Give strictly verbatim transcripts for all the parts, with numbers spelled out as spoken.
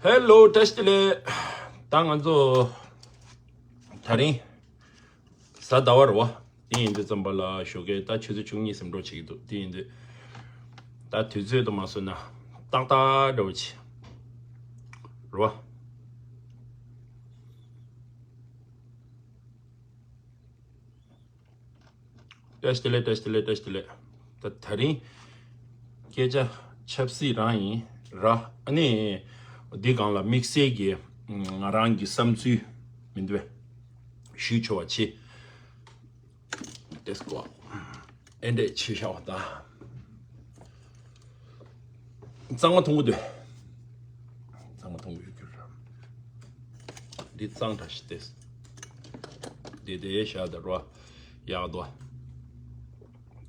ཧེ་ལོ། བཀྲ་ཤིས་བདེ་ལེགས། ད་ང་ཚོ་དེ་རིང་གཟའ་ཟླ་བ་རེད་བ། དེ་ཡིན་དུས་ཙམ་པ་ལ་ཞོགས་ཀས་ད་ཆུ་ཚོད་བཅུ་གཉིས་ཟིན་འགྲོ་བྱེད་ཀྱི་འདུག་དེ་ཡིན་དུས་ད་དུས་ཚོད་དུ་མ་བཟོས་ན་ཏག་ཏག་འདྲ་བོ་བྱེད་རེད་བ། བཀྲ་ཤིས་བདེ་ལེགས། བཀྲ་ཤིས་བདེ་ལེགས། བཀྲ་ཤིས་བདེ་ལེགས། ད་དེ་རིང་སྐད་ཆ་ཆབ་སྲིད་རང་ཡིན་ར། ཨ་ནི་འདི་སྒང་ལ་དམིགས་བསལ་གྱི་ང་རང་གི་བསམ་ཚུལ་མི་འདུག་བས། ཞུས་ཆོག་པ་བྱེད། དེ་སྐོར་ཨེ་འདྲས་ཆེ་ཤ་བ་ད། གཙང་མ་འཐུང་གི་འདུག་གཙང་མ་འཐུང་གི་ཡོད་རྒྱུ་རེད། འདི་གཙང་དྲགས་ཤིག་སྟེ། འདི་དེ་བཞག་ད་རོ། ཡག་དོ།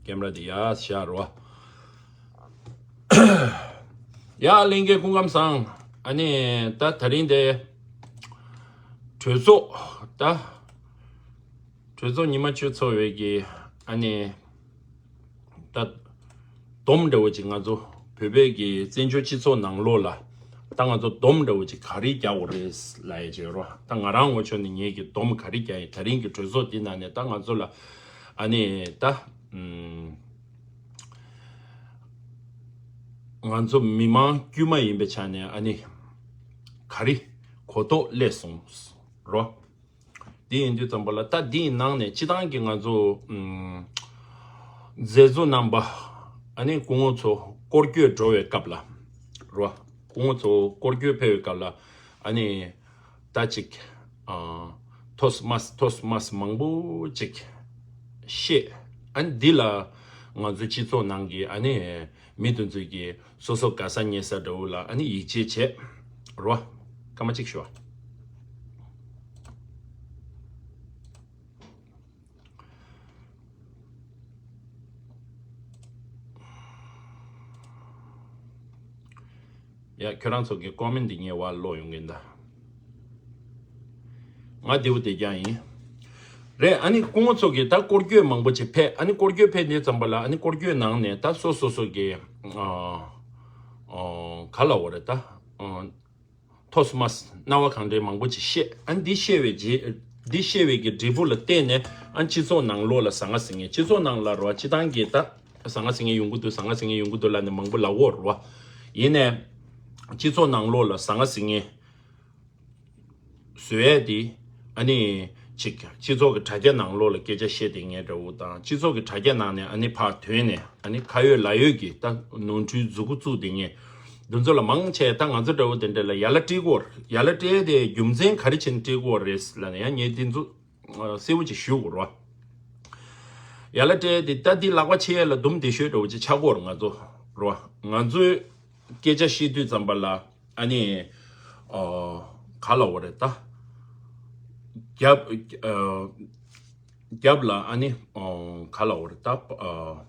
ཀེམ་ར་འདི་ཡག་བཞག་རོ། ཡ་ལྷན་རྒྱས་སྐུ་ཁམས་བཟང་། ཨ་ནི་ད་དེ་རིང་དེ་གྲོས་ཚོགས་ད། གྲོས་ཚོགས་ཉི་མ་བཅུ་ཚོགས་པའི་གི་ཨ་ནི་ད་སྡོམ་འདྲ་བོ་ཅིག་ང་ཚོ་བོད་པའི་གི་བཙན་བྱོལ་སྤྱི་ཚོགས་ནང་ལོགས་ལ་ད་ང་ཚོ་སྡོམ་འདྲ་བོ་ཅིག་ག་རེ་རྒྱག་དགོས་རེད་ལབ་ཡ་བྱས་རོ། ད་ང་རང་ངོས་ཕྱོགས་ནས་ངེད་ཀྱི་སྡོམ་ག་རེ་རྒྱག་ཡིན། དེ་རིང་གི་གྲོས་ཚོགས་འདི་ནང་ནས་ད་ང་ཚོ་ལ་ཨ་ནི་ད་ང་ཚོ་མི་མང་དཀྱུས་མ་ཡིན་པའི་ཆ་ནས་ཨ་ནི་ག་རེ་གོ་རྟོགས་སླེབས་སོང་རོ། དེ་ཡིན་དུས་ཙམ་པ་ལ་ད་དེའི་ནང་ནས་སྤྱི་བཏང་གི་ང་ཚོ་ཨམ་མཛད་གཙོ་རྣམ་པ་ཨ་ནི་སྐུ་ངོ་ཚོ་སྐོར་སྐྱོད་འགྲོ་བའི་སྐབས་ལ་རོ། སྐུ་ངོ་ཚོ་སྐོར་སྐྱོད་ཕེབས་པའི་སྐབས་ལ་ཨ་ནི་ད་ཅིག་ཨ་ཐོས་མ་ཐོས་མ་མང་པོ་ཅིག་བཤད། ཨ་ནི་འདི་ལ་ང་ཚོ་སྤྱི་ཚོགས་ནང་གི་ཨ་ནི་མི་དེ་ཚོས་ཀྱི་སོ་སོ་དགའ་ས་ཉེ་ས་འདྲ་བོ་ལ་ཨ་ནི་ཡིད་ཆེས་བྱེད་རོ། སྐར་མ་གཅིག་ཞུ་བ། ཡ་ཁྱོད་རང་ཚོ་གི་ཀོ་མེན་འདི་ངའི་བར་ཀློག་ཡོང་གིན་ད། ང་བདེ་པོ་བདེ་རྐྱང་ཡིན། རེད། ཨ་ནི་སྐུ་ངོ་ཚོ་གི་ད་སྐོར་སྐྱོད་མང་པོ་ཅིག་ཕེབས། ཨ་ནི་སྐོར་སྐྱོད་ཕེབས་དུས་ཙམ་པ་ལ་ཨ་ནི་སྐོར་སྐྱོད་ནང་ནས་ད་སོ་སོ་སོ་གི་ཨ་ཨ་ག་ལབ་དགོས་རེད་ད། ཨ་ཐོས་མ་རྣ་བ་གང་འདྲའི་མང་པོ་ཅིག་བཤད། ཨ་ནི་འདི་བཤད་པའི་རྗེས་འདི་བཤད་པའི་གི་འབྲས་བུ་ལ་བརྟེན་ནས་ཨ་ནི་སྤྱི་ཚོགས་ནང་ལོགས་ལ་ཟང་ངེ་ཟིང་ངེ་སྤྱི་ཚོགས་ནང་ལ་རོ། སྤྱི་བཏང་གི་ད་ཟང་ངེ་ཟིང་ངེ་ཡོང་གི་འདུག་ཟང་ངེ་ཟིང་ངེ་ཡོང་གི་འདུག་ལབ་ནས་མང་པོ་ལབ་ཀྱི་ཡོད་རེད་བ། ཡིན་ནའི་སྤྱི་ཚོགས་ནང་ལོགས་ལ་ཟང་ངེ་ཟིང་ངེ་བཟོ་ཡས་དེ་ཨ་ནི་ཅིག་སྤྱི་ཚོགས་ཀྱི་དྲ་རྒྱ་ནང་ལོགས་ལ་སྐད་ཆ་བཤད་བསྡད་མཁན་འདྲ་བོ་དང་། སྤྱི་ཚོགས་ཀྱི་དྲ་རྒྱ་ནང་ནས་ཨ་ནི་ཕར་ཐོན་ནས་ཨ་ནི་ཁ་ཡོད་ལག་ཡོད་ཀྱི་ད་ནོར་འཁྲུལ་མཛུབ་གུ་བཙུགས་བསྡད་མཁན་འདི་ཚོ་ལ་མང་ཆེ་ད་ང་ཚོ་འདྲ་བོ་དེ་འདྲ་ལ་ཡ་ལ་སྤྲད་ཀྱི་ཡོད་རེད། ཡ་ལ་སྤྲད་དེ་རྒྱུ་མཚན་ག་རེ་བྱས་ནས་སྤྲད་ཀྱི་ཡོད་རེད་ལབ་ན། ཡང་ངས་འདི་ཚོ་གསལ་པོ་ཅིག་ཞུ་དགོས་རེད་བ། ཡ་ལ་སྤྲད་དེ་ད་འདི་ལག་པ་ཕྱེ་ཡས་ལ་དུམ་བདེ་ཤོས་འདྲ་བོ་ཅིག་ཆགས་ཀྱི་ཡོད་རེད། ང་ཚོ་རེད་བ། ང་ཚོའི་སྐད་ཆ་བཤད་དུས་ཙམ་པ་ལ་ཨ་ནི་ཨ་ག་ལབ་དགོས་རེད་ད། རྒྱབ་ཨ་རྒྱབ་ལ་ཨ་ནི་ཨ་ག་ལབ་དགོས་རེད་ད། ཨ་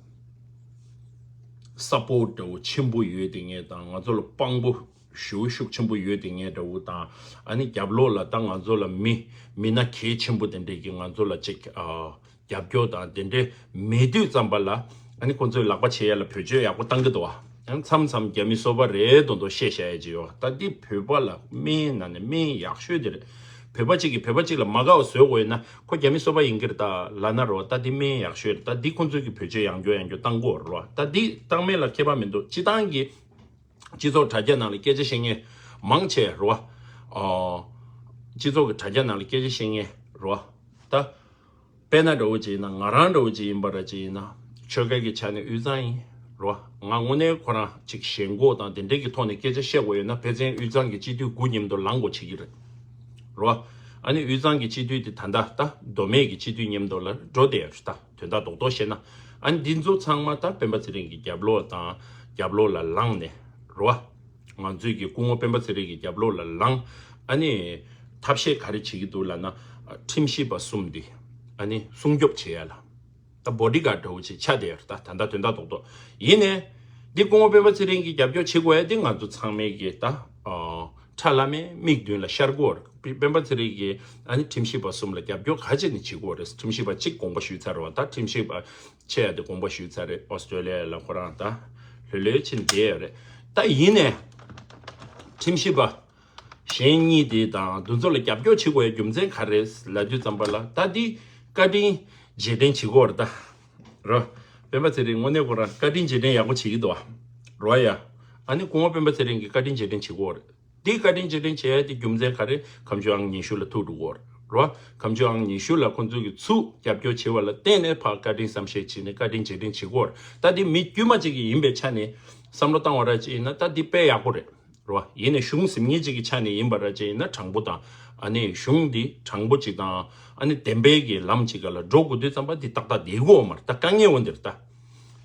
སཔོར་ཊི་འདྲ་བོ་ཆེན་པོ་ཡོད་བསྡད་མཁན་དང་། ང་ཚོ་ལ་དཔང་པོ་ཞེ་པོ་ཤུགས་ཆེན་པོ་ཡོད་བསྡད་མཁན་འདྲ་བོ་དང་། ཨ་ནི་རྒྱབ་ལོགས་ལ་ད་ང་ཚོ་ལ་མི་མི་སྣ་གལ་ཆེན་པོ་དེ་འདྲས་ཀྱིས་ང་ཚོ་ལ་ཅིག་ཨ་རྒྱབ་སྐྱོར་དང་དེ་འདྲས་མེད་དུས་ཙམ་པ་ལ་ཨ་ནི་ཁོང་ཚོས་ལག་པ་ཕྱེ་ཡས་ལ་བེད་སྤྱོད་ཡག་པོ་བཏང་གི་འདུག་བ། ཡང་མཚམས་མཚམས་རྒྱ་མི་སོ་པ་རེད་མདོག་མདོག་བཤད་བཤད་ཡས་ཅིག་ཡོད། ད་འདི་བོད་པ་ལ་སྨན་ནང་ནས་སྨན་ཡག་ཤོས་དེ་རེད། བོད་པ་གཅིག་གིས་བོད་པ་གཅིག་ལ་མ་དགའ་བ་བཟོ་དགོས་ཡོད་ན་ཁོ་རྒྱ་མི་སོ་པ་ཡིན་གྱི་རེད་ད་ལབ་ན་རོ། ད་འདི་སྨན་ཡག་ཤོས་རེད། ད་འདི་ཁོང་ཚོས་ཀྱིས་བེད་སྤྱོད་ཡང་བསྐྱར་ཡང་བསྐྱར་བཏང་གི་ཡོད་རེད་བ། ད་འདི་བཏང་མེད་ལ་ཁྱད་པར་མི་འདུག་སྤྱི་བཏང་གི་སྤྱི་ཚོགས་དྲ་རྒྱ་ནང་ལ་སྐད་ཆ་བཤད་མཁན་མང་ཆེ་རེད་བ། ཨོ། སྤྱི་ཚོགས་ཀྱི་དྲ་རྒྱ་ནང་ལ་སྐད་ཆ་བཤད་མཁན་རེད་བ། ད་དཔེར་ན་འདྲ་བོ་ཅིག་ཡིན་ན། ང་རང་འདྲ་བོ་ཅིག་ཡིན་པ་ར་ཅིག་ཡིན་ན་ཆོལ་ཁ་གི་ཆ་ནས་དབུས་གཙང་ཡིན་རེད་བ། ང་དངོས་གནས་ཁོ་རང་ཅིག་ཞེན་ཁོག་དང་དེ་འདྲས་ཀྱི་ཐོག་ནས་སྐད་ཆ་བཤད་དགོས་ཡོད་ན་ཕལ་ཆེར་དབུས་གཙང་གི་སྤྱི་འཐུས་དགུ་མཉམ་དུ་ལངས་དགོས་བྱེད་ཀྱི་རེད། རེད་བ། ཨ་ནི་དབུས་གཙང་གི་སྤྱི་འཐུས་དེ་ད་ལྟ་ད་མདོ་སྨད་ཀྱི་སྤྱི་འཐུས་མཉམ་དུ་ལ་འགྲོ་བསྡད་ཡོད་རེད། ད་དོན་དག་རྡོག་རྡོག་བཤད་ན་ཨ་ནི་འདི་ཚོ་ཚང་མ་ད་སྤེན་པ་ཚེ་རིང་གི་རྒྱབ་ལོགས་དང་རྒྱབ་ལོགས་ལ་ལངས་ནས་རེད་བ། ང་ཚོས་ཀྱི་སྐུ་ངོ་སྤེན་པ་ཚེ་རིང་གི་རྒྱབ་ལོགས་ལ་ལངས། ཨ་ནི་ཐབས་ཤེས་ག་རེ་བྱེད་ཀྱི་འདུག་ལབ་ན། ཁྲིམས་ཞིབ་པ་གསུམ་འདི་ཨ་ནི་སྲུང་སྐྱོབ་བྱེད་ཡ་ལ་ད་བོ་ཌི་གཱཌ་འདྲ་བོ་ཅིག་ཆགས་བསྡད་ཡོད་རེད། ད་ད་ལྟ་དོན་དག་རྡོག་རྡོག་ཡིན་ནའི་འདི་སྐུ་ངོ་སྤེན་པ་ཚེ་རིང་གི་རྒྱབ་སྐྱོར་བྱེད་དགོས་ཡ་འདི་ང་ཚོ་ཚང་མའི་གི་ད་ཁྲ་ལམ་མེ་མིག་མདུན་ལ་ཤར་གྱི་ཡོད་རེད། སྤེན་པ་ཚེ་རིང་གི་ཨ་ནི་ཁྲིམས་ཞིབ་པ་གསུམ་ལ་རྒྱབ་སྐྱོར་ག་བྱས་ནས་བྱེད་དགོས་རེད། ཁྲིམས་ཞིབ་པ་གཅིག་དགོངས་པ་ཞུས་ཚར་བ། ད་ཁྲིམས་ཞིབ་པ་ཆེ་ཡ་དེ་དགོངས་པ་ཞུས་ཚར་རེད། ཨོ་སི་ཀྲོ་ལི་ཡ་ལ་ཁོ་རང་ད་ལྷོད་ལྷོད་ཕྱིན་བསྡད་ཡོད་རེད། ད་ཡིན་ནའི་ཁྲིམས་ཞིབ་པ་ གཞན་གཉིས་དེ་དང་དེ་ཚོ་ལ་རྒྱབ་སྐྱོར་བྱེད་དགོས་ཡ་རྒྱུ་མཚན་ག་རེ་ལབ་དུས་ཙམ་པ་ལ། ད་འདི་བཀའ་དྲིན་རྗེས་དྲན་བྱེད་དགོས་རེད་ད། རོ། སྤེན་པ་ཚེ་རིང་དངོས་གནས་ཁོ་རང་བཀའ་དྲིན་རྗེས་དྲན་ཡག་པོ་བྱེད་ཀྱི་འདུག་ཨ། རོ་ཡ། ཨ་ནི་སྐུ་ངོ་སྤེན་པ་ཚེ་རིང་གིས་བཀའ་དྲིན་རྗེས་དྲན་བྱེད་དགོས་རེད། འདི་བཀའ་དྲིན་རྗེས་དྲན་བྱེད་ཡ་དེ་རྒྱུ་མཚན་ག་རེ། ཁ་མཆུ་ཨང་ཉི་ཤུ་ལ་ཐུག་འགྲོ་གི་ཡོད་རེད། རོ། ཁ་མཆུ་ཨང་ཉི་ཤུ་ལ་ཁོ་ཚོ་གི་ཚུར་རྒྱབ་སྐྱོར་བྱེད་པ་ལ་བརྟེན་ནས་ཕར་བཀའ་དྲིན་བསམ་ཤེས་བྱས་ནས་བཀའ་དྲིན་རྗེས་དྲན་བྱེད་དགོས་རེད། ད་འདི་མི་དཀྱུས་མ་ཅིག་གི་ཡིན་པའི་ཆ་ནས་བསམ་བློ་བཏང་བ་ར་ཅིག་ཡིན་ན་ད་འདི་དཔེ་ཡག་པོ་རེད། རོ། ཡིན་ནའི་གཞུང་ཟིན་མཁན་ཅིག་གི་ཆ་ནས་ཡིན་པ་ར་ཅིག་ཡིན་ན་དྲང་པོ་དང་། ཨ་ནི་གཞུང་འདི་དྲང་པོ་ཅིག་དང་། ཨ་ནི་བདེན་པའི་གི་ལམ་ཅིག་ག་ལ་འགྲོ་དགོས་དུས་ཙམ་པ་འདི་ཏག་ཏག་བསྡད་དགོས་མ་རེད། ད་དཀའ་ངལ་འོ་འདིར་ད།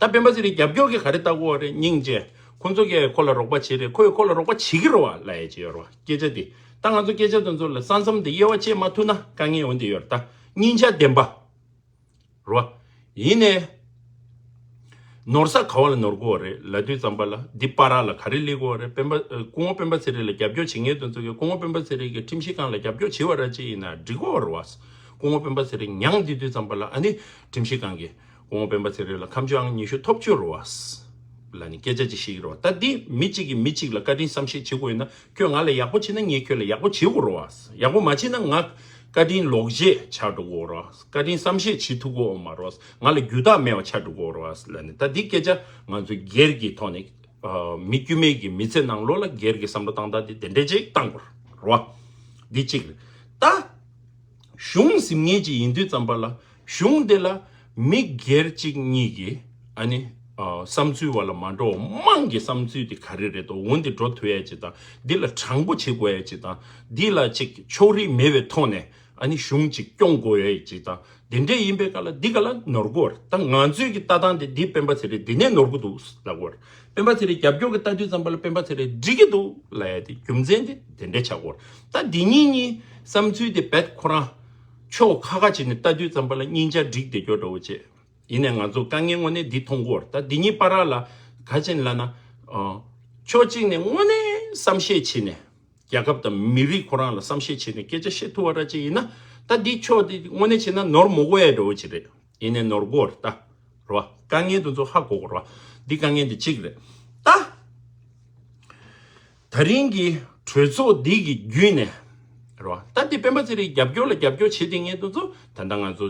ད་སྤེན་པ་ཚེ་རིང་རྒྱབ་སྐྱོར་གི་ག་རེ་ལྟ་དགོས་རེད། སྙིང་རྗེ། ཁོ་ཚོ་གིས་ཁོ་ལ་རོགས་པ་བྱེད་རེད། ཁོས་ཁོ་ལ་རོགས་པ་བྱེད་ཀྱི་རེད་བ་ལབ་ཡ་ཅིག་ཡོད་རེད་བ། སྐད་ཆ་འདི། ད་ང་ཚོ་སྐད་ཆ་དེ་ཚོ་ལ་ས་མཚམས་འདི་དབྱེ་བ་ཕྱེ་མ་ཐུབ་ན་དཀའ་ངལ་འོ་འདི་ཡོད་རེད་ད། སྙིང་རྗེ་བདེན་པ། རོ། ཡིན་ནའི། ནོར་ས་ག་བ་ལ་ནོར་དགོས་རེད་ལབ་དུས་ཙམ་པ་ལ་འདི་བར་ལ་ག་རེ་སླེབས་དགོས་རེད། སྤེན་པ། ཨ། སྐུ་ངོ་སྤེན་པ་ཚེ་རིང་ལ་རྒྱབ་སྐྱོར་བྱེད་མཁན་དེ་ཚོ་གིས་སྐུ་ངོ་སྤེན་པ་ཚེ་རིང་གི་ཁྲིམས་ཞིབ་ཁང་ལ་རྒྱབ་སྐྱོར་བྱེད་པ་ར་ཅིག་ཡིན་ན་འགྲིག་གོ་རེད་བ། སྐུ་ངོ་སྤེན་པ་ཚེ་རིང་མྱངས་བསྡད་དུས་ཙམ་པ་ལ་ཨ་ནི་ཁྲིམས་ཞིབ་ཁང་གིས་སྐུ་ངོ་སྤེན་པ་ཚེ་རིང་ལ་ཁ་མཆུ་ཨང་ཉི་ཤུ་ཐོབ་བཅུག་རེད་བ། ལ་ནི་སྐད་ཆ་ཅིག་བཤད་ཀྱི་རེད་བ། ད་འདི་མི་གཅིག་གིས་མི་གཅིག་ལ་བཀའ་དྲིན་བསམ་ཤེས་བྱེད་དགོས་ཡོད་ན། ཁྱོད་ང་ལ་ཡག་པོ་བྱས་ན་ངས་ཁྱོད་ལ་ཡག་པོ་བྱེད་དགོས་རེད་བ། ཡག་པོ་མ་བྱས་ན་ང་བཀའ་དྲིན་ལོག་རྗེས་ཆགས་འགྲོ་གི་ཡོད་རེད་བ། བཀའ་དྲིན་བསམ་ཤེས་བྱེད་ཐུབ་ཀྱི་ཡོད་མ་རེད་བ། ང་ལ་རྒྱུ་དག་མེད་པ་ཆགས་འགྲོ་གི་ཡོད་རེད་བ་ལབ་ནས། ད་འདི་སྐད་ཆ་ང་ཚོ་སྒེར་གྱི་ཐོག་ནས། ཨ། མི་དཀྱུས་མའི་གི་མི་ཚེ་ནང་ལོགས་ལ་སྒེར་གྱི་བསམ་བློ་བཏང་སྟངས་དེ་དེ་འདྲ་ཅིག་བཏང་དགོས་རེད་བ། འདི་གཅིག་རེད། ད། གཞུང་ཟིན་མཁན་ཅིག་ཡིན་དུས་ཙམ་པ་ལ། གཞུང་དེ་ལ་མི་སྒེར་གཅིག་གཉིས་ཀྱིས་ཨ་ནི། ཨ། བསམ་ཚུལ་བ་ལ་མ་འགྲོ་དམངས་ཀྱི་བསམ་ཚུལ་དེ་ག་རེ་རེད་དོ། འོ་འདི་འགྲོ་ཐུབ་ཡ་ཅིག་དང་། འདི་ལ་དྲང་པོ་བྱེད་དགོས་ཡ་ཅིག་དང་། འདི་ལ་ཅིག་ཕྱོགས་རིས་མེད་པའི་ཐོག་ནས་ཨ་ནི་གཞུང་ཅིག་སྐྱོང་དགོས་ཡ་ཅིག་དང་། དེ་འདྲས་ཡིན་པའི་སྐབས་ལ་འདི་ག་ལ་ནོར་གོ་རེད། ད་ང་ཚོའི་གི་ལྟ་སྟངས་དེ་འདི་སྤེན་པ་ཚེ་རིང་འདི་ནས་ནོར་གི་འདུག་ལབ་གོ་རེད། སྤེན་པ་ཚེ་རིང་རྒྱབ་སྐྱོར་གྱི་ལྟ་དུས་ཙམ་པ་ལ་སྤེན་པ་ཚེ་རིང་འགྲིག་གི་འདུག་ལབ་ཡ་དེ་རྒྱུ་མཚན་དེ་དེ་འདྲས་ཆགས་གོ་རེད། ད་འདི་གཉིས་གཉིས་བསམ་ཚུལ་དེ་བེད་ཁོ་རང་ཕྱོགས་ཁ་ཁ་བྱས་ནས་ལྟ་དུས་ཙམ་པ་ལ་སྙིང་རྗེ་འགྲིག་བསྡད་སྐྱོ་འདྲ་བོ་བྱས། ཡིན་ནའི་ང་ཚོ་དཀའ་ངལ་དངོས་གནས་འདི་མཐོང་གོ་རེད། ད་འདི་གཉིས་བར་ལ་ག་བྱས་ནས་ལབ་ན། ཨ། ཕྱོགས་གཅིག་ནས་དངོས་གནས་བསམ་ཤེས་བྱས་ནས། རྒྱལ་ཁབ་དང་མི་རིགས་ཁོ་རང་ལ་བསམ་ཤེས་བྱས་ནས་སྐད་ཆ་བཤད་ཐུབ་པ་ར་ཅིག་ཡིན་ན། ད་འདི་ཕྱོགས་འདི་དངོས་གནས་བྱས་ན་ནོར་མ་དགོས་ཡ་འདྲ་བོ་ཅིག་རེད། ཡིན་ནའི་ནོར་གོ་རེད་ད། རེད་བ། དཀའ་ངལ་དེ་ཚོ་ཧ་གོ་དགོས་རེད་བ། འདི་དཀའ་ངལ་འདི་གཅིག་རེད། ད། ད་རིང་གི་གྲོས་ཚོགས་འདི་གི་བརྒྱུད་ནས། རེད་བ། ད་འདི་སྤེན་པ་ཚེ་རིང་རྒྱབ་སྐྱོར་ལ་རྒྱབ་སྐྱོར་བྱེད་བསྡད་མཁན་དེ་ཚོ་ད་ལྟ་ང་ཚོ་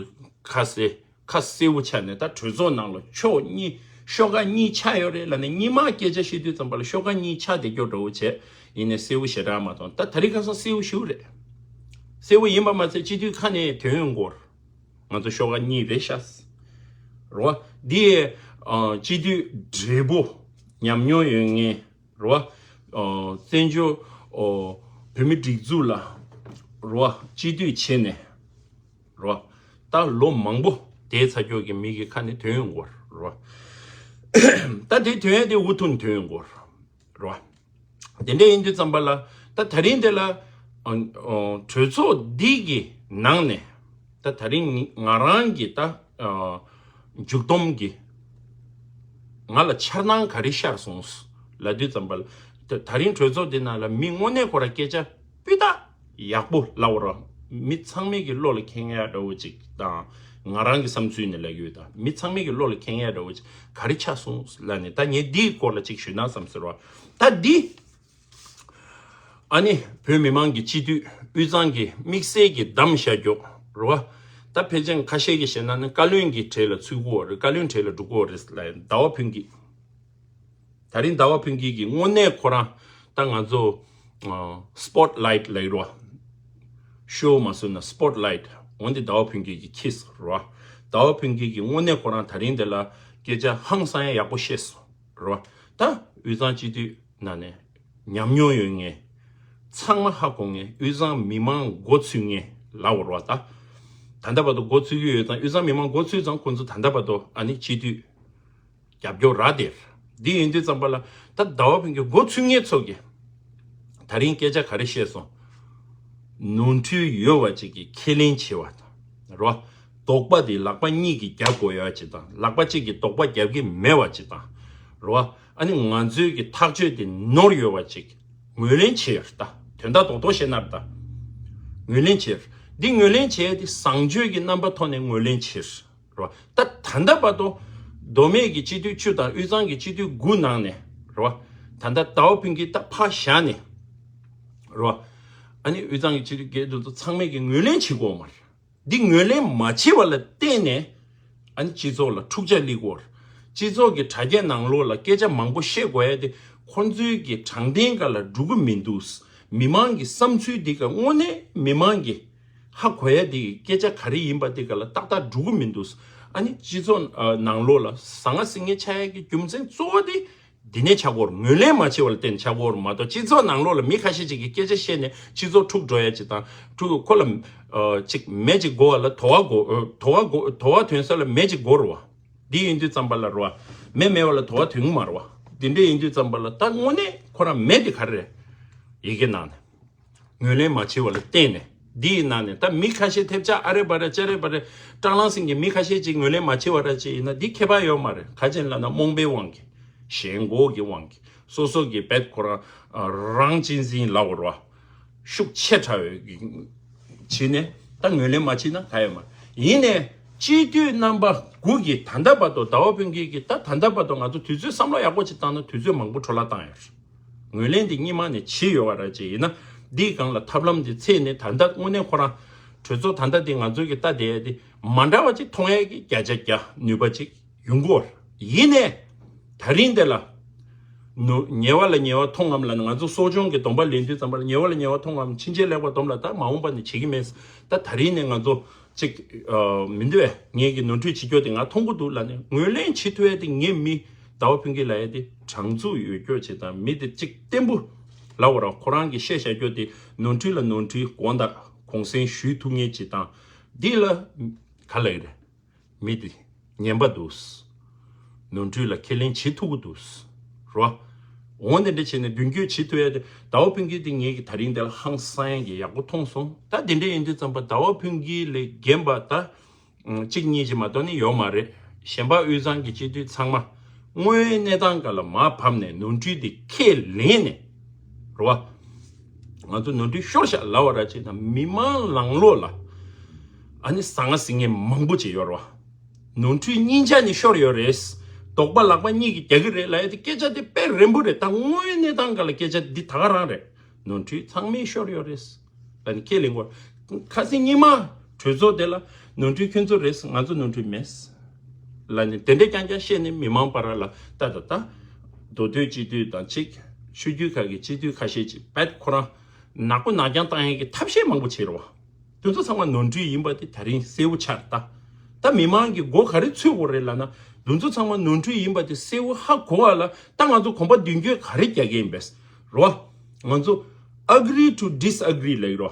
ཁ་གསལ། ཁ་གསལ་པོ་ཆགས་ནས། ད་གྲོས་ཚོགས་ནང་ལ་ཕྱོགས་གཉིས། ཤོག་ཁག་གཉིས་ཆགས་ཡོད་རེད་ལབ་ནས་སྔོན་མ་སྐད་ཆ་བཤད་དུས་ཙམ་པ་ལ་ཤོག་ཁག་གཉིས་ཆགས་བསྡད་སྐྱོ་འདྲ་བོ་བྱས། ཡིན་ནའི་གསལ་པོ་ཞེ་དྲག་མ་མཐོང་། ད་ད་རིང་ཁ་སང་གསལ་པོ་ཞེ་པོ་རེད། གསལ་པོ་ཡིན་པ་མ་ཚད་སྤྱི་འཐུས་ཁ་ནས་ཐོན་ཡོང་གོ་རེད། ང་ཚོ་ཤོག་ཁག་གཉིས་རེད་ཤག། རེད་བ། འདི། ཨ། སྤྱི་འཐུས་བགྲེས་པོ། ཉམས་མྱོང་ཡོད་མཁན། རེད་བ། ཨ། བཙན་བྱོལ། ཨོ། བོད་མི་སྒྲིག་འཛུགས་ལ། རེད་བ། སྤྱི་འཐུས་བྱས་ནས། རེད་བ། ད་ལོ་མང་པོ་བསྡད་ཚར་ཀྱོག་གི་མི་གི་ཁ་ནས་ཐོན་ཡོང་གོ་རེད་བ། ད་དེ་ཐོན་ཡ་དེ་འུ་ཐུག་ནས་ཐོན་ཡོང་གོ་རེད་བ། དེ་འདྲ་ཡིན་དུས་ཙམ་པ་ལ། ད་ད་རིང་དེ་ལ། ཨ། ཨ། གྲོས་ཚོགས་འདི་གི་ནང་ནས། ད་ད་རིང་ང་རང་གི་ད། ཨ། མཇུག་སྡོམ་གྱི་ང་ལ་འཆར་སྣང་ག་རེ་ཤར་སོང་ལབ་དུས་ཙམ་པ་ལ། ད་ད་རིང་གྲོས་ཚོགས་འདི་ནང་ལ་མི་དངོས་གནས་ཁོ་ར་སྐད་ཆ་སྤུས་དག་ཡག་པོ་ལབ་པ་ར། མི་ཚང་མའི་གི་བློ་ལ་འཁེལ་ཡ་འདྲ་བོ་ཅིག་དང་། ང་རང་གི་བསམ་ཚུལ་ནས་ལབ་ཀྱི་ཡོད། ད་མི་ཚང་མའི་གི་བློ་ལ་འཁེལ་ཡ་འདྲ་བོ་ཅིག་ག་རེ་ཆགས་སོང་ལབ་ནས། ད་ངས་འདིའི་སྐོར་ལ་ཅིག་ཞུས་ན་བསམ་ཟེར་བ། ད་འདི། ཨ་ནི་བོད་མི་མང་གི་སྤྱི་འཐུས་དབུས་གཙང་གི་དམིགས་བསལ་གྱི་བདམས་བཞག་རྒྱུ་རེད་བ། ད་ཕལ་ཆེར་ཁ་ཤས་ཀྱིས་བཤད་ན་ནི་བཀའ་བློན་གྱི་གྲས་ལ་ཚུད་ཀྱི་ཡོད་རེད། བཀའ་བློན་གྲས་ལ་འགྲོ་གི་ཡོད་རེད་ལབ། ཟླ་བ་ཕུན་སྐྱིད། ད་རིང་ཟླ་བ་ཕུན་སྐྱིད་ཀྱིས་དངོས་གནས་ཁོ་རང་ད་ང་ཚོ། ཨ། སྤོཊ་ལའིཊ་ལབ་ཀྱི་རེད་བ། ཤོ་མ་བཟོས་ན་སྤོཊ་ལའིཊ། འོན་ཏེ་ཟླ་བ་ཕུན་སྐྱིད་ཀྱིས་འཁྱེར་སོང་རེད་བ། ཟླ་བ་ཕུན་སྐྱིད་ཀྱིས་དངོས་གནས་ཁོ་རང་ད་རིང་དེ་ལ་སྐད་ཆ་ཧང་སང་ཡ་ཡག་པོ་བཤད་སོང་རེད་བ། ད་དབུས་གཙང་སྤྱི་འཐུས་ནང་ནས་ཉམས་མྱོང་ཡོད་མཁན། ཚང་མ་ཧ་གོ་མཁན། དབུས་གཙང་མི་མང་མགོ་ཚོས་མཁན་ལབ་དགོས་རེད་བ། ད་ད་ལྟ་བར་དུ་མགོ་ཚོས་ཀྱི་ཡོད་ཙང་། དབུས་གཙང་མི་མང་མགོ་ཚོས་ཙང་ཁོང་ཚོ་ད་ལྟ་བར་དུ་ཨ་ནི་སྤྱི་འཐུས་རྒྱབ་སྐྱོར་རག་བསྡད། འདི་ཡིན་དུས་ཙམ་པ་ལ་ད་ཟླ་བ་ཕུན་སྐྱིད་མགོ་ཚོས་མཁན་ཚོ་གིས་ད་རིང་སྐད་ཆ་ག་རེ་བཤད་སོང་། ནོར་འཁྲུལ་ཡོད་པ་ཅིག་གི་ཁས་ལེན་བྱེད་པ་དང་། རེད་བ། དོགས་པ་དེ་ལག་པ་གཉིས་ཀྱིས་རྒྱག་དགོས་ཡ་ཅིག་དང་། ལག་པ་གཅིག་གིས་དོགས་པ་རྒྱག་གི་མེད་པ་ཅིག་དང་། རེད་བ། ཨ་ནི་ང་ཚོའི་གི་ཐག་གཅོད་དེ་ནོར་ཡོད་པ་ཅིག་ངོས་ལེན་བྱེད་ཡ་རེད། ད་དོན་དག་རྡོག་རྡོག་བཤད་ན་རེད། ད་ངོས་ལེན་བྱེད་ཡ་རེད། འདི་ངོས་ལེན་བྱེད་ཡ་དེ་བཟང་སྤྱོད་ཀྱི་རྣམ་པ་ཐོག་ནས་ངོས་ལེན་བྱེད་ཡ་རེད། རེད་བ། ད་ད་ལྟ་བར་དུ་མདོ་སྨད་ཀྱི་སྤྱི་འཐུས་བཅུ་དང་དབུས་གཙང་གི་སྤྱི་འཐུས་དགུ་ནང་ནས། རེད་བ། ད་ལྟ་ཟླ་བ་ཕུན་སྐྱིད་ད་ཕར་བཞག་ནས། རེད་བ། ཨ་ནི་དབུས་གཙང་གི་སྤྱི་འཐུས་སྒེར་དེ་ཚོ་ཚང་མས་ཀྱི་ངོས་ལེན་བྱེད་དགོས་མ་རེད། འདི་ངོས་ལེན་མ་བྱེད་པ་ལ་བརྟེན་ནས་ཨ་ནི་སྤྱི་ཚོགས་ལ་འཁྲུག་ཆ་སླེབས་ཀྱི་ཡོད་རེད། སྤྱི་ཚོགས་ཀྱི་དྲ་རྒྱའི་ནང་ལོགས་ལ་སྐད་ཆ་མང་པོ་བཤད་དགོས་ཡ་དེ་ཁོང་ཚོའི་གི་དྲང་བདེན་སྒང་ལ་འགྲོ་གི་མི་འདུག། མི་མང་གི་བསམ་ཚུལ་འདི་ག་དངོས་གནས་མི་མང་གི་ཧ་གོ་ཡ་དེ་གི་སྐད་ཆ་ག་རེ་ཡིན་པ་དེ་ག་ལ་ཏག་ཏག་འགྲོ་གི་མི་འདུག། ཨ་ནི་སྤྱི་ཚོགས་ནང་ལོགས་ལ་ཟང་ངེ་ཟིང་ངེ་ཆགས་ཡ་གི་རྒྱུ་མཚན་གཙོ་བོ་དེ་འདི་ནས་ཆགས་ཀྱི་ཡོད་རེད། ངོས་ལེན་མ་བྱས་པ་ལ་བརྟེན་ནས་ཆགས་ཀྱི་ཡོད་རེད་མ་གཏོགས། སྤྱི་ཚོགས་ནང་ལོགས་ལ་མི་ཁ་ཤས་ཅིག་གིས་སྐད་ཆ་བཤད་ནས་སྤྱི་ཚོགས་འཁྲུག་འགྲོ་ཡ་ཅིག་དང་། འཁྲུག་ཁོ་ལ་ཨ་ཅིག་མེ་ཅིག་དགོས་པ་ལ་དོ་བ་དགོས། ཨ་དོ་བ་དགོས། དོ་བ་ཐོན་ས་ལ་མེ་ཅིག་དགོས་རེད་བ། འདི་ཡིན་དུས་ཙམ་པ་ལ་རེད་བ། མེ་མེད་པ་ལ་དོ་བ་ཐོན་གི་མ་རེད་བ། འདི་འདྲ་ཡིན་དུས་ཙམ་པ་ལ་ད་དངོས་གནས་ཁོ་རང་མེ་དེ་ག་རེ་རེད། ཡི་གེ་ནང་ནས། ངོས་ལེན་མ་བྱས་པ་ལ་བརྟེན་ནས། འདི་ཡི་ནང་ནས་ད་མི་ཁ་ཤས་ཐེབས་ཆག་ཨ་རེ་བ་རེ་ཅ་རེ་བ་རེ། སྲང་ལམ་ཟིན་གྱི་མི་ཁ་ཤས་ཅིག་ངོས་ལེན་མ་བྱས་པ་ར་ཅིག་ཡིན་ན་འདི་ཁྱད་པར་ཡོད་མ་རེད། ག་ཅི་ཡིན་ལབ་ན་རྨོངས་པའི་དབང་གིས། ཞེན་ཁོག་གི་དབང་གིས། སོ་སོ་གི་བེད་ཁོ་རང་རང་གཅེས་འཛིན་ལབ་དགོས་རེད་བ། ཤུགས་ཆེ་དྲགས་ཡོད་གི་བྱས་ནས་ད་ངོས་ལེན་མ་བྱས་ན་ག་ཡོད་མ་རེད། ཡིན་ནའི་སྤྱི་འཐུས་རྣམ་པ་དགུ་གིས་ད་ལྟ་བར་དུ་ཟླ་བ་ཕུན་སྐྱིད་ཀྱིས་ད་ད་ལྟ་བར་དུ་ང་ཚོ་དུས་ཚོད་བསམ་བློ་ཡག་པོ་ཅིག་བཏང་ན་དུས་ཚོད་མང་པོ་འཕྲོ་བརླག་བཏང་ཡོད་རེད། ངོས་ལེན་དེ་སྔོན་མ་ནས་བྱས་ཡོད་པ་ར་ཅིག་ཡིན་ན། འདིའི་སྒང་ལ་ཐབས་ལམ་དེ་འཚོལ་ནས་ད་ལྟ་དངོས་གནས་ཁོ་རང་གྲོས་ཚོགས་ད་ལྟ་དེ་ང་ཚོ་གི་ལྟ་བསྡད་ཡ་དེ་མ་འདྲ་བ་ཅིག་མཐོང་ཡ་གི་བརྒྱ་ཆ་བརྒྱ་ནུས་པ་ཅིག་ཡོང་གི་ཡོད་རེད། ཡིན་ནའི་ད་རིང་འདི་ལ་ནུ་ཉེ་བ་ལ་ཉེ་བ་མཐོང་ངམ་ལབ་ན། ང་ཚོ་གསོ་སྦྱོང་གི་སྡོམ་པ་ལེན་དུས་ཙམ་པ་ལ་ཉེ་བ་ལ་ཉེ་བ་མཐོང་ངམ། ཕྱིན་ཆད་ལེགས་པར་སྡོམ་ལ་ད་མ་འོངས་པ་ནས་བྱེད་ཀྱི་མེད། ད་ད་རིང་ནས་ང་ཚོ་ཅིག་ཨ་མི་འདུག་པས། ངེད་ཀྱིས་ནོར་འཁྲུལ་བྱེད་རྒྱུ་དེ་ང་མཐོང་གི་འདུག་ལབ་ནས་ངོས་ལེན་བྱེད་ཐུབ་ཡ་དེ། ངས་མི་ཟླ་བ་ཕུན་སྐྱིད་ལབ་ཡ་དེ་དྲང་ཚུགས་ཡོད་རྒྱུ་ཅིག་དང་། མི་དེ་ཅིག་བརྟན་པོ་ལབ་དགོས་རེད་བ། ཁོ་རང་གིས་བཤད་བཞག་རྒྱུ་དེ་ནོར་འཁྲུལ་ལ་ནོར་འཁྲུལ། དགོངས་དག་གུང་སེང་ཞུ་ཐུབ་མཁན་ཅིག་དང་། འདི་ལ་ག་ལབ་ཡ་རེད། མི་དེ་ངན་པ་འདུག། ནོར་འཁྲུལ་ལ་ཁས་ལེན་བྱེད་ཐུབ་ཀྱི་འདུག་རེད་བ། འོ་དེ་འདྲ་བྱས་ནས་མདུན་སྐྱོད་བྱེད་ཐུབ་ཡ་དེ། ཟླ་བ་ཕུན་སྐྱིད་དེ་ངེད་ཀྱིས་ད་རིང་འདི་ལ་ཧང་སང་ཡ་གི་ཡག་པོ་མཐོང་སོང་། ད་དེ་འདྲ་ཡིན་དུས་ཙམ་པ་ཟླ་བ་ཕུན་སྐྱིད་ལས་རྒན་པ་ད་གཅིག་གཉིས་ཅིག་མ་གཏོགས་ནི་ཡོད་མ་རེད། གཞན་པ་དབུས་གཙང་གི་སྤྱི་འཐུས་ཚང་མ་དངོས་ཡོད་གནས་སྟངས་སྒང་ལ་མར་ཕབ་ནས་ནོར་འཁྲུལ་དེ་ཁས་ལེན་ནས། རེད་བ། ང་ཚོ་ནོར་འཁྲུལ་ཤོར་ཤག་ལབ་པ་ར་ཅིག་དང་། མི་མང་ནང་ལོགས་ལ་ཨ་ནི་ཟང་ངེ་ཟིང་ངེ་མང་པོ་ཅིག་ཡོད་རེད་བ། ནོར་འཁྲུལ་སྙིང་ཆ་ནས་ཤོར་ཡོད་རེད། དོགས་པ་ལག་པ་གཉིས་ཀྱིས་རྒྱག་གི་རེད་ལབ་ཡ་དེ་སྐད་ཆ་དེ་དཔེ་རན་པོ་རེད། ད་དངོས་ཡོད་གནས་སྟངས་སྒང་ལ་སྐད་ཆ་འདི་ད་ག་རང་རེད། ནོར་འཁྲུལ་ཚང་མས་ཤོར་ཡོད་རེད་ལབ་ནས་ཁས་ལེན་དགོས། ཁ་སང་ཉི་མ་གྲོས་ཚོགས་དེ་ལ་ནོར་འཁྲུལ་ཁྱོད་ཚོ་རེད། ང་ཚོ་ནོར་འཁྲུལ་མེད་ལབ་ནས་དེ་འདྲ་རྐྱང་རྐྱང་བཤད་ནས་མི་མང་བར་ལ་ད་ད་ད་མདོ་སྟོད་སྤྱི་འཐུས་དང་གཅིག་ཆོས་བརྒྱུད་ཁག་གི་སྤྱི་འཐུས་ཁ་ཤས་ཅིག་བེད་ཁོ་རང་ནག་པོ་ནག་རྐྱང་བཏང་ཡས་ཀྱི་ཐབས་ཤེས་མང་པོ་བྱས་རེད་བ། དེ་ཚོ་ཚང་མ་ནོར་འཁྲུལ་ཡིན་པ་དེ་ད་རིང་གསལ་བོ་ཆགས་རེད། ད་ད་མི་མང་གིས་མགོ་ག་རེ་ཚོད་དགོས་རེད་ལབ་ན། དེ་ཚོ་ཚང་མ་ནོར་འཁྲུལ་ཡིན་པ་དེ་གསལ་བོ་ཧ་གོ་བ་ལ་ད་ང་ཚོ་གོམ་པ་མདུན་སྐྱོད་ག་རེ་རྒྱག་གི་ཡིན་པས། རེད་བ། ང་ཚོ་agree to disagree ལབ་ཀྱི་རེད་བ།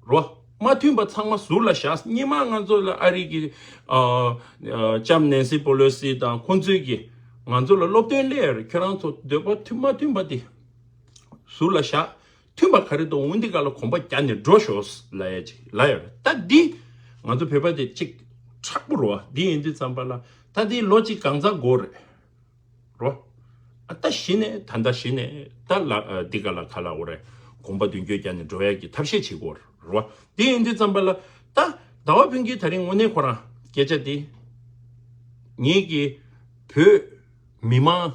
རེད་བ། མ་མཐུན་པ་ཚང་མ་ཟུར་ལ་བཞག། སྔོན་མ་ང་ཚོ་ལ་ཨ་རི་གི་ཨ་ཨ་ལྕམ་ནན་སི་པོ་ལོ་སི་དང་ཁོང་ཚོས་ཀྱིས་ང་ཚོ་ལ་སློབ་སྟོན་སླེབས་ཡོད་རེད། ཁྱོད་རང་ཚོ་འདོད་པ་མཐུན་མ་མཐུན་པ་དེ་ཟུར་ལ་བཞག། མཐུན་པ་ག་རེ་འདུག་འོ་འདི་ག་ལ་གོམ་པ་རྒྱག་ནས་འགྲོ་ཤོག་ལབ་ཡ་ཅིག་ལབ་ཡོད་རེད། ད་འདི་ང་ཚོ་བོད་པ་དེ་གཅིག་མཁྲེགས་པོ་རེད་བ། འདི་ཡིན་དུས་ཙམ་པ་ལ་ད་འདི་ལོ་གཅིག་གང་ཙམ་འགོར་རེད། རོ། ཨ་ད་གཞི་ནས་ད་ལྟ་གཞི་ནས་ད་ལ་ཨ་འདི་ག་ལ་ག་ལ་འོ་རེད། གོམ་པ་མདུན་སྐྱོད་རྒྱག་ནས་འགྲོ་ཡ་གི་ཐབས་ཤེས་བྱེད་དགོས་རེད་བ། འདི་ཡིན་དུས་ཙམ་པ་ལ་ད་ཟླ་བ་ཕུན་སྐྱིད་ད་རིང་དངོས་གནས་ཁོ་རང་སྐད་ཆ་འདི་ངེད་ཀྱི་བོད་མི་མང་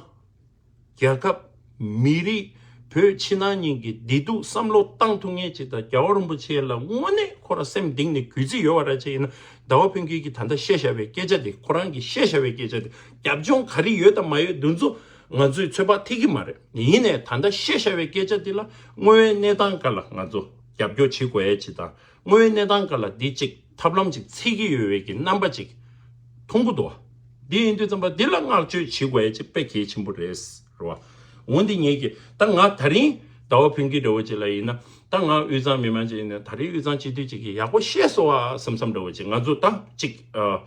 རྒྱལ་ཁབ་མི་རིགས་བོད་ཕྱི་ནང་གཉིས་ཀྱི་བདེ་སྡུག་བསམ་བློ་བཏང་ཐུབ་མཁན་ཅིག་དང་། རྒྱལ་བ་རིན་པོ་ཆེ་ལ་དངོས་གནས་ཁོ་རང་སེམས་གཏིང་ནས་གུས་བརྩི་ཡོད་པ་ར་ཅིག་ཡིན་ན། ཟླ་བ་ཕུན་སྐྱིད་ཀྱིས་ད་ལྟ་བཤད་བཞག་པའི་སྐད་ཆ་དེ། ཁོ་རང་གིས་བཤད་བཞག་པའི་སྐད་ཆ་དེ་རྒྱབ་ལྗོངས་ག་རེ་ཡོད་དང་མ་ཡོད་དེ་ཚོ་ང་ཚོས་ཚོད་དཔག་ཐེག་གི་མ་རེད། ཡིན་ནའི་ད་ལྟ་བཤད་བཞག་པའི་སྐད་ཆ་དེ་ལ་དངོས་ཡོད་གནས་སྟངས་སྒང་ལ་ང་ཚོ་རྒྱབ་སྐྱོར་བྱེད་དགོས་ཡ་ཅིག་དང་། དངོས་ཡོད་གནས་སྟངས་སྒང་ལ་འདི་གཅིག་ཐབས་ལམ་ཅིག་འཚོལ་གྱི་ཡོད་པའི་གི་རྣམ་པ་ཅིག་མཐོང་གི་འདུག། འདི་ཡིན་དུས་ཙམ་པ་འདི་ལ་བསྔགས་བརྗོད་བྱེད་དགོས་ཡ་ཅིག་དཔེ་གལ་ཆེན་པོ་རེད། རེད་བ། འོན་ཏེ་ངེད་ཀྱིས་ད་ང་ད་རིང་ཟླ་བ་ཕུན་སྐྱིད་འདྲ་བོ་ཅིག་ལ་ཡིན་ན། ད་ང་དབུས་གཙང་མི་མང་ཅིག་ཡིན་ན། ད་རིང་དབུས་གཙང་སྤྱི་འཐུས་ཅིག་གིས་ཡག་པོ་བཤད་སོང་བ་བསམ་བསམ་འདྲ་བོ་ཅིག། ང་ཚོ་ད་ཅིག་ཨ་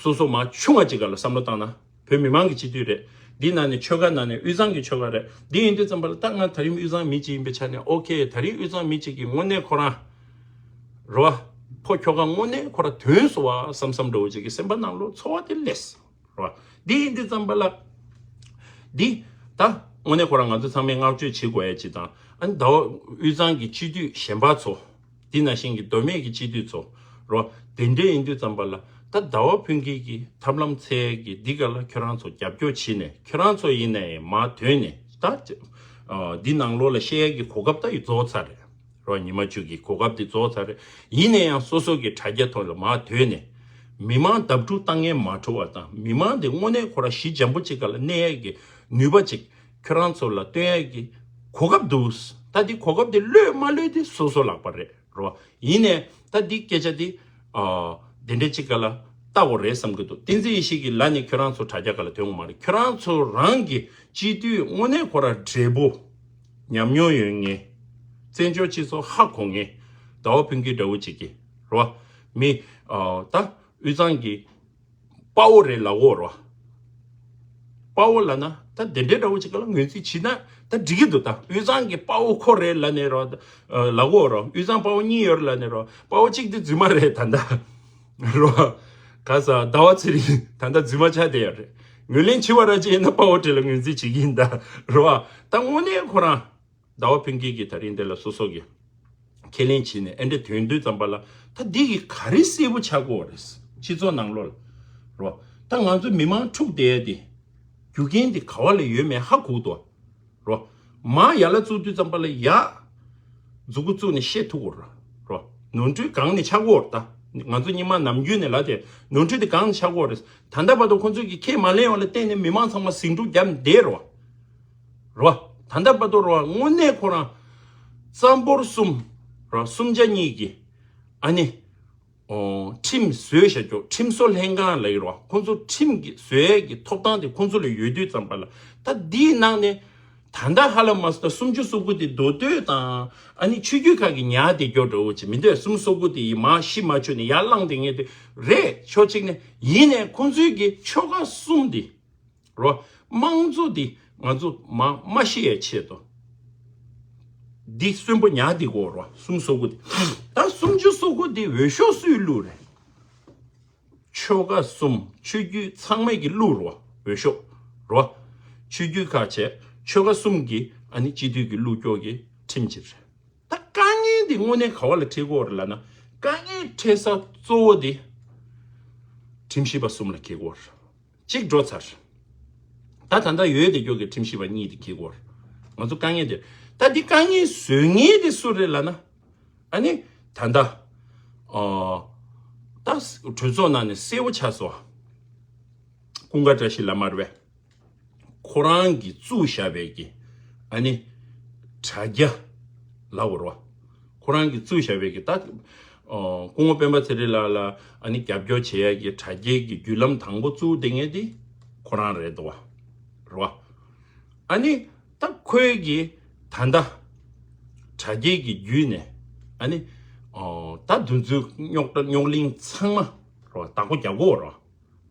སོ་སོ་མ་ཆུང་བ་ཅིག་ག་ལ་བསམ་བློ་བཏང་ན། བོད་མི་མང་གི་སྤྱི་འཐུས་རེད། འདི་ནང་ནས་ཆོལ་ཁ་ནང་ནས་དབུས་གཙང་གི་ཆོལ་ཁ་རེད། འདི་ཡིན་དུས་ཙམ་པ་ལ་ད་ང་ད་རིང་དབུས་གཙང་མི་གཅིག་ཡིན་པའི་ཆ་ནས། ཨོ་ཁེ། ད་རིང་དབུས་གཙང་མི་གཅིག་གིས་དངོས་གནས་ཁོ་རང་རེད་བ། ཕོ་ཁྱོ་ག་དངོས་གནས་ཁོ་རང་དོན་སོང་བ་བསམ་བསམ་འདྲ་བོ་ཅིག་གི་སེམས་པ་ནང་ལོགས་ཚོར་བ་དེ་སླེབས། རེད་བ། འདི་ཡིན་དུས་ཙམ་པ་ལ། འདི་ད་དངོས་གནས་ཁོ་རང་ང་ཚོ་ཚང་མས་བསྔགས་བརྗོད་བྱེད་དགོས་ཡ་ཅིག་དང་། ཨ་ནི་ཟླ་བ་དབུས་གཙང་གི་སྤྱི་འཐུས་གཞན་པ་ཚོ། འདི་ནང་བཞིན་གྱི་མདོ་སྨད་ཀྱི་སྤྱི་འཐུས་ཚོ། རོ། དེ་འདྲ་ཡིན་དུས་ཙམ་པ་ལ་ད་ཟླ་བ་ཕུན་སྐྱིད་ཀྱི་ཐབས་ལམ་འཚོལ་གྱི་འདི་ག་ལ་ཁྱོད་རང་ཚོ་རྒྱབ་སྐྱོར་བྱས་ནས། ཁྱོད་རང་ཚོ་ཡིན་ནའི་མར་ཐོན་ནས་ད་ཨ་འདི་ནང་ལོགས་ལ་བཤད་ཡ་གི་གོ་སྐབས་ད་ཡོད་རྫོགས་ཚར་རེད། རོ། ཉི་མ་བཅུ་གི་གོ་སྐབས་དེ་རྫོགས་ཚར་རེད། ཡིན་ན་ཡང་སོ་སོ་གི་དྲ་རྒྱ་ཐོག་ལ་མར་དོན་ནས་མི་མང་བརྡབ་འཁྲུག་བཏང་མཁན་མ་འཕྲོ་བ་དང་། མི་མང་དེ་དངོས་གནས་ཁོ་རང་ཞི་འཇམ་པོ་ཅིག་སྒང་ལ་གནས་ཡས་ཀྱི་ནུས་པ་ཅིག་ཁྱོད་རང་ཚོ་ལ་སྟོན་ཡས་ཀྱི་གོ་སྐབས་འདུག། ད་འདི་གོ་སྐབས་དེ་ལོས་མ་ལོས་དེ་སོ་སོ་ལག་པ་རེད། རོ། ཡིན་ནས་ད་འདི་སྐད་ཆ་འདི་ཨ་དེ་འདྲ་ཅིག་སྒང་ལ་ལྟ་དགོས་རེད་བསམ་གྱི་འདུག། བསྟན་འཛིན་ཡེ་ཤེས་ཀྱིས་ལབ་ནས་ཁྱོད་རང་ཚོ་དྲ་རྒྱ་སྒང་ལ་ཐོན་དགོས་མ་རེད། ཁྱོད་རང་ཚོ་རང་གི་སྤྱི་འཐུས་དངོས་གནས་ཁོ་རང་བགྲེས་པོ་ཉམས་མྱོང་ཡོད་མཁན། བཙན་བྱོལ་སྤྱི་ཚོགས་ཧ་གོ་མཁན་ཟླ་བ་ཕུན་སྐྱིད་འདྲ་བོ་ཅིག་གིས། རོ། མི་ཨ་ད་དབུས་གཙང་གི་དཔའ་བོ་རེད་ལབ་ཀྱི་ཡོད་རེད་བ། དཔའ་བོ་ལབ་ན་ད་དེ་འདྲའི་འདྲ་བོ་ཅིག་སྒང་ལ་ངོས་འཛིན་བྱེད་ན་ད་འགྲིག་གི་འདུག། ད་དབུས་གཙང་གི་དཔའ་བོ་ཁོ་རེད་ལབ་ནས་རོ། ཨ་ལབ་ཀྱི་ཡོད་རེད། དབུས་གཙང་དཔའ་བོ་གཉིས་ཡོད་རེད་ལབ་ནས་རོ། དཔའ་བོ་གཅིག་དེ་རྫུན་མ་རེད་ད་ལྟ། རོ། ག་ས་ཟླ་བ་ཚེ་རིང་ད་ལྟ་རྫུན་མ་ཆགས་བསྡད་ཡོད་རེད། ངོས་ལེན་བྱེད་པ་ར་ཅིག་ཡིན་ན་དཔའ་བོ་དེ་ལ་ངོས་འཛིན་བྱེད་ཀྱི་ཡིན་ད། རོ། ད་དངོས་གནས་ཁོ་རང་ཟླ་བ་ཕུན་སྐྱིད་ཀྱིས་ད་རིང་འདི་ལ་སོ་སོ་གི་ཁས་ལེན་བྱས་ནས་ཨེ་འདྲ་ཐོན་དུས་ཙམ་པ་ལ། ད་འདི་གི་ག་རེ་གསལ་པོ་ཆགས་ཀྱི་ཡོད་རེད། སྤྱི་ཚོགས་ནང་ལོགས་ལ། རོ། ད་ང་ཚོ་མི་མང་འཁྲུག་བསྡད་ཡ་དེ་རྒྱུ་རྐྱེན་དེ་ག་བ་ལ་ཡོད་མེད་ཧ་གོ་གི་འདུག། རོ། མར་ཡར་ལ་བཙུགས་དུས་ཙམ་པ་ལ་ཡར་མཛུ་གུ་བཙུགས་ནས་བཤད་ཐུབ་ཀྱི་ཡོད་རེད། རོ། ནོར་འཁྲུལ་གང་ནས་ཆགས་ཀྱི་ཡོད་རེད། ད་ང་ཚོ་སྔོན་མ་ནམ་རྒྱུན་ནས་ལབ་དེ། ནོར་འཁྲུལ་དེ་གང་ནས་ཆགས་ཀྱི་ཡོད་རེད། ད་ལྟ་བར་དུ་ཁོང་ཚོས་ཀྱི་ཁས་མ་ལེན་པ་ལ་བརྟེན་ནས་མི་མང་ཚང་མ་ཟིང་འཁྲུག་བརྒྱབ་བསྡད་རེད་བ། རོ། ད་ལྟ་བར་དུ་རོ། དངོས་གནས་ཁོ་རང་རྩམ་ཕོར་གསུམ། རོ། གསུམ་ཆ་གཉིས་ཀྱི་ཨ་ནི་ཨོ་ཁྲིམས་བཟོས་བཞག་ཀྱོག། ཁྲིམས་བཟོ་ལྷན་ཁང་ལབ་ཀྱི་རོ། ཁོང་ཚོ་ཁྲིམས་ཀྱི་བཟོ་ཡས་ཀྱི་ཐོབ་ཐང་དེ་ཁོང་ཚོ་ལ་ཡོད་དུས་ཙམ་པ་ལ། ད་འདིའི་ནང་ནས་ད་ལྟ་ཧ་ལམ་མ་སོང་ད་སུམ་ཅུ་སོ་དགུ་དེ་མདོ་སྟོད་དང་ཨ་ནི་ཆོས་བརྒྱུད་ཁག་གི་ཉག་དེ་ཀྱོག་འདྲ་བོ་ཅིག་མི་འདུག། སུམ་སོ་དགུ་དེ་ཡི་མ་ཤི་མ་ཆོད་ནས་ཡར་ལངས་དེ་ངས་དེ་རེད། ཕྱོགས་གཅིག་ནས་ཡིན་ནས་ཁོང་ཚོའི་གི་ཆོལ་ཁ་གསུམ་དེ། རོ། དམངས་གཙོ་འདི་ང་ཚོ་མ་མ་ཤི་ཡའི་ཆེད་དུ། འདི་གསོན་པོ་ཉག་འདི་དགོས་རོ། སུམ་སོ་དགུ་འདི། ད་སུམ་ཅུ་སོ་དགུ་འདི་འོས་ཤོག་སུས་བླུགས་རེད། ཆོལ་ཁ་གསུམ་ཆོས་བརྒྱུད་ཚང་མས་ཀྱི་བླུགས་རོ། འོས་ཤོག་རོ། ཆོས་བརྒྱུད་ཁག་བྱས་ཆོལ་ཁ་གསུམ་གྱི་ཨ་ནི་སྤྱི་འཐུས་ཀྱི་བླུགས་ཀྱོག་གི་ཁྲིམས་ཅིག་རེད། ད་དཀའ་ངལ་འདི་དངོས་གནས་ག་བ་ལ་འཕྲད་ཀྱི་ཡོད་རེད་ལབ་ན། དཀའ་ངལ་འཕྲད་ས་གཙོ་བོ་འདི་ཁྲིམས་ཞིབ་པ་གསུམ་ལ་འཁེལ་ཀྱི་ཡོད་རེད། གཅིག་འགྲོ་ཚར། ད་ད་ལྟ་ཡོད་དེ་ཀྱོག་གི་ཁྲིམས་ཞིབ་པ་གཉིས་དེ་འཁེལ་ཀྱི་ཡོད་རེད། ང་ཚོ་དཀའ་ངལ་འདི། ད་འདི་དཀའ་ངལ་བཟོ་མཁན་དེ་སུ་རེད་ལབ་ན། ཨ་ནི་ད་ལྟ་ཨོ་ད་གྲོས་ཚོགས་ནང་ནས་གསལ་པོ་ཆགས་སོང་། ཀུན་དགའ་བཀྲ་ཤིས་ལགས་མ་རེད་པས། ཁོ་རང་གིས་བཙུགས་བཞག་པའི་གི་ཨ་ནི་དྲ་རྒྱ་ལབ་དགོས་རེད་བ། ཁོ་རང་གིས་བཙུགས་བཞག་པའི་གི་ད་ཨོ་སྐུ་ངོ་སྤེན་པ་ཚེ་རིང་ལགས་ལ་ཨ་ནི་རྒྱབ་སྐྱོར་བྱེད་ཡ་གི་དྲ་རྒྱའི་གི་བརྒྱུད་ལམ་དང་པོ་བཙུགས་བསྡད་མཁན་དེ་ཁོ་རང་རེད་འདུག་བ། རེད་བ། ཨ་ནི་ད་ཁོའི་གི་ད་ལྟ་དྲ་རྒྱའི་གི་བརྒྱུད་ནས་ཨ་ནི་ཨོ་ད་དེ་ཚོའི་རྙོག་དྲ་རྙོག་གླེང་ཚང་མ་རེད་བ། བདག་པོ་རྒྱག་དགོས་རེད་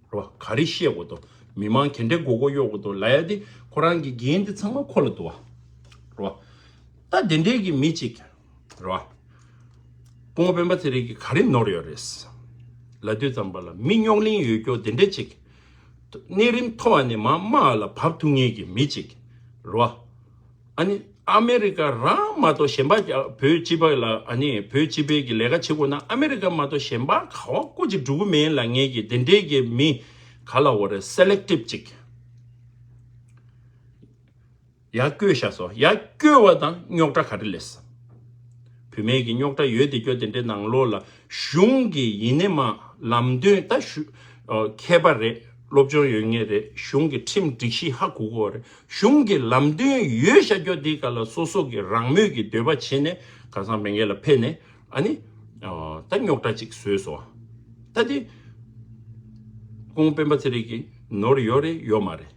བ། རོ། ག་རེ་བཤད་དགོས་འདུག། མི་མང་ག་འདྲའི་མགོ་སྐོར་གཡོག་དགོས་འདུག་ལབ་ཡ་དེ་ཁོ་རང་གི་འགན་དེ་ཚང་མ་ཁོ་ལ་འདུག་བ། རོ། ད་དེ་འདྲའི་གི་མི་གཅིག། རོ། སྐུ་ངོ་སྤེན་པ་ཚེ་རིང་གིས་ག་རེ་ནོར་ཡོད་རེད། ལབ་དུས་ཙམ་པ་ལ་མི་རྙོག་གླེང་ཡོད་ཀྱོག་དེ་འདྲ་གཅིག། གནས་རིམ་མཐོ་བ་ནས་མར་དམའ་བ་ལ་བབས་ཐུབ་མཁན་གྱི་མི་གཅིག། རོ། ཨ་ནི་ཨ་མེ་རི་ཀ་རང་མ་གཏོགས་གཞན་པ་རྒྱ་བོད་སྤྱི་པ་ལ་ཨ་ནི་བོད་སྤྱི་པའི་གི་ལས་ཀ་བྱེད་དགོས་ན་ཨ་མེ་རི་ཀ་མ་གཏོགས་གཞན་པ་ག་བ་སྐུ་མཁྱེན་འགྲོ་གི་མེད་ལབ་མཁན་གྱི་དེ་འདྲའི་གི་མི་ག་ལབ་དགོས་རེད། སེ་ལེག་ཊིབ་ཅིག་ཡར་བསྐོས་བཞག་སོང་། ཡར་བསྐོས་པ་དང་རྙོག་དྲ་ག་རེ་སླེབས། བུད་མེད་ཀྱི་རྙོག་དྲ་ཡོད་དེ་ཀྱོག་དེ་འདྲའི་ནང་ལོགས་ལ་གཞུང་གི་ཡིན་ནའི་མ་ལམ་སྟོན་ད་ཞུ་ཨ་མཁས་པ་རེད། སློབ་སྦྱོང་ཡོད་མཁན་རེད། གཞུང་གི་ཁྲིམས་སྒྲིག་གཞི་ཧ་གོ་གི་ཡོད་རེད། གཞུང་གི་ལམ་སྟོན་ཡོད་བཞག་ཀྱོག་དེའི་སྐབས་ལ་སོ་སོ་གི་རང་མོས་ཀྱི་འདོད་པ་བྱས་ནས་ཁ་སང་མེ་འགས་ལ་ཕེབས་ནས་ཨ་ནི་ཨ་ད་རྙོག་དྲ་ཅིག་བཟོས་སོང་། ད་དེ་སྐུ་ངོ་སྤེན་པ་ཚེ་རིང་གི་ནོར་ཡོད་རེད་ཡོད་མ་རེད།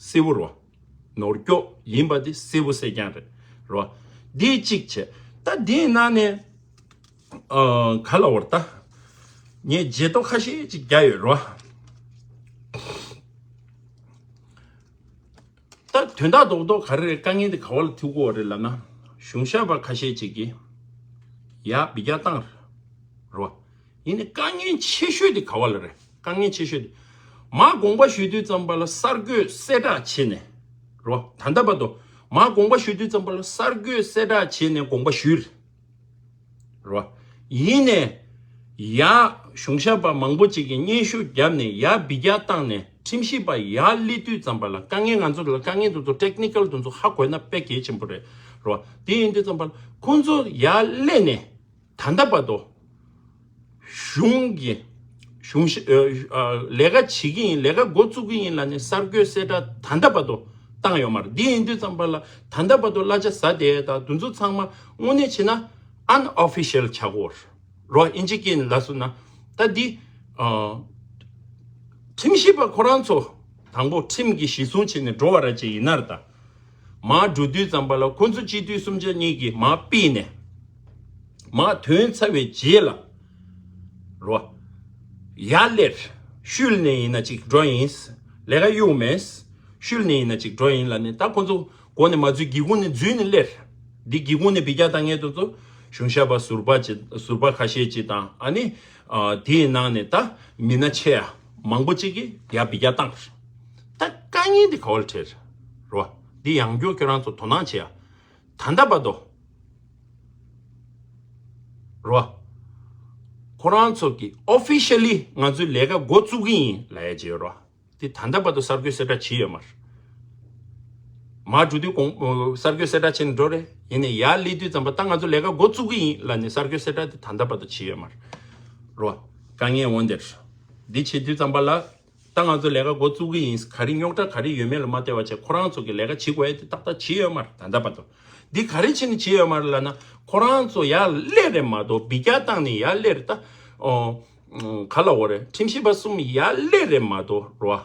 གསལ་པོ་རེད་བ། ནོར་ཀྱོག་ཡིན་པ་དེ་གསལ་པོ་གསལ་རྐྱང་རེད། རེད་བ། དེ་གཅིག་བྱས། ད་དེའི་ནང་ནས་ཨ་ག་ལབ་དགོས་རེད་ད། ངས་བརྗེད་ཐོ་ཁ་ཤས་ཅིག་བརྒྱབ་ཡོད་རེད་བ། ད་དོན་དག་རྡོག་རྡོག་ག་རེ་རེད། དཀའ་ངལ་དེ་ག་བ་ལ་ཐུག་གི་ཡོད་རེད་ལབ་ན། གཞུང་ཞབས་པ་ཁ་ཤས་ཅིག་གིས་ཡར་འབུད་རྒྱག་བཏང་རེད་བ། ཡིན་ནའི་དཀའ་ངལ་ཆེ་ཤོས་དེ་ག་བ་ལ་རེད། དཀའ་ངལ་ཆེ་ཤོས་དེ། མར་དགོངས་པ་ཞུ་དུས་ཙམ་པ་ལ་གསར་འགོད་གསལ་བསྒྲགས་བྱས་ནས། རེད་བ། ད་ལྟ་བར་དུ་མར་དགོངས་པ་ཞུ་དུས་ཙམ་པ་ལ་གསར་འགོད་གསལ་བསྒྲགས་བྱས་ནས་དགོངས་པ་ཞུས་རེད། རེད་བ། ཡིན་ནའི་ཡར་གཞུང་ཞབས་པ་མང་པོ་ཅིག་གིས་སྙན་ཞུ་བརྒྱབ་ནས་ཡར་འབུད་རྒྱག་བཏང་ནས་ཁྲིམས་ཞིབ་པ་ཡར་སླེབས་དུས་ཙམ་པ་ལ་དཀའ་ངལ། ང་ཚོ་ལ་དཀའ་ངལ་དེ་ཚོ་ཊེག་ནི་ཀལ་དེ་ཚོ་ཧ་གོ་ན་དཔེ་གལ་ཆེན་པོ་རེད། རོ། དེ་ཡིན་དུས་ཙམ་པ་ལ་ཁོང་ཚོ་ཡར་སླེབས་ནས་ད་ལྟ་བར་དུ་གཞུང་གི་གཞུང་ཞབས་ལས་ཀ་བྱེད་ཀྱི་ཡིན། ལས་ཀ་འགོ་བཙུགས་ཀྱི་ཡིན་ལབ་ནས་གསར་འགོད་གསལ་བསྒྲགས་ད་ལྟ་བར་དུ་བཏང་ཡོད་མ་རེད། དེ་ཡིན་དུས་ཙམ་པ་ལ་ད་ལྟ་བར་དུ་གླ་ཆ་ཟ་བསྡད་ཡ་དང་དེ་ཚོ་ཚང་མ་དངོས་གནས་བྱས་ན་unofficial་ཆགས་ཀྱི་ཡོད་རེད། རོ། ཨིན་ཇི་སྐད་ནས་ལབ་སོང་ན་ད་འདི་ཨ་ཁྲིམས་ཞིབ་པ་ཁོ་རང་ཚོ་དང་པོ་ཁྲིམས་ཀྱི་གཞི་བཟུང་བྱས་ནས་འགྲོ་བ་ར་ཅིག་ཡིན་ན་ར། ད་མར་འགྲོ་དུས་ཙམ་པ་ལ་ཁོ་ཚོ་སྤྱི་འཐུས་གསུམ་ཆ་གཉིས་ཀྱིས་མར་ཕུད་ནས་མར་ཐོན་ཚར་བའི་རྗེས་ལ། རོ། ཡར་སླེབས། ཤུལ་ནས་ཡིན་ན་ཅིག་འགྲོ་ཡིན། ལས་ཀ་གཡུག་མེད། ཤུལ་ནས་ཡིན་ན་ཅིག་འགྲོ་ཡིན་ལབ་ནས་ད་ཁོ་ཚོ་འགོ་ནས་མ་འཛུལ་སྒེའུ་ཁུང་ནས་འཛུལ་ནས་སླེབས། འདི་སྒེའུ་ཁུང་ནས་འབུད་རྒྱག་བཏང་མཁན་དེ་ཚོ་གཞུང་ཞབས་པ་ཟུར་པ་ཅིག་ཟུར་པ་ཁ་ཤས་ཅིག་དང་། ཨ་ནི་ཨ་དེའི་ནང་ནས་ད་མི་སྣ་ཆེ་ཡ་མང་པོ་ཅིག་གིས་ཡར་འབུད་རྒྱག་བཏང་། ད་དཀའ་ངལ་འདི་ག་བ་ལ་འཕྲད་རོ། འདི་ཡང་བསྐྱར་ཁྱོད་རང་ཚོ་དོ་སྣང་བྱེད་ཡ། ད་ལྟ་བར་དུ་རོ། ཁོ་རང་ཚོ་གིས་officially་ང་ཚོའི་ལས་ཀ་འགོ་བཙུགས་ཀྱི་ཡིན་ལབ་ཡ་ཅིག་ཡོད་རོ། དེ་ད་ལྟ་བར་དུ་གསར་འགོད་གསལ་བསྒྲགས་བྱས་ཡོད་མ་རེད། མར་འགྲོ་དུས་གོང་གསར་འགོད་གསལ་བསྒྲགས་བྱས་ནས་འགྲོ་རེད། ཡིན་ནའི་ཡར་སླེབས་དུས་ཙམ་པ་ད་ང་ཚོ་ལས་ཀ་འགོ་བཙུགས་ཀྱི་ཡིན་ལབ་ནས་གསར་འགོད་གསལ་བསྒྲགས་དེ་ད་ལྟ་བར་དུ་བྱས་ཡོད་མ་རེད། རོ། དཀའ་ངལ་འོན་ཏེ་འདི་བྱེད་དུས་ཙམ་པ་ལ། ད་ང་ཚོ་ལས་ཀ་འགོ་བཙུགས་ཀྱི་ཡིན། ག་རེ་རྙོག་དྲ་ག་རེ་ཡོད་མེད་ལ་མ་བལྟས་པ་བྱས་ཁོ་རང་ཚོ་གི་ལས་ཀ་བྱེད་དགོས་ཡ་དེ་ཏག་ཏག་བྱས་ཡོད་མ་རེད། ད་ལྟ་བར་དུ་འདི་ག་རེ་བྱས་ནས་བྱས་ཡོད་མ་རེད་ལབ་ན་ཁོ་རང་ཚོ་ཡར་སླེབས་རེད་མ་གཏོགས་འབུད་རྒྱག་བཏང་ནས་ཡར་སླེབས་རེད། ད་ཨོ་ག་ལབ་དགོས་རེད། ཁྲིམས་ཞིབ་པ་གསུམ་ཡར་སླེབས་རེད་མ་གཏོགས་རོ།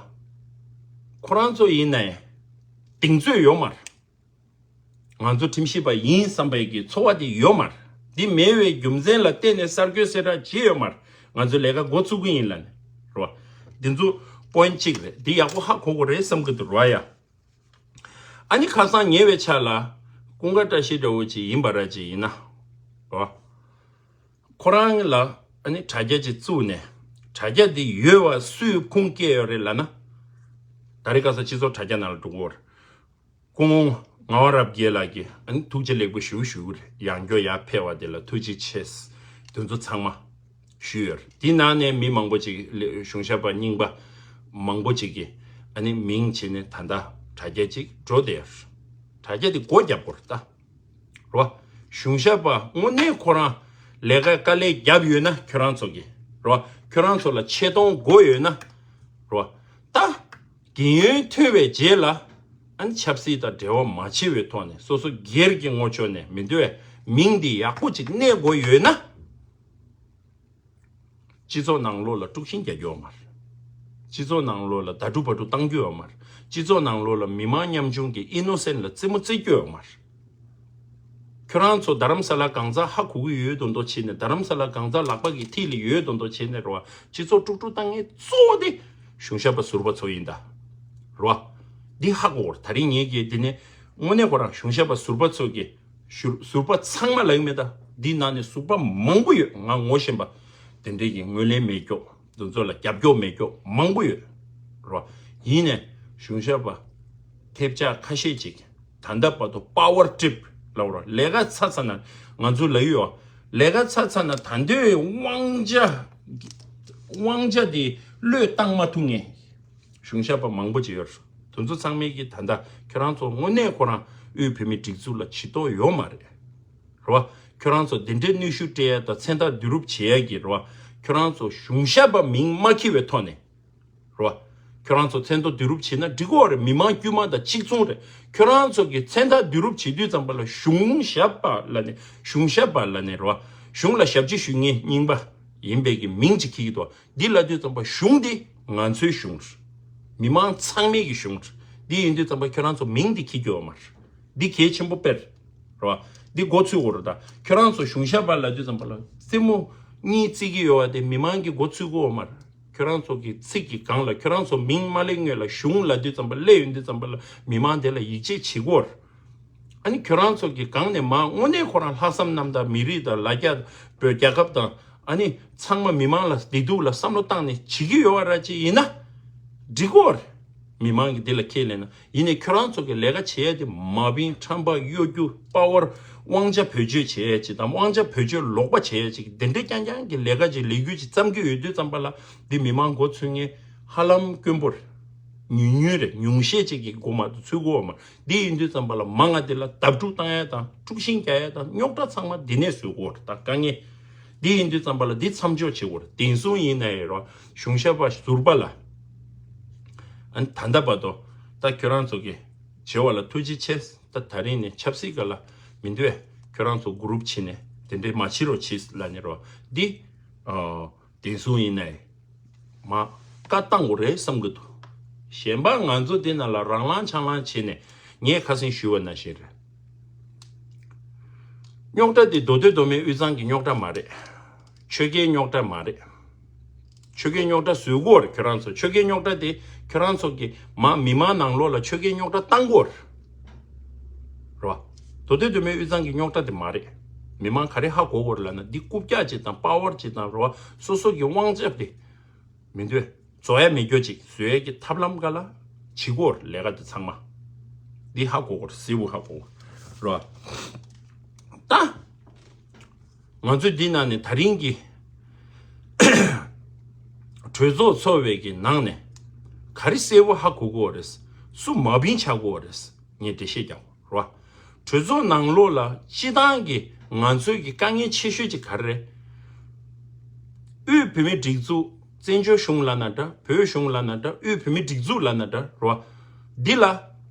ཁོ་རང་ཚོ་ཡིན་ནའི་གདེང་ཚོད་ཡོད་མ་རེད། ང་ཚོ་ཁྲིམས་ཞིབ་པ་ཡིན་བསམ་པའི་གི་ཚོར་བ་དེ་ཡོད་མ་རེད། འདི་མེད་པའི་རྒྱུ་མཚན་ལ་བརྟེན་ནས་གསར་འགོད་གསལ་བསྒྲགས་བྱས་ཡོད་མ་རེད། ང་ཚོའི་ལས་ཀ་འགོ་བཙུགས་ཀྱི་ཡིན་ལབ་ནས་རོ། འདི་ཚོ་point་གཅིག་རེད། འདི་ཡག་པོ་ཧ་གོ་དགོས་རེད་བསམ་གི་འདུག་རོ་ཡ། ཨ་ནི་ཁ་སང་ཉེ་བའི་ཆར་ལ་ཀུན་དགའ་བཀྲ་ཤིས་འདྲ་བོ་ཅིག་ཡིན་པ་ར་ཅིག་ཡིན་ན་རོ། ཁོ་རང་ལ་ཨ་ནི་དྲ་རྒྱ་ཅིག་བཙུགས་ནས་དྲ་རྒྱ་འདི་ཡོད་པ་སུས་ཁུངས་སྐྱེལ་ཡོད་རེད་ལབ་ན། ད་རེས་ཁ་སང་སྤྱི་ཚོགས་དྲ་རྒྱ་ནང་ལ་འགྲོ་གི་ཡོད་རེད། སྐུ་ངོ་ངག་དབང་རབ་རྒྱས་ལགས་ཀྱིས་ཨ་ནི་ཐུགས་རྗེ་ལེགས་འབུལ་ཞུ་ཞུ་གི་རེད། ཡང་བསྐྱར་ཡར་ཕེབས་པ་དེ་ལ་ཐུགས་རྗེ་ཆེ། དེ་ཚོ་ཚང་མ་ཞུས་ཡོད་རེད། དེའི་ནང་ནས་མི་མང་པོ་ཅིག་ལ་གཞུང་ཞབས་པ་རྙིང་པ་མང་པོ་ཅིག་གིས་ཨ་ནི་མིང་བྱས་ནས་ད་ལྟ་དྲ་རྒྱ་ཅིག་འགྲོ་བསྡད་ཡོད་རེད། དྲ་རྒྱ་དེ་སྒོ་བརྒྱབ་དགོས་རེད་ད། རོ། གཞུང་ཞབས་པ་དངོས་གནས་ཁོ་རང་ལས་ཀ་དཀའ་ལས་བརྒྱབ་ཡོད་ན་ཁྱོད་རང་ཚོ་གིས་རོ། ཁྱོད་རང་ཚོ་ལ་ཆེ་མཐོང་དགོས་ཡོད་ན་རོ། ད་རྒན་ཡོལ་ཐོན་པའི་རྗེས་ལ་ཨ་ནི་ཆབ་སྲིད་དང་འབྲེལ་བ་མ་བྱས་པའི་ཐོག་ནས་སོ་སོ་སྒེར་གྱི་ངོ་ཕྱོགས་ནས་མི་འདོད་པའི་མིང་འདི་ཡག་པོ་ཅིག་གནས་དགོས་ཡོད་ན། སྤྱི་ཚོགས་ནང་ལོགས་ལ་དཀྲུག་ཤིང་རྒྱག་རྒྱུ་ཡོད་མ་རེད། སྤྱི་ཚོགས་ནང་ལོགས་ལ་ད་དཀྲུག་པ་དཀྲུག་བཏང་རྒྱུ་ཡོད་མ་རེད། སྤྱི་ཚོགས་ནང་ལོགས་ལ་མི་མང་ཉམ་ཆུང་གི་ཨི་ནོ་སེན་ལ་རྩེད་མོ་རྩེ་རྒྱུ་ཡོད་མ་རེད། ཁྱོད་རང་ཚོ་རྡ་རམ་ས་ལ་གང་ཚ་ཧ་གོ་གི་ཡོད་མདོག་མདོག་བྱས་ནས་རྡ་རམ་ས་ལ་གང་ཚ་ལག་པ་གི་མཐིལ་ལ་ཡོད་མདོག་མདོག་བྱས་ནས་རེད་བ། སྤྱི་ཚོགས་དཀྲུག་དཀྲུག་བཏང་མཁན་གཙོ་བོ་དེ་གཞུང་ཞབས་པ་ཟུར་པ་ཚོ་ཡིན་ད། རེད་བ། འདི་ཧ་གོ་དགོས་རེད། ད་རིང་ངེད་ཀྱིས་འདི་ནས་དངོས་གནས་ཁོ་རང་གཞུང་ཞབས་པ་ཟུར་པ་ཚོ་གི་ཟུར་ཟུར་པ་ཚང་མ་ལབ་ཀྱི་མེད་ད། འདི་ནང་ནས་ཟུར་པ་མང་པོ་ཡོད། ང་ངོ་ཤེས་པ་དེ་འདྲས་ཀྱི་ངོས་ལེན་མེད་ཀྱོག་འདི་ཚོ་ལ་རྒྱབ་སྐྱོར་མེད་ཀྱོག་མང་པོ་ཡོད་རོ། ཡིན་ནས་གཞུང་ཞབས་པ་ཐེབས་ཆག་ཁ་ཤས་ཅིག་ད་ལྟ་བར་དུ་པ་ཝར་ཊིབ་ལབ་རོ། ལས་ཀ་ཚར་ཚར་ན་ང་ཚོ་ལབ་ཡོད། ལས་ཀ་ཚར་ཚར་ན་ད་འདོད་དབང་ཆ་དབང་ཆ་དེ་བློས་བཏང་མ་ཐུབ་མཁན་གཞུང་ཞབས་པ་མང་པོ་ཅིག་ཡོད་རེད། དེ་ཚོ་ཚང་མས་ཀྱིས་ད་ལྟ་ཁྱོད་རང་ཚོ་དངོས་གནས་ཁོ་རང་དབུས་བོད་མིའི་སྒྲིག་འཛུགས་ལ་ཇུས་གཏོགས་ཡོད་མ་རེད། རེད་བ། ཁྱོད་རང་ཚོ་འདི་འདྲའི་གནོན་ཤུགས་སྤྲད་ཡ་དང་མཚན་རྟགས་བསྡུ་རུབ་བྱེད་ཡ་གི་རེད་བ། ཁྱོད་རང་ཚོ་གཞུང་ཞབས་པ་མིང་མ་འཁྱེར་བའི་ཐོག་ནས་རེད་བ། ཁྱོད་རང་ཚོ་མཚན་ཐོ་བསྡུ་རུབ་བྱེད་ན་འགྲིག་གི་རེད། མི་མང་དཀྱུས་མ་དང་གཅིག་མཚུངས་རེད། ཁྱོད་རང་ཚོ་གི་མཚན་རྟགས་བསྡུ་རུབ་བྱེད་དུས་ཙམ་པ་ལ་གཞུང་ཞབས་པ་ལ་ནི་གཞུང་ཞབས་པ་ལ་ནི་རེད་བ། གཞུང་ལ་ཞབས་ཕྱི་ཞུ་མཁན་རྙིང་པ་ཡིན་པའི་གི་མིང་ཅིག་འཁྱེར་གྱི་འདུག་འདི་ལབ་དུས་ཙམ་པ་གཞུང་འདི་ང་ཚོའི་གཞུང་རེད། མི་མང་ཚང་མའི་གི་གཞུང་རེད། འདི་ཡིན་དུས་ཙམ་པ་ཁྱོད་རང་ཚོ་མིང་འདི་འཁྱེར་རྒྱུ་ཡོད་མ་རེད། འདི་གལ་ཆེན་པོ་དཔེ་རེད། རེད་བ། འདི་འགོ་ཚུགས་དགོས་རེད་ད། ཁྱོད་རང་ཚོ་གཞུང་ཞབས་པ་ལབ་དུས་ཙམ་པ་ལ་རྩེད་མོ་གཉིས་རྩེ་གི་ཡོད་བ་དེ་མི་མང་གི་འགོ་ཚུགས་ཀྱི་ཡོད་མ་རེད། ཁྱོད་རང་ཚོ་གི་ཚིག་གི་སྒང་ལ་ཁྱོད་རང་ཚོ་མིང་མ་སླེབས་སྔོན་ལ་གཞུང་ལབ་དུས་ཙམ་པ་སླེབས་ཡོང་དུས་ཙམ་པ་ལ་མི་མང་དེ་ལ་ཡིད་ཆེས་བྱེད་དགོས་རེད། ཨ་ནི་ཁྱོད་རང་ཚོ་གི་སྒང་ནས་མ་དངོས་གནས་ཁོ་རང་ལྷག་བསམ་རྣམ་དག་མི་རིགས་དང་ལ་རྒྱ་བོད་རྒྱལ་ཁབ་དང་ཨ་ནི་ཚང་མ་མི་མང་ལ་བདེ་སྡུག་ལ་བསམ་བློ་བཏང་ནས་བྱེད་ཀྱི་ཡོད་པ་ར་ཅིག་ཡིན་ན་འགྲིག་གོ་རེད། མི་མང་གི་འདི་ལ་ཁས་ལེན་ན་ཡིན་ནའི་ཁྱོད་རང་ཚོ་གི་ལས་ཀ་བྱེད་ཡ་དེ་མ་བིན་ཁྲམ་པ་གཡོ་སྒྱུ་པ་ཝར་དབང་ཆ་བེད་སྤྱོད་བྱེད་ཡ་ཅིག་དང་དབང་ཆ་བེད་སྤྱོད་ལོག་པ་བྱེད་ཡ་ཅིག་དེ་འདྲའི་རྐྱང་རྐྱང་གི་ལས་ཀ་ཅིག་ལས་འགུལ་ཅིག་བརྩམས་ཀྱི་ཡོད་དུས་ཙམ་པ་ལ་འདི་མི་མང་མགོ་ཚོས་ངེས་ཧ་ལམ་དཀོན་པོ་རེད། ཉུང་ཉུང་རེད། ཉུང་ཤས་ཅིག་གི་མགོ་མ་གཏོགས་ཚུད་ཀྱི་ཡོད་མ་རེད། འདི་ཡིན་དུས་ཙམ་པ་ལ་མ་ང་འདི་ལ་བརྡབ་འཁྲུག་བཏང་ཡ་དང་དཀྲུག་ཤིང་རྒྱག་ཡ་དང་རྙོག་དྲ་ཚང་མ་འདི་ནས་བཟོ་གི་ཡོད་རེད། ད་དཀའ་ངལ་འདི་ཡིན་དུས་ཙམ་པ་ལ་འདི་མཚམས་འཇོག་བྱེད་དགོས་རེད། བདེན་སྲུང་ཡིན་ན་ཡང་རོ། གཞུང་ཞབས་པ་ཟུར་པ་ལ་ཨ་ནི་ད་ལྟ་བར་དུ་ད་ཁྱོད་རང་ཚོ་གི་བྱེད་པ་ལ་ཐུགས་རྗེ་ཆེ། ད་ད་རིང་ནས་ཆབ་སྲིད་སྒང་ལ་མི་འདོད། ཁྱོད་རང་ཚོ་གུ་རུབ་བྱས་ནས་དེ་འདྲའི་མ་བྱེད་རོགས་བྱེད་ལབ་ནས་རོ། འདི་ཨ་བདེན་སྲུང་ཡིན་ནའི་མ་བཀའ་བཏང་དགོས་རེད་བསམ་གྱི་འདུག། གཞན་པ་ང་ཚོ་འདི་ནང་ལ་རང་ལངས་ཆང་ལངས་བྱས་ནས་ངས་ཁ་སང་ཞུས་པ་ནང་བཞིན་རེད། རྙོག་དྲ་འདི་མདོ་སྟོད་མདོ་སྨད་དབུས་གཙང་གི་རྙོག་དྲ་མ་རེད། ཆོལ་ཁའི་རྙོག་དྲ་མ་རེད། ཆོལ་ཁའི་རྙོག་དྲ་བཟོས་གོ་རེད་ཁྱོད་རང་ཚོ། ཆོལ་ཁའི་རྙོག་དྲ་དེ་ཁྱོད་རང་ཚོ་གི་མ་མི་མང་ནང་ལོགས་ལ་ཆོལ་ཁའི་རྙོག་དྲ་བཏང་གོ་རེད། རེད་བ། མདོ་སྟོད་མདོ་སྨད་དབུས་གཙང་གི་རྙོག་དྲ་དེ་མ་རེད། མི་མང་ག་རེ་ཧ་གོ་གོ་རེད་ལབ་ན་འདི་རྐུབ་བཀྱག་ཅིག་དང་པ་ཝར་ཅིག་དང་རེད་བ། སོ་སོ་གི་དབང་ཆ་དེ་མི་འདོད། བཟོ་ཡ་མེད་རྒྱུ་ཅིག་བཟོ་ཡ་གི་ཐབས་ལམ་ག་ལ་བྱེད་གོ་རེད། ལས་ཀ་དེ་ཚང་མ་འདི་ཧ་གོ་གོ་རེད། གཟི་བོ་ཧ་གོ་གོ་རེད་བ། ད། ང་ཚོས་འདི་ནང་ནས་ད་རིང་གི་གྲོས་ཚོགས་ཚོགས་པའི་གི་ནང་ནས་ག་རེ་གསལ་པོ་ཧ་གོ་གོ་རེད། སུ་མ་བིན་ཆགས་གོ་རེད། ངས་འགྲེལ་བཤད་རྒྱག་རོ། གྲོས་ཚོགས་ནང་ལོགས་ལ་སྤྱི་བཏང་གི་ང་ཚོའི་གི་དཀའ་ངལ་ཆེ་ཤོས་ཅིག་ག་རེ་རེད། དབུས་བོད་མིའི་སྒྲིག་འཛུགས་བཙན་བྱོལ་གཞུང་ལབ་ན་འདྲ། བོད་གཞུང་ལབ་ན་འདྲ། དབུས་བོད་མིའི་སྒྲིག་འཛུགས་ལབ་ན་འདྲ་རོ། འདི་ལ་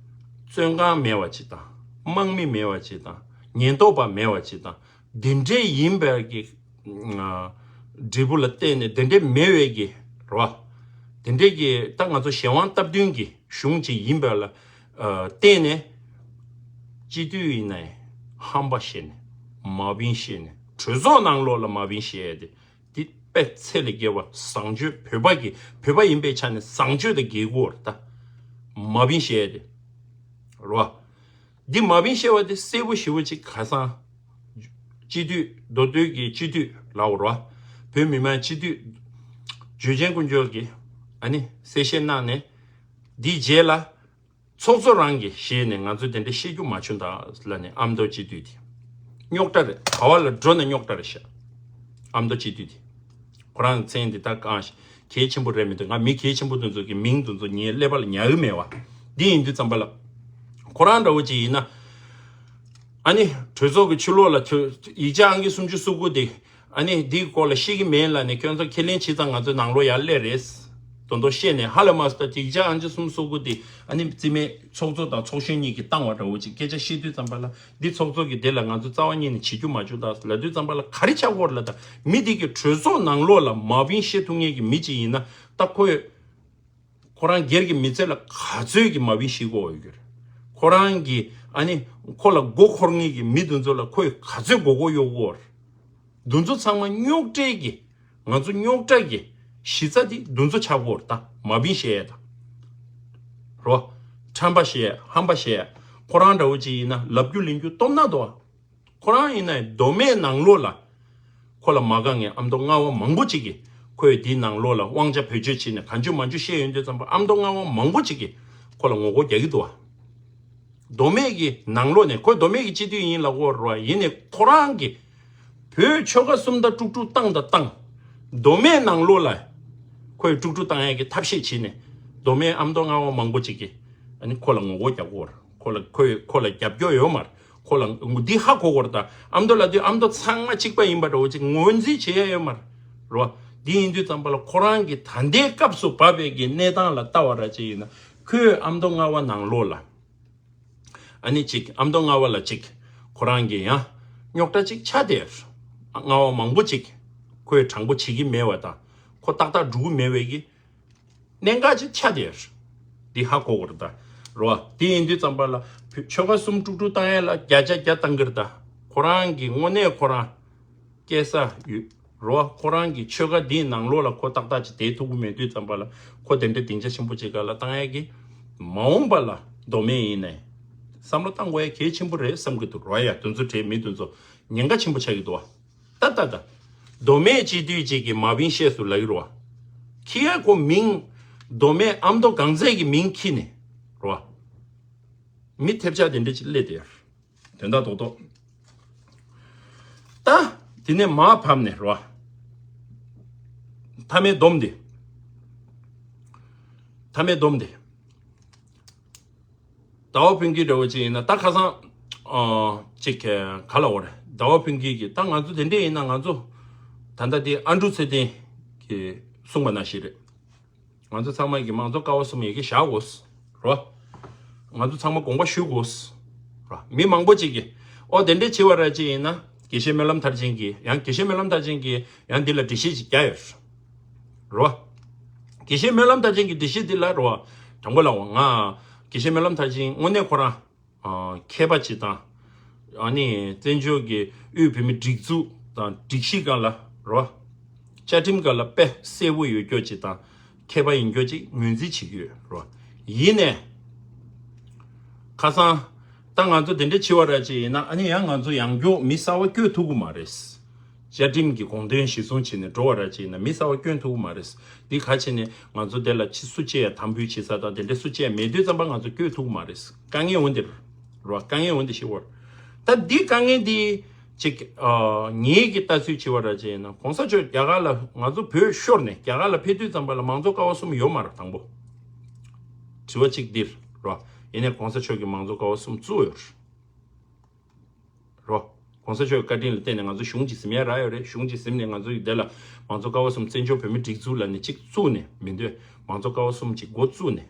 བཙོན་ཁང་མེད་པ་ཅིག་དང་དམག་མི་མེད་པ་ཅིག་དང་ཉེན་རྟོག་པ་མེད་པ་ཅིག་དང་། འདི་འདྲའི་ཡིན་པའི་གི་འབྲས་བུ་ལ་བརྟེན་ནས་འདི་འདྲའི་མེད་པའི་གི་རོ། འདི་འདྲའི་གི་ད་ང་ཚོ་གཞན་དབང་སྟབས་བསྟུན་གྱི་གཞུང་ཅིག་ཡིན་པ་ལ་བརྟེན་ནས་སྤྱི་འཐུས་ཡིན་ནའི་ཧམ་པ་བཤད་ནས་མ་བིན་བཤད་ནས་གྲོས་ཚོགས་ནང་ལོགས་ལ་མ་བིན་བཤད་ཡ་དེ་འདི་དཔེ་ཚད་ལས་བརྒལ་བ་བཟང་སྤྱོད་བོད་པ་གི་བོད་པ་ཡིན་པའི་ཆ་ནས་བཟང་སྤྱོད་དང་འགལ་གྱི་ཡོད་རེད། ད་མ་བིན་བཤད་ཡ་དེ་རོ། འདི་མ་བིན་བཤད་པ་དེ་གསལ་པོ་ཞེ་པོ་ཅིག་ཁ་སང་སྤྱི་འཐུས་མདོ་སྟོད་ཀྱི་སྤྱི་འཐུས་ལབ་དགོས་རེད་བ། བོད་མི་མང་སྤྱི་འཐུས་ཇུས་ཆེན་དཀོན་མཆོག་གིས་ཨ་ནི་གསལ་བཤད་གནང་ནས་འདིའི་རྗེས་ལ་ཚོགས་གཙོ་རང་གིས་ཞེས་ནས་ང་ཚོས་དེ་འདྲ་བཤད་རྒྱུ་མ་བྱུང་ད་ལབ་ནས་ཨ་མདོ་སྤྱི་འཐུས་དེ་རྙོག་དྲ་རེད། ག་བ་ལ་འགྲོ་ན་རྙོག་དྲ་རེད་ཤག་ཨ་མདོ་སྤྱི་འཐུས་དེ། ཁོ་རང་མཚན་འདི་དག་གང་ཞིག་གལ་ཆེན་པོ་རེད་མི་འདུག་ང་མི་གལ་ཆེན་པོ་དེ་ཚོ་གི་མིང་དེ་ཚོ་ངའི་ཀླད་པ་ལ་ཉར་གི་མེད་བ། འདི་ཡིན་དུས་ཙམ་པ་ལ་ཁོ་རང་འདྲ་བོ་ཅིག་ཡིན་ན། ཨ་ནི་གྲོས་ཚོགས་ཀྱི་ཕྱི་ལོགས་ལ་ཁྱོད་ཡིག་ཆ་ཨང་ཀི་སུམ་ཅུ་སོ་དགུ་དེ་ཨ་ནི་འདིའི་སྐོར་ལ་ཤེས་ཀྱི་མེད་ལབ་ནས་ཁྱོད་ཚོ་ཁས་ལེན་བྱས་ཙང་ང་ཚོའི་ནང་ལོགས་ཡར་སླེབས་རེད། དོན་དག་བཤད་ནས་ཧ་ལས་མ་སོང་། ད་ཡིག་ཆ་ཨང་ཀི་སུམ་ཅུ་སོ་དགུ་དེ་ཨ་ནི་རྩིས་མེད་ཚོགས་གཙོ་དང་ཚོགས་གཞོན་གཉིས་ཀྱིས་བཏང་བ་འདྲ་བོ་ཅིག་སྐད་ཆ་བཤད་དུས་ཙམ་པ་ལ་འདི་ཚོགས་གཙོ་གིས་དེ་ལ་ང་ཚོ་རྩ་བ་ཉིད་ནས་བྱེད་རྒྱུ་མ་བྱུང་ད་ལབ་དུས་ཙམ་པ་ལ་ག་རེ་ཆགས་ཀྱི་ཡོད་རེད་ལབ། ད་མི་དེ་གི་གྲོས་ཚོགས་ནང་ལོགས་ལ་མ་བིན་བཤད་ཐུབ་མཁན་གྱི་མི་ཅིག་ཡིན་ན་ད་ཁོས་ཁོ་རང་སྒེར་གྱི་མི་ཚེ་ལ་ག་ཚོད་ཀྱི་མ་བིན་བཤད་ཀྱི་ཡོད་རེད། ཁོ་རང་གི་ཨ་ནི་ཁོ་ལ་མགོ་འཁོར་མཁན་གྱི་མི་དེ་ཚོ་ལ་ཁོས་ག་ཚོད་མགོ་སྐོར་གཡོག་གི་ཡོད་རེད། འདི་ཚོ་ཚང་མ་རྙོག་དྲའི་གི་ང་ཚོ་རྙོག་དྲ་གི་གཞི་རྩ་དེ་འདི་ཚོ་ཆགས་ཀྱི་ཡོད་རེད། ད་མ་བིན་བཤད་ཡ་དང་རོ། ཁྲམ་པ་བཤད་ཡ་ཧམ་པ་བཤད་ཡ། ཁོ་རང་འདྲ་བོ་ཅིག་ཡིན་ན་ལབ་རྒྱུ་ལེན་རྒྱུ་སྟོབས་ན་དོ། ཁོ་རང་ཡིན་ན་མདོ་སྨད་ནང་ལོགས་ལ་ཁོ་ལ་མ་དགའ་མཁན་ཨ་མདོ་རྔ་བ་མང་པོ་ཅིག་གིས་ཁོས་འདིའི་ནང་ལོགས་ལ་དབང་ཆ་བེད་སྤྱོད་བྱས་ནས་གང་བྱུང་མང་བྱུང་བཤད་ཡོང་དུས་ཙམ་པ་ཨ་མདོ་རྔ་བ་མང་པོ་ཅིག་གིས་ཁོ་ལ་ངོ་རྒོལ་རྒྱག་གི་འདུག་བ། མདོ་སྨད་ཀྱི་ནང་ལོགས་ནས་ཁོ་མདོ་སྨད་ཀྱི་སྤྱི་འཐུས་ཡིན་ལབ་ཀྱི་ཡོད་རེད་བ། ཡིན་ནའི་ཁོ་རང་གིས་བོད་ཆོལ་ཁ་གསུམ་ད་དཀྲུག་དཀྲུག་བཏང་ད་བཏང་། མདོ་སྨད་ནང་ལོགས་ལ་ཁོས་དཀྲུག་དཀྲུག་བཏང་ཡ་གི་ཐབས་ཤེས་བྱས་ནས་མདོ་སྨད་ཨ་མདོ་རྔ་བ་མང་པོ་ཅིག་གིས་ཨ་ནི་ཁོ་ལ་ངོ་རྒོལ་རྒྱག་གི་ཡོད་རེད། ཁོ་ལ་ཁོས་ཁོ་ལ་རྒྱབ་སྐྱོར་ཡོད་མ་རེད། ཁོ་ལ་འདི་ཧ་གོ་གོ་རེད། ད་ཨ་མདོ་ལ་དུས་ཨ་མདོ་ཚང་མ་གཅིག་པ་ཡིན་པ་འདྲ་བོ་ཅིག་ངོས་འཛིན་བྱེད་ཡ་ཡོད་མ་རེད་རོ། འདི་ཡིན་དུས་ཙམ་པ་ལ་ཁོ་རང་གི་ད་ལྟའི་སྐབས་སུ་བབས་པའི་གི་གནས་སྟངས་ལ་ལྟ་བ་ར་ཅིག་ཡིན་ན་ཁོས་ཨ་མདོ་རྔ་བ་ནང་ལོགས་ལ་ཨ་ནི་ཅིག་ཨ་མདོ་རྔ་བ་ལ་ཅིག་ཁོ་རང་གི་ཡང་རྙོག་དྲ་ཅིག་ཆགས་བསྡད། རྔ་བ་མང་པོ་ཅིག་ཁོས་དྲང་པོ་བྱེད་ཀྱི་མེད་པ་དང་ཁོ་ཏག་ཏག་འགྲོ་གི་མེད་པའི་གི་གནད་འགག་ཅིག་ཆགས་བསྡད་ཡོད་རེད། འདི་ཧ་གོ་དགོས་རེད་ད། རེད་བ། དེ་ཡིན་དུས་ཙམ་པ་ལ་ཆོལ་ཁ་གསུམ་དཀྲུག་དཀྲུག་བཏང་ཡ་ལ་བརྒྱ་ཆ་བརྒྱ་བཏང་གི་རེད་ད། ཁོ་རང་གི་དངོས་གནས་ཁོ་རང་སྐྱེས་ས་ཡོད་རེད་བ། ཁོ་རང་གི་ཆོལ་ཁ་འདིའི་ནང་ལོགས་ལ་ཁོ་ཏག་ཏག་ཅིག་བསྡད་ཐུབ་ཀྱི་མེད་དུས་ཙམ་པ་ལ་ཁོ་དེ་འདྲ་སྡིངས་ཆ་ཆེན་པོ་ཅིག་སྒང་ལ་བཏང་ཡ་གི་མ་འོངས་པ་ལ་མདོ་སྨད་ཡིན་ནའི་བསམ་བློ་བཏང་དགོས་ཡ་གལ་ཆེན་པོ་རེད་བསམ་གི་འདུག་རེད་བ། ཡ་དེ་ཚོ་གྲས་མི་དེ་ཚོ་ཉེན་ཁ་ཆེན་པོ་ཆགས་ཀྱི་འདུག་བ། ད་ད་ད། མདོ་སྨད་སྤྱི་འཐུས་ཅིག་གིས་མ་བིན་བཤད་སུ་ལབ་ཀྱི་རེད་བ། ཁྱི་ཡ་ཁོ་མིང་། མདོ་སྨད་ཨ་མདོ་གང་ཚད་ཀྱི་མིང་ཁྱི་ནས་རེད་བ། མི་ཐེབས་ཆག་དེ་འདྲ་ཅིག་སླེབས་ཏེ། དོན་དག་རྡོག་རྡོག་ད། དེ་ནས་མར་བབས་ནས་རེད་བ། མཐའ་མའི་སྡོམ་འདི། མཐའ་མའི་སྡོམ་འདི། ཟླ་བ་ཕུན་སྐྱིད་འདྲ་བོ་ཅིག་ཡིན་ན་ད་ཁ་སང་ཨ་ཅིག་ག་ལ་འོ་རེད། ཟླ་བ་ཕུན་སྐྱིད་ཀྱིས་ད་ང་ཚོ་དེ་འདྲས་ཡིན་ན་ང་ཚོ་ད་ལྟ་དེ་ཨ་འབྲུག་ཚེ་བརྟན་གྱིས་གསུངས་པ་ནང་བཞིན་རེད། ང་ཚོ་ཚང་མ་གི་མང་གཙོ་ཀ་བ་གསུམ་ཡི་གེ་བཞག་དགོས་རོ། ང་ཚོ་ཚང་མ་དགོངས་པ་ཞུ་དགོས་རོ། མི་མང་པོ་ཅིག་གིས་ཨོ་དེ་འདྲས་བྱེད་པ་ར་ཅིག་ཡིན་ན་དགེ་བཤེས་སྨོན་ལམ་མཐར་ཕྱིན་གྱིས་ཡང་དགེ་བཤེས་སྨོན་ལམ་མཐར་ཕྱིན་གྱིས་ཡང་འདི་ལ་འགྲེལ་བཤད་ཅིག་རྒྱག་ཡོད་རོ། དགེ་བཤེས་སྨོན་ལམ་མཐར་ཕྱིན་གྱི་འགྲེལ་བཤད་འདི་ལ་རོ། དྲང་པོ་ལ་འོ་ང་དགེ་བཤེས་སྨོན་ལམ་མཐར་ཕྱིན་དངོས་གནས་ཁོ་རང་ཨ་མཁས་པ་ཅིག་དང་། ཨ་ནི་བཙན་བྱོལ་གྱི་དབུས་བོད་མི་སྒྲིག་འཛུགས་དང་སྒྲིག་གཞི་སྒང་ལ་རོ། བཅའ་ཁྲིམས་སྒང་ལ་དཔེ་གསལ་པོ་ཡོད་རྒྱུ་ཅིག་དང་། མཁས་པ་ཡིན་རྒྱུ་ཅིག་ངོས་འཛིན་བྱེད་ཀྱི་ཡོད་རོ། ཡིན་ནས། ཁ་སང་། ད་ང་ཚོ་དེ་འདྲ་བྱེད་པ་ར་ཅིག་ཡིན་ན་ཨ་ནི་ཡང་ང་ཚོ་ཡང་བསྐྱར་མི་གསར་པ་བསྐོས་ཐུབ་ཀྱི་མ་རེད། བཅའ་ཁྲིམས་ཀྱི་དགོངས་དོན་གཞིར་བཟུང་བྱས་ནས་འགྲོ་བ་ར་ཅིག་ཡིན་ན་མི་གསར་པ་བསྐོས་ཐུབ་ཀྱི་མ་རེད། འདི་ག་བྱས་ནས་ང་ཚོ་དེ་ལ་ཕྱི་སུ་གཅིག་ཡང་དམ་འབུལ་བྱེད་ས་དང་དེ་འདྲ་སུ་གཅིག་ཡང་མེད་དུས་ཙམ་པ་ང་ཚོ་བསྐོས་ཐུབ་ཀྱི་མ་རེད། དཀའ་ངལ་འོན་ཏེ་རོ། དཀའ་ངལ་འོན་ཏེ་ཞེ་བོར། ད་འདི་དཀའ་ངལ་འདི་ཅིག་ཨ་ངེད་ཀྱི་ལྟ་ཚུལ་བྱེད་པ་ར་ཅིག་ཡིན་ན་གོང་ས་མཆོག་རྒྱ་གར་ལ་ང་ཚོ་བོད་ཤོར་ནས་རྒྱ་གར་ལ་ཕེབས་དུས་ཙམ་པ་ལ་མང་གཙོ་ཀ་བ་གསུམ་ཡོད་མ་རེད་དང་པོ། དྲི་བ་གཅིག་འདིར་རོ། ཡིན་ནའི་གོང་ས་མཆོག་གིས་མང་གཙོ་ཀ་བ་གསུམ་བཙུགས་ཡོད་རོ། གོང་ས་མཆོག་གི་བཀའ་དྲིན་ལ་བརྟེན་ནས་ང་ཚོ་གཞུང་གཅིག་ཟིན་ཡ་རག་ཡོད་རེད། གཞུང་གཅིག་ཟིན་ནས་ང་ཚོ་ཡི་དེ་ལ་མང་གཙོ་ཀ་བ་གསུམ་བཙན་བྱོལ་བོད་མི་སྒྲིག་འཛུགས་ལ་ནི་གཅིག་བཙུགས་ནས་མི་འདོད་མང་གཙོ་ཀ་བ་གསུམ་གཅིག་འགོ་བཙུགས་ནས།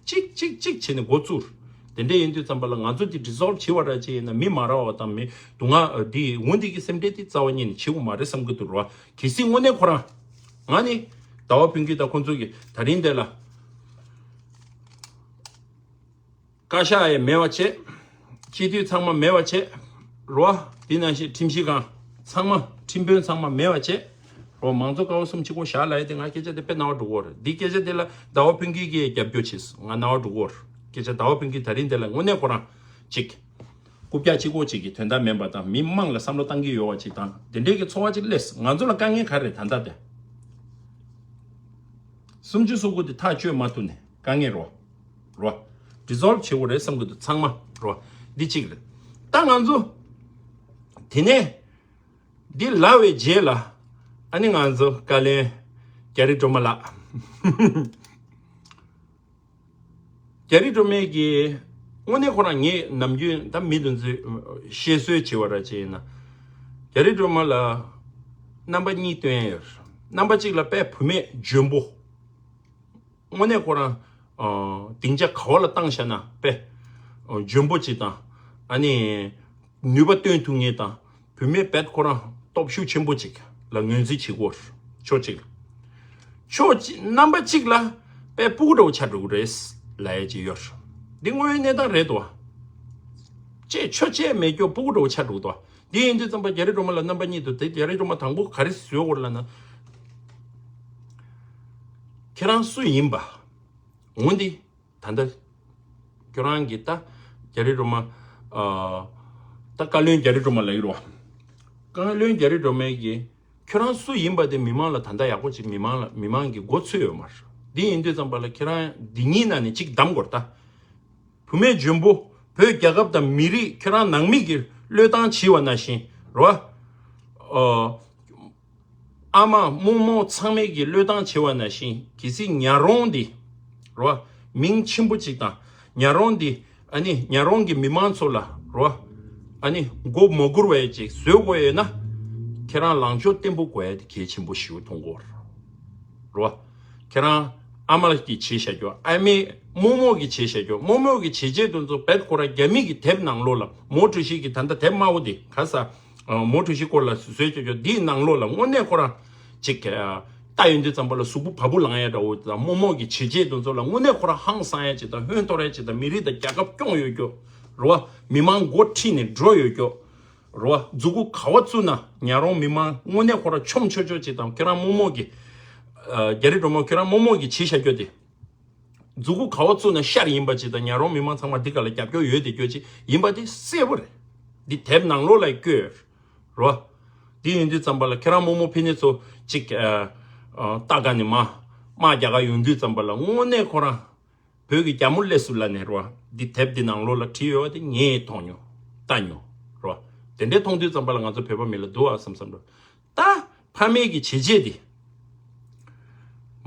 གཅིག་གཅིག་གཅིག་བྱས་ནས་འགོ་བཙུགས། དེ་འདྲ་ཡིན་དུས་ཙམ་པ་ལ་ང་ཚོ་འདི་dissolve་བྱེད་པ་ར་ཅིག་ཡིན་ན་མི་མ་རག་པ་དང་མི་སྡུག་བསྔལ་འདི་འོ་འདི་གི་སེམས་ཁྲལ་འདི་རྩ་བ་ཉིད་ནས་བྱེད་དགོས་མ་རེད་བསམ་གི་འདུག་རོ། གལ་སྲིད་དངོས་གནས་ཁོ་རང་ང་ནི་ཟླ་བ་ཕུན་སྐྱིད་དང་ཁོང་ཚོ་གི་ད་རིང་འདི་ལ་བཀའ་ཤག་ཡང་མེད་པ་བྱས། སྤྱི་འཐུས་ཚང་མ་མེད་པ་བྱས། རོ། དེ་ནང་བཞིན་ཁྲིམས་ཞིབ་ཁང་ཚང་མ་ཁྲིམས་དཔོན་ཚང་མ་མེད་པ་བྱས། རོ། མང་གཙོ་ཀ་བ་གསུམ་གཅིག་པོ་བཞག་ལ་ཡ་དེ་ང་སྐད་ཆ་དེ་དཔེ་རྣ་བ་འགྲོ་གི་ཡོད་རེད། འདི་སྐད་ཆ་དེ་ལ་ཟླ་བ་ཕུན་སྐྱིད་ཀྱིས་རྒྱབ་སྐྱོར་བྱས་སོང་ང་རྣ་བ་འགྲོ་གི་ཡོད་རེད། སྐད་ཆ་ཟླ་བ་ཕུན་སྐྱིད་ད་རིང་དེ་ལ་དངོས་གནས་ཁོ་རང་གཅིག་རྐུབ་བཀྱག་གཅིག་པོ་གཅིག་གི་དོན་དག་མིན་པ་དང་མི་མང་ལ་བསམ་བློ་བཏང་གི་ཡོད་པ་གཅིག་དང་དེ་འདྲའི་གི་ཚོར་བ་གཅིག་སླེབས། ང་ཚོ་ལ་དཀའ་ངལ་ག་རེ་རེད་ད་ལྟ་དེ། སུམ་ཅུ་སོ་དགུ་དེ་ཐག་གཅོད་མ་ཐུབ་ནས་དཀའ་ངལ་རོ། རོ། dissolve་བྱེད་དགོས་རེད་བསམ་གི་འདུག་ཚང་མ་རོ། འདི་གཅིག་རེད། ད་ང་ཚོ་དེ་ནས་འདི་ལབ་པའི་རྗེས་ལ་ཨ་ནི་ང་ཚོ་བཀའ་བློན་རྒྱ་རི་སྒྲོལ་མ་ལགས། རྒྱ་རི་སྒྲོལ་མས་ཀྱི་དངོས་གནས་ཁོ་རང་ངས་ནམ་རྒྱུན་ད་མི་དེ་ཚོས་བཤད་སྲོལ་བྱེད་པ་ར་བྱས་ཡིན་ན། རྒྱ་རི་སྒྲོལ་མ་ལ་རྣམ་པ་གཉིས་སྟོན་ཡ་ཡོད། རྣམ་པ་གཅིག་ལ་དཔེ་བུད་མེད་འཇོན་པོ། དངོས་གནས་ཁོ་རང་སྡིངས་ཆ་ག་བ་ལ་བཏང་བཞག་ན་དཔེ་འཇོན་པོ་གཅིག་དང་ཨ་ནི་ནུས་པ་སྟོན་ཐུབ་མཁན་དང་། བུད་མེད་བེད་ཁོ་རང་སྟོབས་ཤུགས་ཆེན་པོ་ཅིག་ལ་ངོས་འཛིན་བྱེད་དགོས། ཕྱོགས་གཅིག་ལ། ཕྱོགས་གཅིག་རྣམ་པ་གཅིག་ལ་དཔེ་སྤུ་གུ་འདྲ་བོ་ཆགས་འགྲོ་གི་རེད་ལབ་ཡ་ཅིག་ཡོད། འདི་དངོས་ཡོད་གནས་སྟངས་རེད་དོ། ཅེས་ཆོས་བྱས་མེད་རྒྱུ་སྤུ་གུ་འདྲ་བོ་ཆགས་འགྲོ་གི་འདུག་འདི་ཡིན་དུས་ཙམ་པ་རྒྱ་རི་སྒྲོལ་མ་ལ་རྣམ་པ་གཉིས་འདུག་དེ་རྒྱ་རི་སྒྲོལ་མ་དང་པོ་ག་རེ་བཟོས་དགོས་ལབ་ན། ཁྱེད་རང་སུ་ཡིན་པ། འོན་ཏེ། ད་ལྟ། ཁྱོད་རང་གིས་ད། རྒྱ་རི་སྒྲོལ་མ། ཨ། ད་བཀའ་བློན་རྒྱ་རི་སྒྲོལ་མ་ལབ་ཀྱི་རེད་བ། བཀའ་བློན་རྒྱ་རི་སྒྲོལ་མས་ཀྱིས། ཁྱོད་རང་སུ་ཡིན་པ་དེ་མི་མང་ལ་ད་ལྟ་ཡག་པོ་ཅིག་མི་མང་ལ་མི་མང་གིས་མགོ་ཚོས་ཡོད་མ་རེད། འདི་ཡིན་དུས་ཙམ་པ་ལ་ཁྱེད་རང་འདི་གཉིས་ནང་ནས་གཅིག་གདམ་དགོས་རེད་ད། བུད་མེད་འཇོན་པོ། བོད་རྒྱལ་ཁབ་དང་མི་རིགས་ཁྱོད་རང་ནང་མི་གིས་བློས་བཏང་བྱས་པ་ནང་བཞིན་རེད་བ། ཨ། ཨ་མ་རྨོ་མོ་ཚང་མས་ཀྱིས་བློས་བཏང་བྱས་པ་ནང་བཞིན་གལ་སྲིད་ཉག་རོང་འདི་རོ། མིང་ཆེན་པོ་གཅིག་དང་ཉག་རོང་འདི་ཨ་ནི་ཉག་རོང་གི་མི་མང་ཚོ་ལ་རོ། ཨ་ནི་མགོ་མ་སྒུར་བ་ཅིག་བཟོ་དགོས་ཡོད་ན། ཁྱེད་རང་ལངས་ཕྱོགས་བརྟན་པོ་དགོས་ཡ་དེ་གལ་ཆེན་པོ་ཞིག་མཐོང་གི་ཡོད་རོ། ཁྱེད་རང་ཨ་མ་གིས་བྱས་བཞག་རྒྱུ་ཨ་མའི་རྨོ་མོ་གིས་བྱས་བཞག་རྒྱུ་རྨོ་མོ་གིས་བྱས་བྱས་དེ་ཚོ་བེད་ཁོ་ར་རྒྱ་མི་གི་དེབ་ནང་ལོགས་ལ་མའོ་ཀྲུའུ་ཞི་གི་ད་ལྟ་དེབ་དམར་པོ་དེ་ག་ས། མའོ་ཀྲུའུ་ཞི་སྐོར་ལ་བཟོས་བྱས་རྒྱུ་འདིའི་ནང་ལོགས་ལ་དངོས་གནས་ཁོ་རང་ཅིག་ལྟ་ཡོང་དུས་ཙམ་པ་ལ་གཟུགས་པོ་བ་སྤུ་ལངས་ཡ་འདྲ་བོ་དང་རྨོ་མོ་གི་བྱས་རྗེས་དེ་ཚོ་ལ་དངོས་གནས་ཁོ་རང་ཧང་སང་ཡ་ཅིག་དང་ཧོན་གཏོར་ཡ་ཅིག་དང་མི་རིགས་དང་རྒྱལ་ཁབ་སྐྱོང་ཡོད་རྒྱུ་རེད་བ། མི་མང་མགོ་ཁྲིད་ནས་འགྲོ་ཡོད་རྒྱུ་རེད་བ། མཛུ་གུ་ག་བ་བཙུགས་ན་ཉག་རོང་མི་མང་དངོས་གནས་ཁོ་རང་ཆོམ་ཆོ་ཆོ་ཅིག་དང་ཁྱོད་རང་རྨོ་མོ་གི་རྒྱ་རི་སྒྲོལ་མ་ཁྱོད་རང་རྨོ་མོ་གི་བྱས་བཞག་རྒྱུ་དེ། མཛུ་གུ་ག་བ་བཙུགས་ན་ཤར་ཡིན་པ་ཅིག་དང་ཉག་རོང་མི་མང་ཚང་མ་འདི་ག་ལ་རྒྱབ་སྐྱོར་ཡོད་དེ་སྐྱོར་ཅིག་ཡིན་པ་དེ་གསལ་པོ་རེད། འདི་དེབ་ནང་ལོགས་ལ་བཀོད་རོ། འདི་ཡིན་དུས་ཙམ་པ་ལ་ཁྱེད་རང་རྨོ་མོ་ཕི་ནས་ཚོ་ཅིག་ཨ། ཨ། ལྟ་ག་ནས་མ་དམག་རྒྱག་ག་ཡོང་དུས་ཙམ་པ་ལ་དངོས་གནས་ཁོ་རང་བོད་ཀྱི་རྒྱ་མོ་སླེབས་སུ་ལ་ནས་རོ། འདི་དེབ་འདི་ནང་ལོགས་ལ་བྲིས་ཡོད་པ་དེ་ངས་མཐོང་མྱོང་ལྟ་མྱོང་རོ། དེ་འདྲས་མཐོང་དུས་ཙམ་པ་ལ་ང་ཚོ་བོད་པ་མི་ལ་སྡུག་ཨ་བསམ་བསམ་རོ། ད་ཕ་མེས་ཀྱི་བྱས་རྗེས་འདི།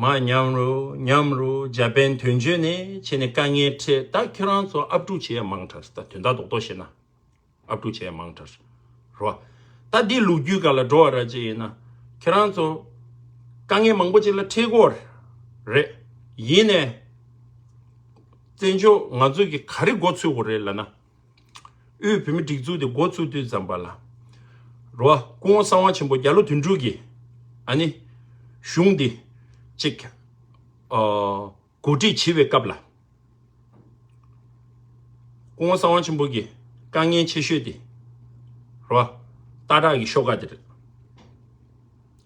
མ་མཉམ་རུ་མཉམ་རུ་འཇར་པན་དོན་གཅོད་ནས་བྱས་ནས་དཀའ་ངལ་འཕྲད། ད་ཁྱོད་རང་ཚོ་ཨབ་ཕྲུག་བྱེད་ཡ་མང་དྲགས། ད་དོན་དག་རྡོག་རྡོག་བཤད་ན་ཨབ་ཕྲུག་བྱེད་ཡ་མང་དྲགས་རོ། ད་འདི་ལོ་རྒྱུས་སྒང་ལ་འགྲོ་བ་ར་ཅིག་ཡིན་ན་ཁྱོད་རང་ཚོ་དཀའ་ངལ་མང་པོ་ཅིག་ལ་འཕྲད་ཀྱི་ཡོད་རེད། ཡིན་ནའི་བཙན་བྱོལ་ང་ཚོ་གི་ག་རེ་འགོ་ཚུགས་དགོས་རེད་ལབ་ན། དབུས་བོད་མིའི་སྒྲིག་འཛུགས་དེ་འགོ་བཙུགས་དུས་ཙམ་པ་ལ། རོ། སྐུ་ངོ་གསང་བ་ཆེན་པོ་རྒྱ་ལོ་དོན་གྲུབ་ཀྱིས་ཨ་ནི་གཞུང་འདི་ཅིག་ཨ་གོ་སྒྲིག་བྱེད་པའི་སྐབས་ལ། སྐུ་ངོ་གསང་བ་ཆེན་པོ་གི་དཀའ་ངལ་ཆེ་ཤོས་དེ་རོ། སྟག་བྲག་གི་ཤོག་ཁ་དེ་རེད།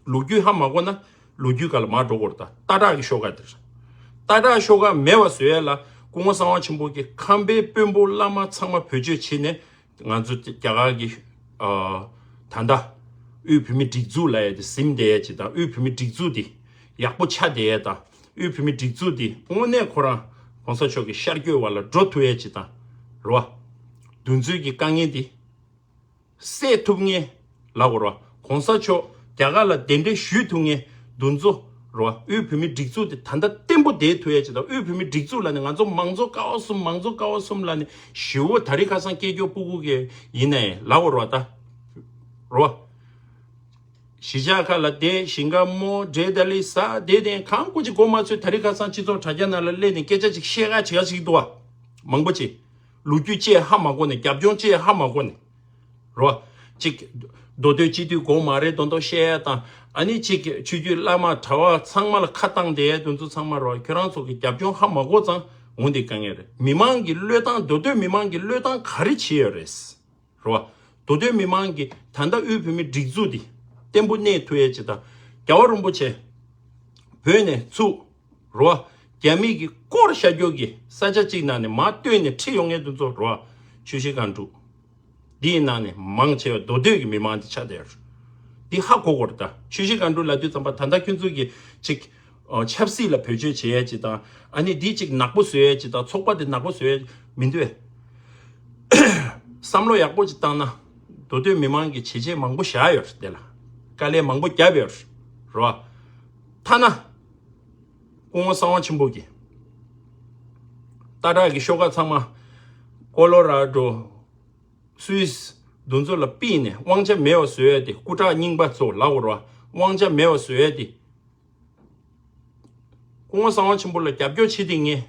ལོ་རྒྱུས་ཧ་མ་གོ་ན་ལོ་རྒྱུས་སྒང་ལ་མར་འགྲོ་དགོས་རེད། ད་སྟག་བྲག་གི་ཤོག་ཁ་དེ་རེད། སྟག་བྲག་ཤོག་ཁ་མེད་པ་བཟོ་ཡ་ལ་སྐུ་ངོ་གསང་བ་ཆེན་པོ་གིས་ཁམས་པའི་དཔོན་པོ་བླ་མ་ཚང་མ་བེད་སྤྱོད་བྱས་ནས་ང་ཚོ་རྒྱ་གར་གྱི་ཨ་ད་ལྟ་དབུས་བོད་མིའི་སྒྲིག་འཛུགས་ལབ་ཡ་དེ་ཟིན་བསྡད་ཡ་ཅིག་དང་། དབུས་བོད་མིའི་སྒྲིག་འཛུགས་དེ་ཡག་པོ་ཆགས་བསྡད་ཡ་དང་། དབུས་བོད་མིའི་སྒྲིག་འཛུགས་དེ་དངོས་གནས་ཁོ་རང་གོང་ས་མཆོག་གི་ཤར་བསྐྱོད་པ་ལ་འགྲོ་ཐུབ་ཡ་ཅིག་དང་རོ། དེ་ཚོའི་གི་དཀའ་ངལ་དེ་སེལ་ཐུབ་མཁན་ལབ་དགོས་རེད་བ། གོང་ས་མཆོག་རྒྱ་གར་ལ་གདན་འདྲེན་ཞུ་ཐུབ་མཁན་དེ་ཚོ་རེད་བ། དབུས་བོད་མིའི་སྒྲིག་འཛུགས་དེ་ད་ལྟ་བརྟན་པོ་བསྡད་ཐུབ་ཡ་ཅིག་དང་། དབུས་བོད་མིའི་སྒྲིག་འཛུགས་ལབ་ནས་ང་ཚོ་མང་གཙོ་ཀ་བ་གསུམ་མང་གཙོ་ཀ་བ་གསུམ་ལབ་ནས་ཞེ་པོ་དེ་རིང་ཁ་སང་སྐད་སྐྱོ་སྤུ་གུ་གི་ཡིན་ནའི་ལབ་དགོས་རེད་བ། ད་རེད་བ། གཞིས་ཆགས་ཁག་ལ་བསྡད། ཞིང་ཁ་རྨོ། འབྲས་དང་ལི་ཟ། དེ་དེ་གང་སྐུ་ཅིག་མགོ་མ་ཚོས་དེ་རིང་ཁ་སང་སྤྱི་ཚོགས་དྲ་རྒྱ་ནང་ལ་སླེབས་ནས་སྐད་ཆ་ཅིག་བཤད་ག་བྱེད་ག་ཅིག་འདུག་བ། མང་པོ་ཅིག་ལོ་རྒྱུས་བཅས་ཧ་མ་གོ་ནས། རྒྱབ་ལྗོངས་བཅས་ཧ་མ་གོ་ནས་རོ། ཅིག་མདོ་སྟོད་སྤྱི་འཐུས་དགོས་མ་རེད་མདོག་མདོག་བཤད་ཡ་དང་། ཨ་ནི་ཅིག་ཆོས་བརྒྱུད་བླ་མ་གྲྭ་པ་ཚང་མ་ལ་ཁ་བཏང་བསྡད་ཡ་དེ་ཚོ་ཚང་མ་རོ། ཁྱོད་རང་ཚོ་གི་རྒྱབ་ལྗོངས་ཧ་མ་གོ་ཙང་འོང་དེ་དཀའ་ངལ་རེད། མི་མང་གི་བློས་བཏང་། མདོ་སྟོད་མི་མང་གི་བློས་བཏང་ག་རེ་བྱས་ཡོད་རེད། རེད་བ། མདོ་སྟོད་མི་མང་གི་ད་ལྟ་དབུས་བོད་མིའི་སྒྲིག་འཛུགས་འདི་བརྟན་པོ་གནས་ཐུབ་ཡ་ཅིག་དང་། རྒྱལ་བ་རིན་པོ་ཆེ་བོད་ནས་ཚུར་རེད་བ། རྒྱ་མི་གིས་བསྐོར་བཞག་རྒྱུ་གི་ས་ཆ་གཅིག་ནང་ནས་མར་བཏོན་ནས་ཁྲིད་ཡོང་མཁན་དེ་ཚོ་རེད་བ། ཆུ་བཞི་སྒང་དྲུག་འདིའི་ནང་ནས་མང་ཆེ་བ་མདོ་སྟོད་ཀྱི་མི་མང་འདི་ཆགས་བསྡད་ཡོད་རེད། འདི་ཧ་གོ་དགོས་རེད། ད་ཆུ་བཞི་སྒང་དྲུག་ལབ་དུས་ཙམ་པ་ད་ལྟ་ཁྱོད་ཚོ་གི་ཅིག་ཨོ། ཆབ་སྲིད་ལ་བེད་སྤྱོད་བྱེད་ཡ་ཅིག་དང་། ཨ་ནི་འདི་ཅིག་ནག་པོ་བཟོ་ཡ་ཅིག་དང་། ཚོགས་པ་འདི་ནག་པོ་བཟོ་ཡ་མི་འདུག་བས། བསམ་བློ་ཡག་པོ་ཅིག་བཏང་ན་མདོ་སྟོད་མི་མང་གི་བྱས་རྗེས་མང་པོ་བཞག་ཡོད་རེད། དེ་ལ་དཀའ་ལས་མང་པོ་བརྒྱབ་ཡོད་རེད་བ། ཐ་ན་སྐུ་ངོ་གསང་བ་ཆེན་པོ་གིས་སྟག་བྲག་གི་ཤོག་ཁག་ཚང་མ་ཀོ་ལོ་ར་ཌོ། སུད་སི། འདི་ཚོ་ལ་ཕུད་ནས་དབང་ཆ་མེད་པ་བཟོ་ཡ་དེ། སྐུ་དྲག་རྙིང་པ་ཚོ་ལབ་དགོས་རེད་བ། དབང་ཆ་མེད་པ་བཟོ་ཡ་དེ། སྐུ་ངོ་གསང་བ་ཆེན་པོ་ལ་རྒྱབ་སྐྱོར་བྱེད་དེ་ངས།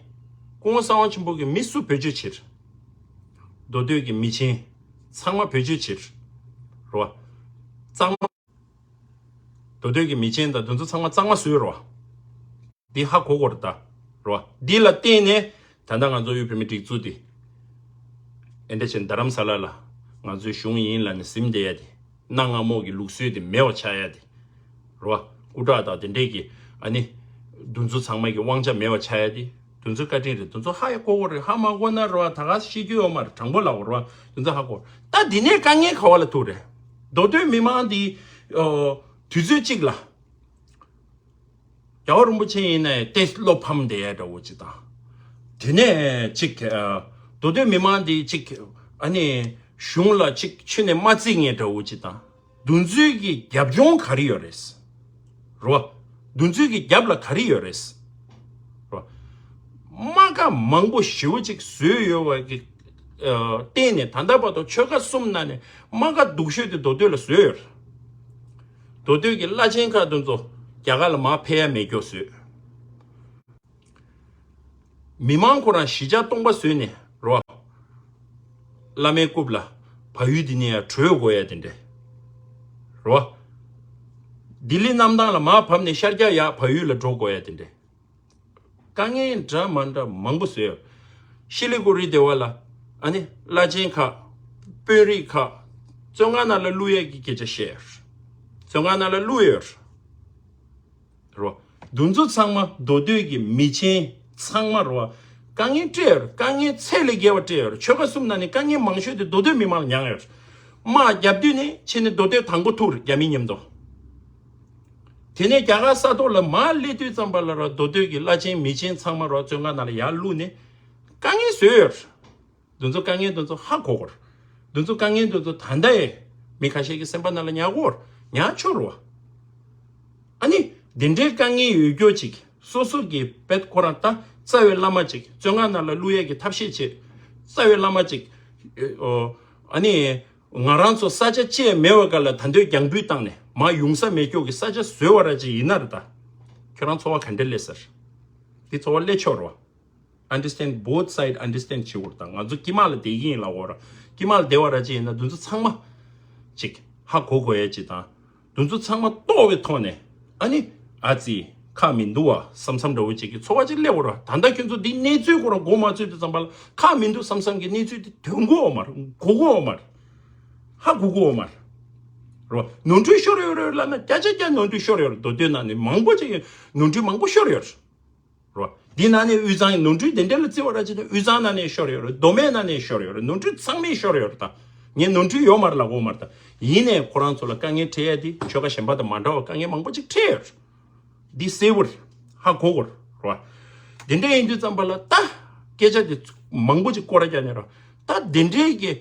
སྐུ་ངོ་གསང་བ་ཆེན་པོ་གི་མི་སུ་བེད་སྤྱོད་བྱེད། མདོ་སྟོད་ཀྱི་མི་ཆེན་ཚང་མ་བེད་སྤྱོད་བྱེད། རེད་བ། གཙང་མ། མདོ་སྟོད་ཀྱི་མི་ཆེན་དང་དེ་ཚོ་ཚང་མ་གཙང་མ་བཟོས་རེད་བ། འདི་ཧ་གོ་དགོས་རེད་ད། རེད་བ། འདི་ལ་བརྟེན་ནས་ད་ལྟ་ང་ཚོ་དབུས་བོད་མིའི་སྒྲིག་འཛུགས་འདི་ཨེ་འདྲ་བྱས་རྡ་རམ་ས་ལ་ལ་ང་ཚོའི་གཞུང་ཡིན་ལབ་ནས་ཟིན་བསྡད་ཡ་དེ། གནའ་སྔ་མོ་གི་ལུགས་སྲོལ་དེ་མེད་པ་ཆགས་ཡ་དེ། རེད་བ། སྐུ་དྲག་དང་དེ་འདྲས་ཀྱི་ཨ་ནི་དེ་ཚོ་ཚང་མ་གི་དབང་ཆ་མེད་པ་ཆགས་ཡ་དེ། དེ་ཚོ་བཀའ་དྲིན་རེད། དེ་ཚོ་ཧ་ཡ་གོ་དགོས་རེད། ཧ་མ་གོ་ན་རེད་བ། ད་ག་ཤེས་རྒྱུ་ཡོད་མ་རེད། དྲང་པོ་ལབ་དགོས་རེད་བ། དེ་ཚོ་ཧ་གོ། ད་འདི་ནས་དཀའ་ངལ་ག་བ་ལ་ཐུག་རེད། མདོ་སྟོད་མི་མང་འདི་ཨོ། དུས་ཚོད་གཅིག་ལ་རྒྱལ་བ་རིན་པོ་ཆེ་ཡིན་ནའི་ཏེ་བློ་ཕམ་བསྡད་ཡ་འདྲ་བོ་ཅིག་དང་། དེ་ནས་ཅིག་ཨ། མདོ་སྟོད་མི་མང་འདི་ཅིག་ཨ་ནི་གཞུང་ལ་ཅིག་ཁྱོན་ནས་མ་བརྩི་མཁན་འདྲ་བོ་ཅིག་དང་། དེ་ཚོའི་གི་རྒྱབ་ལྗོངས་ག་རེ་ཡོད་རེད། རོ། དེ་ཚོའི་གི་རྒྱབ་ལ་ག་རེ་ཡོད་རེད། རོ། རྨ་ཁ་མང་པོ་ཞེ་པོ་ཅིག་བཟོས་ཡོད་པ་གི་ཨ། བརྟེན་ནས་ད་ལྟ་བར་དུ་ཆོལ་ཁ་གསུམ་ནང་ནས་རྨ་ཁ་སྡུག་ཤོས་དེ་མདོ་སྟོད་ལ་བཟོས་ཡོད་རེད། མདོ་སྟོད་ཀྱི་བླ་ཆེན་ཁག་དེ་ཚོ་རྒྱ་གར་ལ་མར་ཕེབས་ཡ་མེད་རྒྱུ་བཟོས། མི་མང་ཁོ་རང་གཞིས་ཆགས་སྟོང་པ་བཟོས་ནས་རོ། བླ་མའི་རྐུབ་ལ་བལ་ཡུལ་འདི་ནས་ཡར་བྲོས་དགོས་ཡ་དེ་འདྲས། རོ། ལྡི་ལི་གནམ་ཐང་ལ་མར་བབས་ནས་ཤར་རྒྱག་ཡར་བལ་ཡུལ་ལ་འགྲོ་དགོས་ཡ་དེ་འདྲས། དཀའ་ངལ་འདྲ་མ་འདྲ་མང་པོ་བཟོས་ཡོད། ཤི་ལི་གུ་རི་དེ་བ་ལ་ཨ་ནི་བླ་ཆེན་ཁག་དཔོན་རིགས་ཁག་བཙོན་ཁང་ནང་ལ་བླུག་ཡས་ཀྱི་སྐད་ཆ་བཤད་ཡོད། བཙོན་ཁང་ནང་ལ་བླུག་ཡོད་རོ། དེ་ཚོ་ཚང་མ་མདོ་སྟོད་ཀྱི་མི་ཆེན་ཚང་མ་རོ། དཀའ་ངལ་སྤྲད་ཡོད། དཀའ་ངལ་ཚད་ལས་བརྒལ་བ་སྤྲད་ཡོད། ཆོལ་ཁ་གསུམ་ནང་ནས་དཀའ་ངལ་མང་ཤོས་དེ་མདོ་སྟོད་མི་མང་ལ་མྱངས་ཡོད། དམག་རྒྱབ་དུས་ནས་ཕྱིན་ནས་མདོ་སྟོད་དང་པོ་ཐུག་རེད། རྒྱ་མི་མཉམ་དུ། དེ་ནས་རྒྱ་གར་ས་ཐོག་ལ་མར་སླེབས་དུས་ཙམ་པ་ལ་རོ། མདོ་སྟོད་ཀྱི་བླ་ཆེན་མི་ཆེན་ཚང་མ་རོ་བཙོན་ཁང་ནང་ལ་ཡར་བླུགས་ནས་དཀའ་ངལ་བཟོས་ཡོད། དེ་ཚོ་དཀའ་ངལ་དེ་ཚོ་ཧ་གོ་དགོས་རེད། དེ་ཚོ་དཀའ་ངལ་དེ་ཚོ་ད་ལྟ་ཡང་མི་ཁ་ཤས་ཀྱི་སེམས་པ་ནང་ལ་ཉར་དགོས་རེད། ཉར་ཆོག་རེད་བ། ཨ་ནི་འདི་འདྲའི་དཀའ་ངལ་ཡོད་རྒྱུ་ཅིག་ སོ་སོ་གི་བེད་ཁོ་རང་ད་རྩ་བའི་བླ་མ་ཅིག་བཙོན་ཁང་ནང་ལ་བླུག་ཡས་ཀྱི་ཐབས་ཤེས་བྱེད། རྩ་བའི་བླ་མ་ཅིག་ཨོ་ཨ་ནི་ང་རང་ཚོ་ས་ཆ་བཅད་མེད་པ་ག་ལ་ད་འདོད་རྒྱང་འབུད་བཏང་ནས་མ་ཡོང་ས་མེད་ཀྱོག་གི་ས་ཆ་བཟོས་བ་ར་ཅིག་ཡིན་ན་ར། ད་ཁྱོད་རང་ཚོར་བ་ག་འདྲ་སླེབས་ཟེར། འདི་ཚོར་བ་སླེབས་ཆོག་རོ། Understand, both side understand བྱེད་དགོས་རེད། ད་ང་ཚོ་དཀྱིལ་མ་ལ་བསྡད་ཀྱི་ཡིན་ལབ་དགོས་ར། དཀྱིལ་མ་ལ་བསྡད་པ་ར་ཅིག་ཡིན་ན་འདི་ཚོ་ཚང་མ་ཅིག་ཧ་གོ་དགོས་ཡ་ཅིག་དང་། འདི་ཚོ་ཚང་མ་རྟོགས་པའི་ཐོག་ནས་ཨ་ནི་ཨ་ཙི་ཁག་མི་འདུག་བ་བསམ་བསམ་འདྲ་བོ་ཅིག་གི་ཚོར་བ་ཅིག་སླེབས་དགོས་ར། ད་ལྟ་ཁྱོད་ཚོ་འདི་གནས་ཚུལ་ཁོ་རང་མགོ་མ་ཚོས་དུས་ཙམ་པ་ལ་ཁག་མི་འདུག་བསམ་བསམ་གྱི་གནས་ཚུལ་འདི་ཐོན་གོ་བ་མ་རེད། གོ་གོ་བ་མ་རེད། ཧ་གོ་གོ་བ་མ་རེད། རོ། ནོར་འཁྲུལ་ཤོར་ཡོད་རེད་ལབ་ན་བརྒྱ་ཆ་བརྒྱ་ནོར་འཁྲུལ་ཤོར་ཡོད་རེད། མདོ་སྟོད་ནང་ནས་མང་པོ་ཅིག་ནོར་འཁྲུལ་མང་པོ་ཤོར་ཡོད་རེད། རོ། འདི་ནང་ནས་དབུས་གཙང་གི་ནོར་འཁྲུལ་དེ་འདྲ་ལ་བརྩི་བ་ར་ཅིག་ན་དབུས་གཙང་ནང་ནས་ཤོར་ཡོད་རེད། མདོ་སྨད་ནང་ནས་ཤོར་ཡོད་རེད། ནོར་འཁྲུལ་ཚང་མས་ཤོར་ཡོད་རེད། ད་ངས་ནོར་འཁྲུལ་ཡོད་མ་རེད་ལབ་དགོས་མ་རེད། ད་ཡིན་ནའི་ཁོ་རང་ཚོ་ལ་དཀའ་ངལ་འཕྲད་ཡ་དེ་ཆོལ་ཁ་གཞན་པ་དང་མ་འདྲ་བ་དཀའ་ངལ་མང་པོ་ཅིག་འཕྲད་ཡོད་རེད། འདི་གསལ་བོར་ཧ་གོ་གོ་རེད། རོ། དེ་འདྲ་ཡིན་དུས་ཙམ་པ་ལ་ད་སྐད་ཆ་དེ་མང་པོ་ཅིག་སྐོར་ར་རྒྱག་ནས་རོ། ད་དེ་འདྲའི་གི་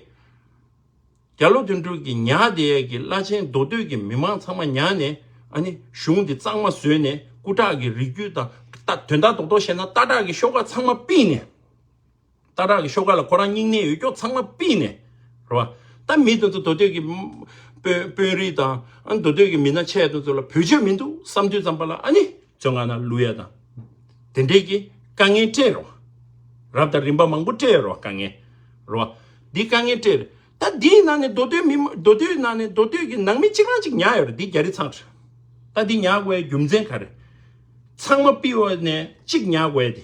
རྒྱ་ལོ་དོན་གྲུབ་ཀྱི་ཉག་དེ་གི་བླ་ཆེན་མདོ་སྟོད་ཀྱི་མི་མང་ཚང་མ་ཉག་ནས་ཨ་ནི་གཞུང་འདི་གཙང་མ་བཟོས་ནས་སྐུ་དྲག་གི་རིགས་རྒྱུད་དང་ད་དོན་དག་རྡོག་རྡོག་བཤད་ན་སྟག་བྲག་གི་ཤོག་ཁ་ཚང་མ་ཕུད་ནས། སྟག་བྲག་གི་ཤོག་ཁ་ལ་ཁོ་རང་སྙིང་ནད་ཡོད་ཀྱོག་ཚང་མ་ཕུད་ནས། རེད་བ། ད་མི་དེ་ཚོ་མདོ་སྟོད་ཀྱི་དཔོན་དཔོན་རིགས་དང་ཨ་ནི་མདོ་སྟོད་ཀྱི་མི་སྣ་ཆེ་དེ་ཚོ་ལ་བེད་སྤྱོད་མི་འདུག་བསམ་དུས་ཙམ་པ་ལ་ཨ་ནི། བཙོན་ཁང་ནང་བླུག་ཡ་དང་། དེ་འདྲའི་གི་དཀའ་ངལ་འཕྲད་རོ། རབ་དང་རིམ་པ་མང་པོ་འཕྲད་རོ་དཀའ་ངལ། རོ། འདི་དཀའ་ངལ་འཕྲད་རེད། ད་འདིའི་ནང་ནས་མདོ་སྟོད་མི་མང་མདོ་སྟོད་ནང་ནས་མདོ་སྟོད་ཀྱི་ནང་མི་གཅིག་རང་གཅིག་ཉར་ཡོད་རེད། འདི་རྒྱ་རི་ཚང་རེད། ད་འདི་ཉར་དགོས་ཡ་རྒྱུ་མཚན་ག་རེ། ཚང་མ་པི་ཝ་ནས་གཅིག་ཉར་དགོས་ཡ་དེ།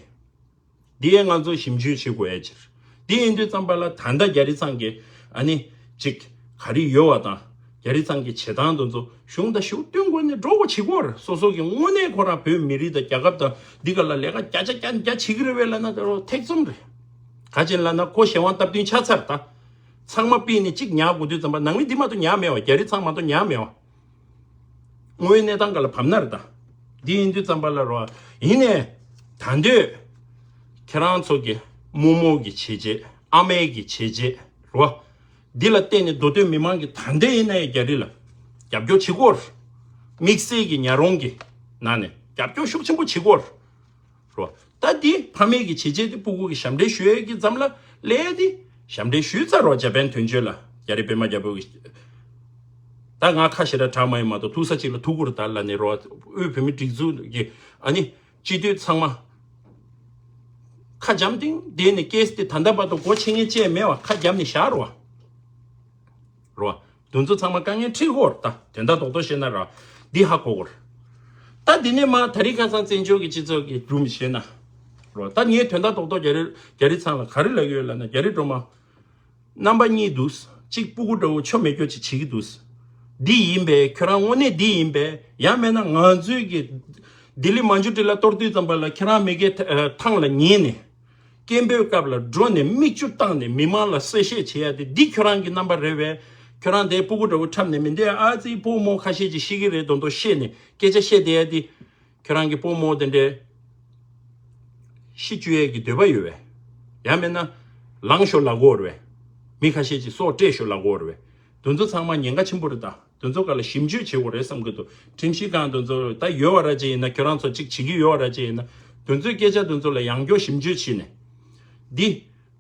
འདི་ཡང་ང་ཚོ་ཞིབ་འཇུག་བྱེད་དགོས་ཡ་ཅིག་རེད། འདི་ཡིན་དུས་ཙམ་པ་ལ་ད་ལྟ་རྒྱ་རི་ཚང་གི་ཨ་ནི་ཅིག་ག་རེ་ཡོད་བ་དང་རྒྱ་རི་ཚང་གི་བྱེད་སྟངས་དེ་ཚོ་གཞུང་དང་ཞུ་བསྟུན་དགོས་ནས་འགྲོ་དགོས་བྱེད་དགོས་རེད། སོ་སོ་གི་དངོས་གནས་ཁོ་རང་བོད་མི་རིགས་དང་རྒྱལ་ཁབ་དང་འདི་ག་ལ་ལས་ཀ་བརྒྱ་ཆ་བརྒྱ་བརྒྱ་བྱེད་ཀྱི་རེད་བས་ལབ་ན་ད་རུང་ཐེ་ཚོམ་རེད། ག་ཅིག་ལབ་ན་ཁོ་གཞན་དབང་སྟབས་བསྟུན་ཆགས་ཚར། ད་ཚང་མ་ཕུད་ནས་གཅིག་ཉར་དགོས་དུས་ཙམ་པ་ནང་མི་འདི་མ་གཏོགས་ཉར་མེད་བ། རྒྱ་རི་ཚང་མ་གཏོགས་ཉར་མེད་བ། དངོས་ཡོད་གནས་སྟངས་སྒང་ལ་བབས་ན་རེད་ད། འདི་ཡིན་དུས་ཙམ་པ་ལ་རོ། ཡིན་ནས། ད་འདོད། ཁྱེད་རང་ཚོ་གི་རྨོ་མོ་གི་བྱས་རྗེས་ཨ་མའི་གི་བྱས་རྗེས་རོ། འདི་ལ་བརྟེན་ནས་མདོ་སྟོད་མི་མང་གི་ད་འདོད་ཡིན་ན་ཡང་རྒྱ་རི་ལ་རྒྱབ་སྐྱོར་བྱེད་དགོས། དམིགས་བསལ་གྱི་ཉག་རོང་གི་ནང་ནས་རྒྱབ་སྐྱོར་ཤུགས་ཆེན་པོ་བྱེད་དགོས། རོ། ད་འདི་ཕ་མེས་ཀྱི་བྱས་རྗེས་འདི་སྤུ་གུ་གི་ཞབས་འདྲེན་ཞུ་ཡས་ཀྱི་ཙམ་ལ་ལས་འདི་ཞབས་འདྲེན་ཞུས་ཚར་རོ། འཇར་པན་དོན་གཅོད་ལ་རྒྱ་རི་པད་མ་རྒྱལ་པོ་གི། ད་ང་ཁ་ཞེ་དྲག་དྲག་མ་ཡིན་མ་གཏོགས་ཐུག་ས་གཅིག་ལ་ཐུག་གི་རེད་ད་ལབ་ནས་རོ། དབུས་བོད་མི་སྒྲིག་འཛུགས་ཀྱི་ཨ་ནི་སྤྱི་འཐུས་ཚང་མ་ཁ་འཇམ་ཐིང་བསྡད་ནས་ཀེས་དེ་ད་ལྟ་བར་དུ་སྒོ་ཕྱེ་མཁན་ཅིག་མེད་བ་ཁ་འཇམ་ནས་བཞག་རོ། རོ། དེ་ཚོ་ཚང་མ་དཀའ་ངལ་འཕྲད་ཀྱི་ཡོད་རེད་ད། དོན་དག་རྡོག་རྡོག་བཤད་ན་ར། འདི་ཧ་གོ་གི་ཡོད་རེད། ད་འདི་ནས་མར་ད་རིང་ཁ་སང་བཙན་བྱོལ་གྱི་སྤྱི་ཚོགས་ཀྱི་སྒྲུང་བཤད་ན། རོ། ད་ངས་དོན་དག་རྡོག་རྡོག་རྒྱ་རི་རྒྱ་རི་ཚང་ལ་ག་རེ་ལབ་ཀྱི་ཡོད་ལབ་ན། རྒྱ་རི་སྒྲོལ་མ། རྣམ་པ་གཉིས་འདུག་གཅིག་སྤུ་གུ་འདྲ་བོ་ཆོ་མེད་སྐྱོ་ཅིག་བྱེད་ཀྱི་འདུག་འདི་ཡིན་པས། ཁྱོད་རང་དངོས་གནས་འདི་ཡིན་པས། ཡང་མིན་ན་ང་ཚོའི་གི་ལྡི་ལི་མན་ཇུ་ཊི་ལ་གཏོར་དུས་ཙམ་པ་ལ་ཁྱེད་རང་མི་སྒེར་ཐ་ཨ་ཐང་ལ་ཉན་ནས། སྐད་འབོད་སྐབས་ལ་འགྲོ་ནས་མིག་ཆུ་བཏང་ནས་མི་མང་ལ་གསལ་བཤད་བྱེད་ཡ་དེ་འདི་ཁྱོད་རང་གི་རྣམ་པ་རེད་བས། ཁྱོད་རང་དེ་སྤུ་གུ་འདྲ་བོ་འཁྲབ་ནས་མི་འདས། ཨ་ཙི་སྤོ་རྨོ་ཁ་ཤས་ཅིག་ཤི་གི་རེད་མདོག་མདོག་བཤད་ནས་སྐད་ཆ་བཤད་བསྡད་ཡ་དེ། ཁྱོད་རང་གི་སྤོ་རྨོ་དེ་འདྲའི་ཤི་བཅུག་ཡས་ཀྱི་འདོད་པ་ཡོད་བས། ཡང་མིན་ན་ལངས་ཤོག་ལབ་དགོས་རེད་བས། མི་ཁ་ཤས་ཅིག་སྲོག་སྤྲད་ཤོག་ལབ་དགོས་རེད་བས། དེ་ཚོ་ཚང་མ་ཉེན་ཁ་ཆེན་པོ་རེད་ད། དེ་ཚོ་སྒང་ལ་ཞིབ་འཇུག་བྱེད་དགོས་རེད་བསམ་གྱི་འདུག་ཁྲིམས་ཞིབ་ཁང་དེ་ཚོ་ད་ཡོད་པ་ར་ཅིག་ཡིན་ན། ཁྱོད་རང་ཚོ་ཅིག་བྱེད་ཀྱི་ཡོད་པ་ར་ཅིག་ཡིན་ན། དེ་ཚོའི་སྐད་ཆ་དེ་ཚོ་ལ་ཡང་བསྐྱར་ཞིབ་འཇུག་བྱས་ནས། འདི་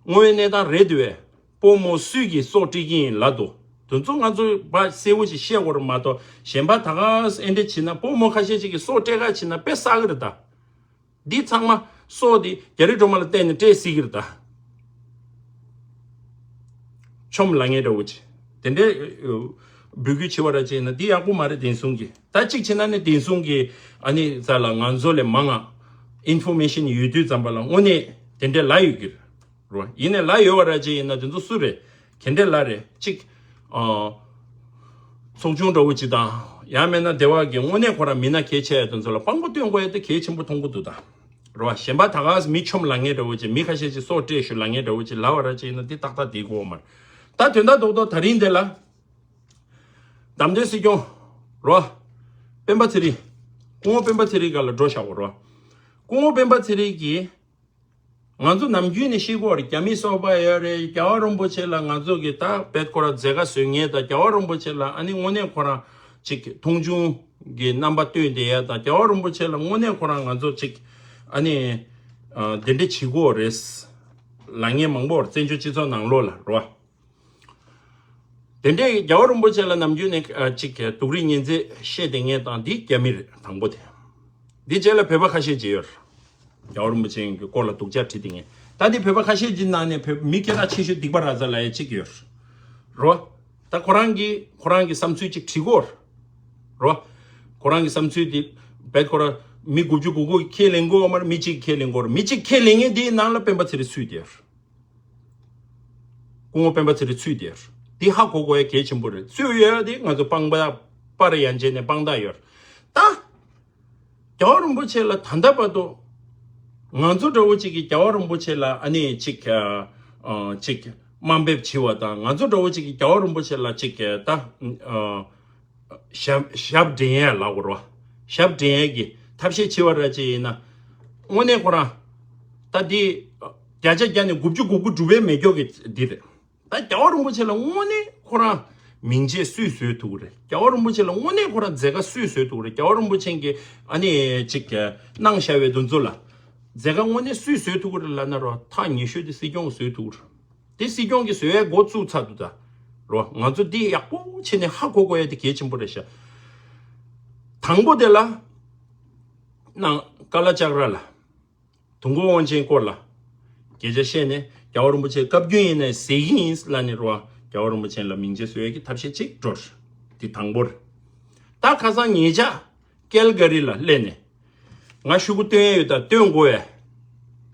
དངོས་ཡོད་གནས་སྟངས་རེད་འདུག་བས། སྤོ་རྨོ་སུས་ཀྱིས་སྲོག་སྤྲད་ཀྱི་ཡིན་ལབ་འདུག་དེ་ཚོ་ང་ཚོས་ཕར་གསལ་པོ་ཞིག་བཤད་དགོས་རེད་མ་གཏོགས། གཞན་པ་ད་ག་ཨེ་འདྲ་བྱས་ན་སྤོ་རྨོ་ཁ་ཤས་ཅིག་གིས་སྲོག་སྤྲད་ག་བྱས་ན་དཔེ་བསགས་ཀྱི་རེད་ད། འདི་ཚང་མ་སྲོག་འདི་རྒྱ་རི་སྒྲོལ་མ་ལ་བརྟེན་ནས་སྤྲད་སྲིད་ཀྱི་རེད་ད། ཆོམ་ལ་ངེས་འདྲ་བོ་ཅིག་དེ་འདྲའི་འབོད་སྐུལ་བྱེད་པ་ར་བྱས་ན་འདི་ཡག་པོ་མ་རེད། བདེན་སྲུང་གི་ད་གཅིག་བྱས་ན་ནི་བདེན་སྲུང་གི་ཨ་ནི་རྩ་ལ་ང་ཚོ་ལས་མང་ང་ཨིན་ཕོར་མེ་ཤིན་ཡོད་དུས་ཙམ་པ་ལ་དངོས་གནས་དེ་འདྲའི་ལ་ཡོད་ཀྱི་རེད། རོ། ཡིན་ནའི་ལ་ཡོད་པ་ར་ཅིག་ཡིན་ན་དེ་ཚོ་སུ་རེད། ག་འདྲའི་ལ་རེད། གཅིག་ཨ། ཚོགས་ཆུང་འདྲ་བོ་ཅིག་དང་། ཡང་མིན་ན་སྡེ་བ་གི་དངོས་གནས་ཁོ་རང་མི་སྣ་གལ་ཆེ་ཡ་དེ་ཚོ་ལ་དཔང་པོ་སྟོན་དགོས་ཡ་དེ་གལ་ཆེན་པོ་མཐོང་གི་འདུག་ད། རོ། གཞན་པ་ད་ག་མི་ཆོམ་ལ་ངེས་འདྲ་བོ་ཅིག་མི་ཁ་ཤས་ཅིག་སྲོག་སྤྲད་ཤོག་ལ་ངེས་འདྲ་བོ་ཅིག་ལབ་པ་ར་ཅིག་ཡིན་ན་དེ་ཏག་ཏག་དེ་གོ་མ་རེད། ད་དོན་དག་རྡོག་རྡོག་ད་རིང་འདི་ལ། བདམས་ཐོན་སྲིད་སྐྱོང་། རོ། སྤེན་པ་ཚེ་རིང་། སྐུ་ངོ་སྤེན་པ་ཚེ་རིང་སྒང་ལ་འགྲོ་བཞག་གོ་རོ། སྐུ་ངོ་སྤེན་པ་ཚེ་རིང་གིས། ང་ཚོ་ནམ་རྒྱུན་ནས་ཤེས་ཀྱི་ཡོད་རེད། རྒྱ་མི་སོག་པོ་ཡོད་རེད། རྒྱལ་བ་རིན་པོ་ཆེ་ལ་ང་ཚོ་གི་ད་བེད་ཁོ་རང་མཛད་དཀའ་བཟོ་མཁན་དང་། རྒྱལ་བ་རིན་པོ་ཆེ་ལ་ཨ་ནི་དངོས་གནས་ཁོ་རང་ ཅིག་མཐོང་ཆུང་གི་རྣམ་པ་སྟོན་བསྡད་ཡ་དང་། རྒྱལ་བ་རིན་པོ་ཆེ་ལ་དངོས་གནས་ཁོ་རང་ང་ཚོ་ཅིག་ཨ་ནི་ཨ་དེ་འདྲ་བྱེད་དགོས་རེད་ལབ་མཁན་མང་པོ་བརྩན་བྱོལ་སྤྱི་ཚོགས་ནང་ལོགས་ལ་རེད་བ། དེ་འདྲའི་རྒྱལ་བ་རིན་པོ་ཆེ་ལ་ནམ་རྒྱུན་ནས་ཨ་ཅིག་སྡུག་རུས་ཉེས་འཛུགས་བཤད་བསྡད་མཁན་དང་འདི་རྒྱ་མི་རེད། དང་པོ་དེ། འདི་རྗེས་ལ་བོད་པ་ཁ་ཤས་ཅིག་ཡོད་རེད། རྒྱལ་བ་རིན་པོ་ཆེ་གི་སྐོར་ལ་སྡུག་ཅག་བྲིས་བསྡད་མཁན། ད་འདི་བོད་པ་ཁ་ཤས་ཅིག་ནང་ནས་བོད་མི་སྐད་གྲགས་ཆེ་ཤོས་སྡིག་པ་ར་ཛ་ལབ་ཡ་ཅིག་ཡོད་རེད་བ། ད་ཁོ་རང་གིས་ཁོ་རང་གི་བསམ་ཚུལ་ཅིག་བྲིས་ཀྱི་ཡོད་རེད་བ། ཁོ་རང་གི་བསམ་ཚུལ་དེ་བེད་ཁོ་རང་མི་དགུ་བཅུ་གོ་དགུ་ཁས་ལེན་དགོས་ཡོད་མ་རེད། མི་གཅིག་ཁས་ལེན་དགོས་རེད། མི་གཅིག་ཁས་ལེན་མཁན་དེའི་ནང་ལ་སྤེན་པ་ཚེ་རིང་ཚུད་བསྡད་ཡོད་རེད། སྐུ་ངོ་སྤེན་པ་ཚེ་རིང་ཚུད་དེར། འདི་ཧ་གོ་དགོས་ཡ་གལ་ཆེན་པོ་རེད། ཚུད་ཡོད་ཡ་དེ་ང་ཚོ་སྤང་པ་པར་ཡན་ཆད་ནས་སྤང་ཐག་ཡོད་རེད། ད་རྒྱལ་བ་རིན་པོ་ཆེ་ལ་ད་ལྟ་བར་དུ་ང་ཚོ་འདྲ་བོ་ཅིག་གིས་རྒྱལ་བ་རིན་པོ་ཆེ་ལ་ཨ་ནི་ཅིག་ཨ་ཅིག་དམའ་འབེབས་བྱེད་པ་དང་། ང་ཚོ་འདྲ་བོ་ཅིག་གིས་རྒྱལ་བ་རིན་པོ་ཆེ་ལ་ཅིག་ད་ཨ། ཞབས་ཞབས་འདྲེན་ཡས་ལབ་དགོས་རེད་བ། ཞབས་འདྲེན་ཡས་ཀྱི་ཐབས་ཤེས་བྱེད་པ་ར་ཅིག་ཡིན་ན། དངོས་གནས་ཁོ་རང་ད་འདི་བརྒྱ་ཆ་བརྒྱ་ནས་དགུ་བཅུ་གོ་དགུ་འགྲུབ་པའི་མེད་སྐྱོ་གི་འདི་རེད། ད་རྒྱལ་བ་རིན་པོ་ཆེ་ལ་དངོས་གནས་ཁོ་རང་མིང་ཆད་སུས་བཟོས་ཐུབ་ཀྱི་རེད། རྒྱལ་བ་རིན་པོ་ཆེ་ལ་དངོས་གནས་ཁོ་རང་མཛད་དཀའ་སུས་བཟོས་ཐུབ་ཀྱི་རེད། རྒྱལ་བ་རིན་པོ་ཆེ་གིས་ཨ་ནི་ཅིག་གནང་བཞག་པའི་དོན་ཚོ་ལ་མཛད་དཀའ་དངོས་གནས་སུས་བཟོས་ཐུབ་ཀྱི་རེད་ལབ་ན་རོ། ཐག་ཉེ་ཤོས་དེ་སྲིད་སྐྱོང་གིས་བཟོས་ཐུབ་ཀྱི་རེད། དེ་སྲིད་སྐྱོང་གིས་བཟོ་ཡའི་འགོ་བཙུགས་ཚར་འདུག་ད། རོ། ང་ཚོ་འདི་ཡག་པོ་བྱས་ནས་ཧ་གོ་དགོས་ཡ་དེ་གལ་ཆེན་པོ་རེད་ཤག་དང་པོ་དེ་ལ། ནང་ཀ་ལ་ལྕགས་ར་ལ། དུས་འཁོར་དབང་ཆེན་སྐོར་ལ། སྐད་ཆ་བཤད་ནས་རྒྱལ་བ་རིན་པོ་ཆེ་བཀའ་བཀྱོན་ཡིན་ནའི་ཟེར་གྱི་ཡིན་ལབ་ནས་རོ། རྒྱལ་བ་རིན་པོ་ཆེ་ལ་མིང་ཆད་བཟོ་ཡ་གི་ཐབས་ཤེས་གཅིག་འགྲོ། འདི་དང་པོ་རེད། ད་ཁ་སང་ཉེ་ཆར་ཀལ་ག་རི་ལ་སླེབས་ནས། ང་ཤོག་གུ་སྟོན་ཡ་ཡོད་ད། སྟོན་དགོས་ཡ།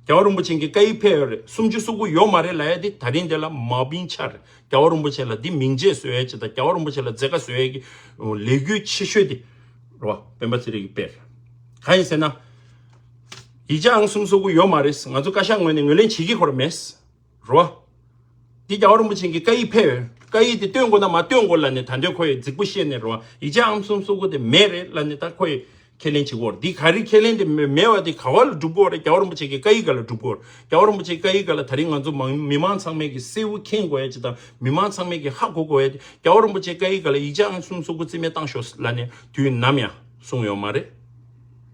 རྒྱལ་བ་རིན་པོ་ཆེ་གི་བཀའ་ཡིག་ཕེབས་ཡོད་རེད། སུམ་ཅུ་སོ་དགུ་ཡོད་མ་རེད་ལབ་ཡ་དེ་ད་རིང་དེ་ལ་མ་བིན་ཆ་རེད། རྒྱལ་བ་རིན་པོ་ཆེ་ལ་འདི་མིང་ཆད་བཟོ་ཡ་ཅིག་དང་། རྒྱལ་བ་རིན་པོ་ཆེ་ལ་མཛད་དཀའ་བཟོ་ཡ་གི་ལས་འགུལ་ཆེ་ཤོས་དེ་རོ། སྤེན་པ་ཚེ་རིང་གིས་སྤེལ། གང་ཡིན་ཟེར་ན། ཡིག་ཆ་ཨང་གསུམ་སོ་དགུ་ཡོད་མ་རེད། ང་ཚོ་བཀའ་ཤག་ངོས་ནས་ངོས་ལེན་བྱེད་ཀྱི་ཁོ་ར་མེད། རོ། འདི་རྒྱལ་བ་རིན་པོ་ཆེ་གི་བཀའ་ཡིག་ཕེབས་ཡོད། བཀའ་ཡིག་དེ་སྟོན་དགོས་ན་མ་སྟོན་དགོས་ལབ་ནས་ད་འདོད་ཁོ་ཡི་རྫིག་པོ་བཤད་ནས་རོ། ཡིག་ཆ་ཨང་གསུམ་སོ་དགུ་དེ་མེད་རེད་ལབ་ནས་ད་ཁོ་ཡི་ཁས་ལེན་བྱེད་དགོས་རེད། འདི་ག་རེ་ཁས་ལེན་དེ་མེད་མེད་པ་དེ་ག་བ་ལ་སྒྲུབ་དགོས་རེད། རྒྱལ་བ་རིན་པོ་ཆེ་གི་བཀའ་ཡིག་ག་ལ་སྒྲུབ་དགོས་རེད། རྒྱལ་བ་རིན་པོ་ཆེ་བཀའ་ཡིག་ག་ལ་ད་རིང་ང་ཚོ་མང་མི་མང་ཚང་མས་ཀྱི་གསལ་བོ་མཁྱེན་དགོས་ཡ་ཅིག་དང་། མི་མང་ཚང་མས་ཀྱི་ཧ་གོ་དགོས་ཡ་དེ། རྒྱལ་བ་རིན་པོ་ཆེ་བཀའ་ཡིག་ག་ལ་ཡིག་ཆ་ཨང་གསུམ་སོ་དགུ་རྩིས་མེད་བཏང་ཤོག་ལབ་ནས་དུས་ནམ་ཡང་གསུངས་ཡོད་མ་རེད།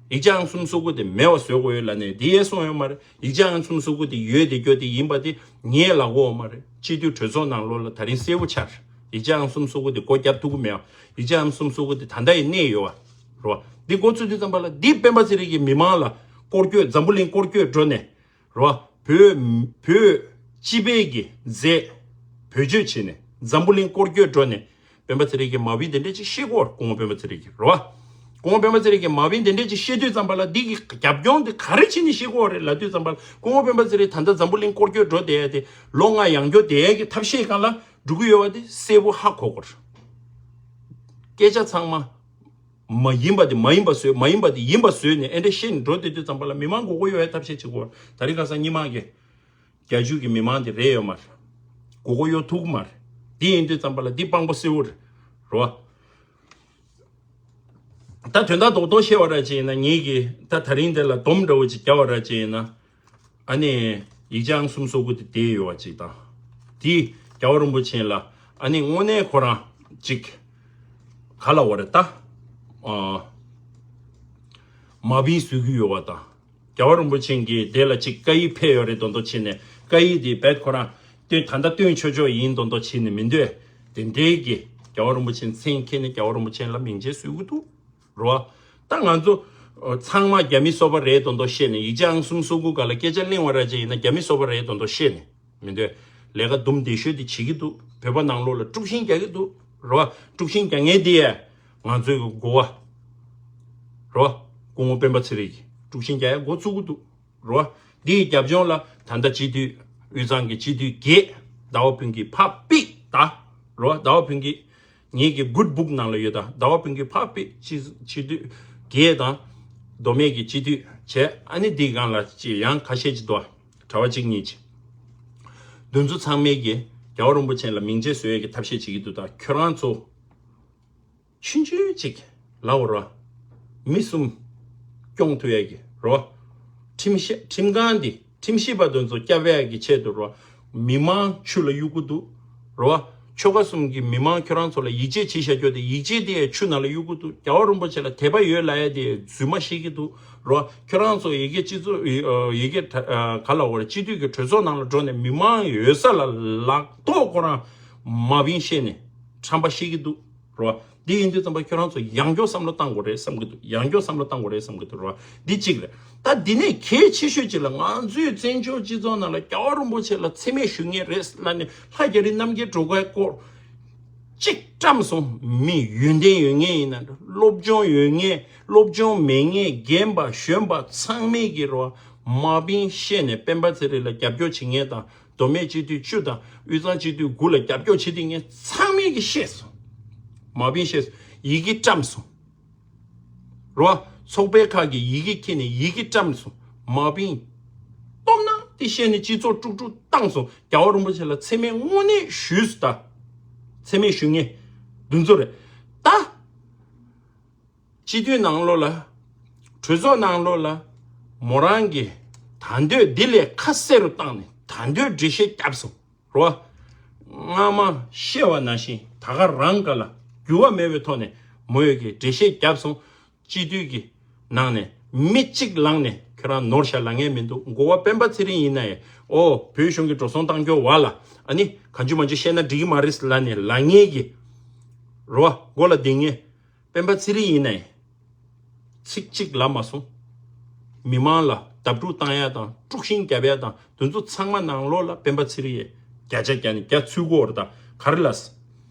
ཡིག་ཆ་ཨང་གསུམ་སོ་དགུ་དེ་མེད་པ་བཟོ་དགོས་ཡོད་ལབ་ནས་དེ་ཡས་གསུངས་ཡོད་མ་རེད། ཡིག་ཆ་ཨང་གསུམ་སོ་དགུ་དེ་ཡོད་དེ་སྐྱོ་དེ་ཡིན་པ་དེ་ངས་ལབ་དགོས་མ་རེད། སྤྱི་འཐུས་གྲོས་ཚོགས་ནང་ལོགས་ལ་ད་རིང་གསལ་པོ་ཆགས། ཡིག་ཆ་ཨང་གསུམ་སོ་དགུ་དེ་སྒོ་བརྒྱབ་ཐུབ་ཀྱི་མེད་པ། ཡིག་ཆ་ཨང་གསུམ་སོ་དགུ་དེ་ད་ལྟ་ཡི་གནས་ཡོད་པ་རེད་བ། འདི་འགོ་ཚུགས་དུས་ཙམ་པ་ལ་འདི་སྤེན་པ་ཚེ་རིང་གིས་མི་མང་ལ་སྐོར་སྐྱོད། འཛམ་བུ་གླིང་སྐོར་སྐྱོད་འགྲོ་ནས་རེད་བ། བོད་བོད་སྤྱི་པའི་གི་མཛད་བེད་སྤྱོད་བྱས་ནས་འཛམ་བུ་གླིང་སྐོར་སྐྱོད་འགྲོ་ནས། སྤེན་པ་ཚེ་རིང་གིས་མ་བིན་དེ་འདྲས་ཅིག་བཤད་ཀྱི་ཡོད་རེད། སྐུ་ངོ་སྤེན་པ་ཚེ་རིང་གིས་རེད་བ། སྐུ་ངོ་སྤེན་པ་ཚེ་རིང་གིས་མ་བིན་དེ་འདྲས་ཅིག་བཤད་དུས་ཙམ་པ་ལ་འདི་གི་རྒྱབ་ལྗོངས་དེ་ག་རེ་བྱས་ནས་བཤད་ཀྱི་ཡོད་རེད་ལབ་དུས་ཙམ་པ་ལ། སྐུ་ངོ་སྤེན་པ་ཚེ་རིང་ད་ལྟ་འཛམ་བུ་གླིང་སྐོར་སྐྱོད་འགྲོ་བསྡད་ཡ་དེ་ལོ་ལྔ་ཡང་སྐྱོར་བསྡད་ཡ་གི་ཐབས་ཤེས་སྒང་ལ་འགྲོ་གི་ཡོད་པ་དེ་གསལ་པོ་ཧ་གོ་དགོས་རེད། སྐད་ཆ་ཚང་མ་མ་ཡིན་པ་དེ་མ་ཡིན་པ་བཟོས། མ་ཡིན་པ་དེ་ཡིན་པ་བཟོས་ནས་ཨེ་འདྲས་བཤད་ནས་འགྲོ་བསྡད་དུས་ཙམ་པ་ལ་མི་མང་མགོ་སྐོར་གཡོག་ཡ་ཐབས་ཤེས་བྱེད་ཀྱི་ཡོད་རེད། ད་རིང་ཁ་སང་སྔོན་མ་གི་རྒྱ་ཆུ་གི་མི་མང་དེ་རེད་ཡོད་མ་རེད། མགོ་སྐོར་གཡོག་ཐུབ་ཀྱི་མ་རེད། དེ་ཡིན་དུས་ཙམ་པ་ལ་འདི་དཔང་པོ་གསལ་བོ་རེད། རེད་བ། ད་དོན་དག་རྡོག་རྡོག་བཤད་པ་ར་ཅིག་ཡིན་ན། ངེད་ཀྱིས་ད་ད་རིང་འདི་ལ་སྡོམ་འདྲ་བོ་ཅིག་རྒྱབ་པ་ར་ཅིག་ཡིན་ན། ཨ་ནི་ཡིག་ཆ་ཨང་གསུམ་སོ་དགུ་དེ་བསྡད་ཡོད་པ་ཅིག་དང་། དེ་རྒྱལ་བ་རིན་པོ་ཆེ་ལ་ཨ་ནི་དངོས་གནས་ཁོ་རང་ཅིག་ག་ལབ་དགོས་རེད་ད། ཨ། མ་བིན་བཟོ་གི་ཡོད་པ་དང་། རྒྱལ་བ་རིན་པོ་ཆེ་གིས་དེ་ལ་ཅིག་བཀའ་ཡིག་ཕེབས་ཡོད་རེད་མདོག་མདོག་བྱས་ནས། བཀའ་ཡིག་དེ་རྦད་ཁོ་རང་སྟོན། ད་ལྟ་སྟོན་ཆོག་ཆོག་ཡིན་མདོག་མདོག་བྱས་ནས་མི་འདོད། དེ་འདྲའི་གི་རྒྱལ་བ་རིན་པོ་ཆེ་མཚན་འཁྱེར་ནས་རྒྱལ་བ་རིན་པོ་ཆེ་ལ་མིང་ཆད་བཟོ་གི་འདུག་རོ། ད་ང་ཚོ་ཨ་ཚང་མ་རྒྱ་མི་སོ་པ་རེད་མདོག་མདོག་བཤད་ནས། ཡིག་ཆ་ཨང་གསུམ་སོ་དགུ་སྒང་ལ་སྐད་ཆ་གླེང་བ་ར་ཅིག་ཡིན་ན་རྒྱ་མི་སོ་པ་རེད་མདོག་མདོག་བཤད་ནས་མི་འདོད། ལས་ཀ་དུམ་བདེ་ཤོས་དེ་བྱེད་ཀྱི་འདུག་བོད་པ་ནང་ལོགས་ལ་དཀྲུག་ཤིང་རྒྱག་གི་འདུག་རོ། དཀྲུག་ཤིང་རྒྱག་མཁན་དེ་ཡས་ང་ཚོའི་གི་འགོ་བ་རོ། སྐུ་ངོ་སྤེན་པ་ཚེ་རིང་གིས་དཀྲུག་ཤིང་རྒྱག་ཡ་འགོ་བཙུགས་ཀྱི་འདུག་རོ། འདིའི་རྒྱབ་ལྗོངས་ལ་ད་ལྟ་སྤྱི་འཐུས་དབུས་གཙང་གི་སྤྱི་འཐུས་བརྒྱད། ཟླ་བ་ཕུན་སྐྱིད་ཕ་པི་ད་རོ། ཟླ་བ་ཕུན་སྐྱིད་ངེད་ཀྱི་good book ནང་ལ་ཡོད་ད། ཟླ་བ་ཕུན་སྐྱིད་ཕ་པི་སྤྱི་སྤྱི་འཐུས་བརྒྱད་དང་། མདོ་སྨད་ཀྱི་སྤྱི་འཐུས་བྱས། ཨ་ནི་འདིའི་སྒང་ལ་ཅིག་ཡང་ཁ་ཤས་ཅིག་འདུག་གྲྭ་པ་གཅིག་གཉིས་ཅིག་འདི་ཚོ་ཚང་མས་ཀྱི་རྒྱལ་བ་རིན་པོ་ཆེ་ལ་མིང་ཆད་བཟོ་ཡས་ཀྱི་ཐབས་ཤེས་བྱེད་ཀྱི་འདུག་ད་ཁྱོད་རང་ཚོ་ཆུང་ཆུང་ཅིག་ལབ་དགོས་རེད་བ། མི་གསུམ་སྐྱོང་ཐུབ་ཡས་ཀྱི་རེད་བ། ཁྲིམས་ཤ་ཁྲིམས་ཁང་འདི་ཁྲིམས་ཞིབ་པ་དེ་ཚོ་སྐྱོབ་ཡས་ཀྱི་ཆེད་དུ་རེད་བ། མི་མང་ཆུ་ལ་གཡུག་གི་འདུག་རེད་བ། ཆོལ་ཁ་གསུམ་གྱི་མི་མང་ཁྱོད་རང་ཚོ་ལ་ཡིད་ཆེས་བྱེད་བཞག་རྒྱུ་དེ། ཡིད་ཆེས་དེ་ཡང་ཆུ་ནང་ལ་གཡུག་གི་འདུག་རྒྱལ་བ་རིན་པོ་ཆེ་ལ་དད་པ་ཡོད་ལབ་ཡ་དེ་རྫུན་མ་བཤད་ཀྱི་འདུག་རོ། ཁྱོད་རང་ཚོ་ཡི་གེ་སྤྱི་ཚོགས་ཡི་ཡི་གེ་ག་ལ་བར་སྤྱི་འཐུས་ཀྱི་གྲོས་ཚོགས་ནང་ལ་འགྲོ་ནས་མི་མང་ཡོད་ས་ལ་ལག་ཐོག་ཁོ་རང་མ་བིན་བཤད་ནས་ཁྲམ་པ་བཤད་ཀྱི་འདུག་རོ། འདི་ཡིན་དུས་ཙམ་པ་ཁྱོད་རང་ཚོ་ཡང་བསྐྱར་བསམ་བློ་བཏང་དགོས་རེད་བསམ་གྱི་འདུག་ཡང་བསྐྱར་བསམ་བློ་བཏང་དགོས་རེད་བསམ་གྱི་འདུག་རོ། འདི་གཅིག་རེད། ད་འདི་ནས་གལ་ཆེ་ཤོས་གཅིག་ལ། ང་ཚོའི་བཙན་བྱོལ་སྤྱི་ཚོགས་ནང་ལ་རྒྱལ་བ་རིན་པོ་ཆེ་ལ་མཚན་སྨད་ཞུ་མཁན་རེད་ལབ་ནས་ལྷ་རྒྱ་རི་རྣམ་རྒྱལ་སྒྲོལ་དཀར་སྐོར་གཅིག་བཀྲམ་སོང་། མི་ཡོན་ཏན་ཡོད་མཁན་ཡིན་ན་འདྲ། སློབ་སྦྱོང་ཡོད་མཁན་སློབ་སྦྱོང་མེད་མཁན་རྒན་པ་གཞོན་པ་ཚང་མས་ཀྱི་རོ། མ་བིན་བཤད་ནས་སྤེན་པ་ཚེ་རིང་ལ་རྒྱབ་སྐྱོར་བྱེད་མཁན་དང་། མདོ་སྨད་སྤྱི་འཐུས་བཅུ་དང་དབུས་གཙང་སྤྱི་འཐུས་དགུ་ལ་རྒྱབ་སྐྱོར་བྱེད་མཁན་ཚང་མས་ཀྱི་བཤད་སོང་། མ་བིན་བཤད་སོང་། ཡི་གེ་བཀྲམ་སོང་། རོ། ཚོགས་པའི་ཁག་གིས་ཡི་གེ་འཁྱེར་ནས་ཡི་གེ་བཀྲམ་སོང་། མ་བིན། སྟོབས་ན་དེ་བཤད་ནས་སྤྱི་ཚོགས་དཀྲུག་དཀྲུག་བཏང་སོང་། རྒྱལ་བ་རིན་པོ་ཆེ་ལ་མཚན་སྨད་དངོས་གནས་ཞུས་སོང་ད། མཚན་སྨད་ཞུ་མཁན་འདི་ཚོ་རེད་ད། སྤྱི་འཐུས་ནང་ལོགས་ལ། གྲོས་ཚོགས་ནང་ལོགས་ལ། མོ་རང་གིས་ད་འདོད་འདི་ལས་ཁ་གསལ་རུ་བཏང་ནས་ད་འདོད་འགྲེལ་བཤད་བརྒྱབ་སོང་། རོ། སྔ་མ་བཤད་པ་ནང་བཞིན་ད་ག་རང་ག་ལ་འགྱུར་བ་མེད་པའི་ཐོག་ནས་མོ་ཡོད་ཀྱི་འགྲེལ་བཤད་བརྒྱབ་སོང་། སྤྱི་འཐུས་ཀྱི་ནང་ནས་མི་གཅིག་ལངས་ནས་ཁྱོད་རང་ནོར་བཞག་ལབ་མཁན་མི་འདུག་འགོ་བ་སྤེན་པ་ཚེ་རིང་ཡིན་ན་ཡང་། ཨོ། བོད་གཞུང་གི་འགྲོ་སོང་བཏང་རྒྱུ་བ་ལ། ཨ་ནི་གང་བྱུང་མང་བྱུང་བཤད་ན་འགྲིག་གི་མ་རེད་ལབ་ནས་ལབ་མཁན་གྱི། རོ། མགོ་ལ་བསྡད་མཁན་སྤེན་པ་ཚེ་རིང་ཡིན་ན་ཡང་། ཚིག་གཅིག་ལབ་མ་སོང་། མི་མང་ལ་བརྡབ་དཀྲུག་བཏང་ཡ་དང་། དཀྲུག་ཤིང་རྒྱབ་ཡ་དང་། དེ་ཚོ་ཚང་མ་ནང་ལོགས་ལ་སྤེན་པ་ཚེ་རིང་ཡིས་བརྒྱ་ཆ་བརྒྱ་ནས་བརྒྱ་ཚུད་ཀྱི་ཡོད་རེད་ད། ག་རེ་ལབ།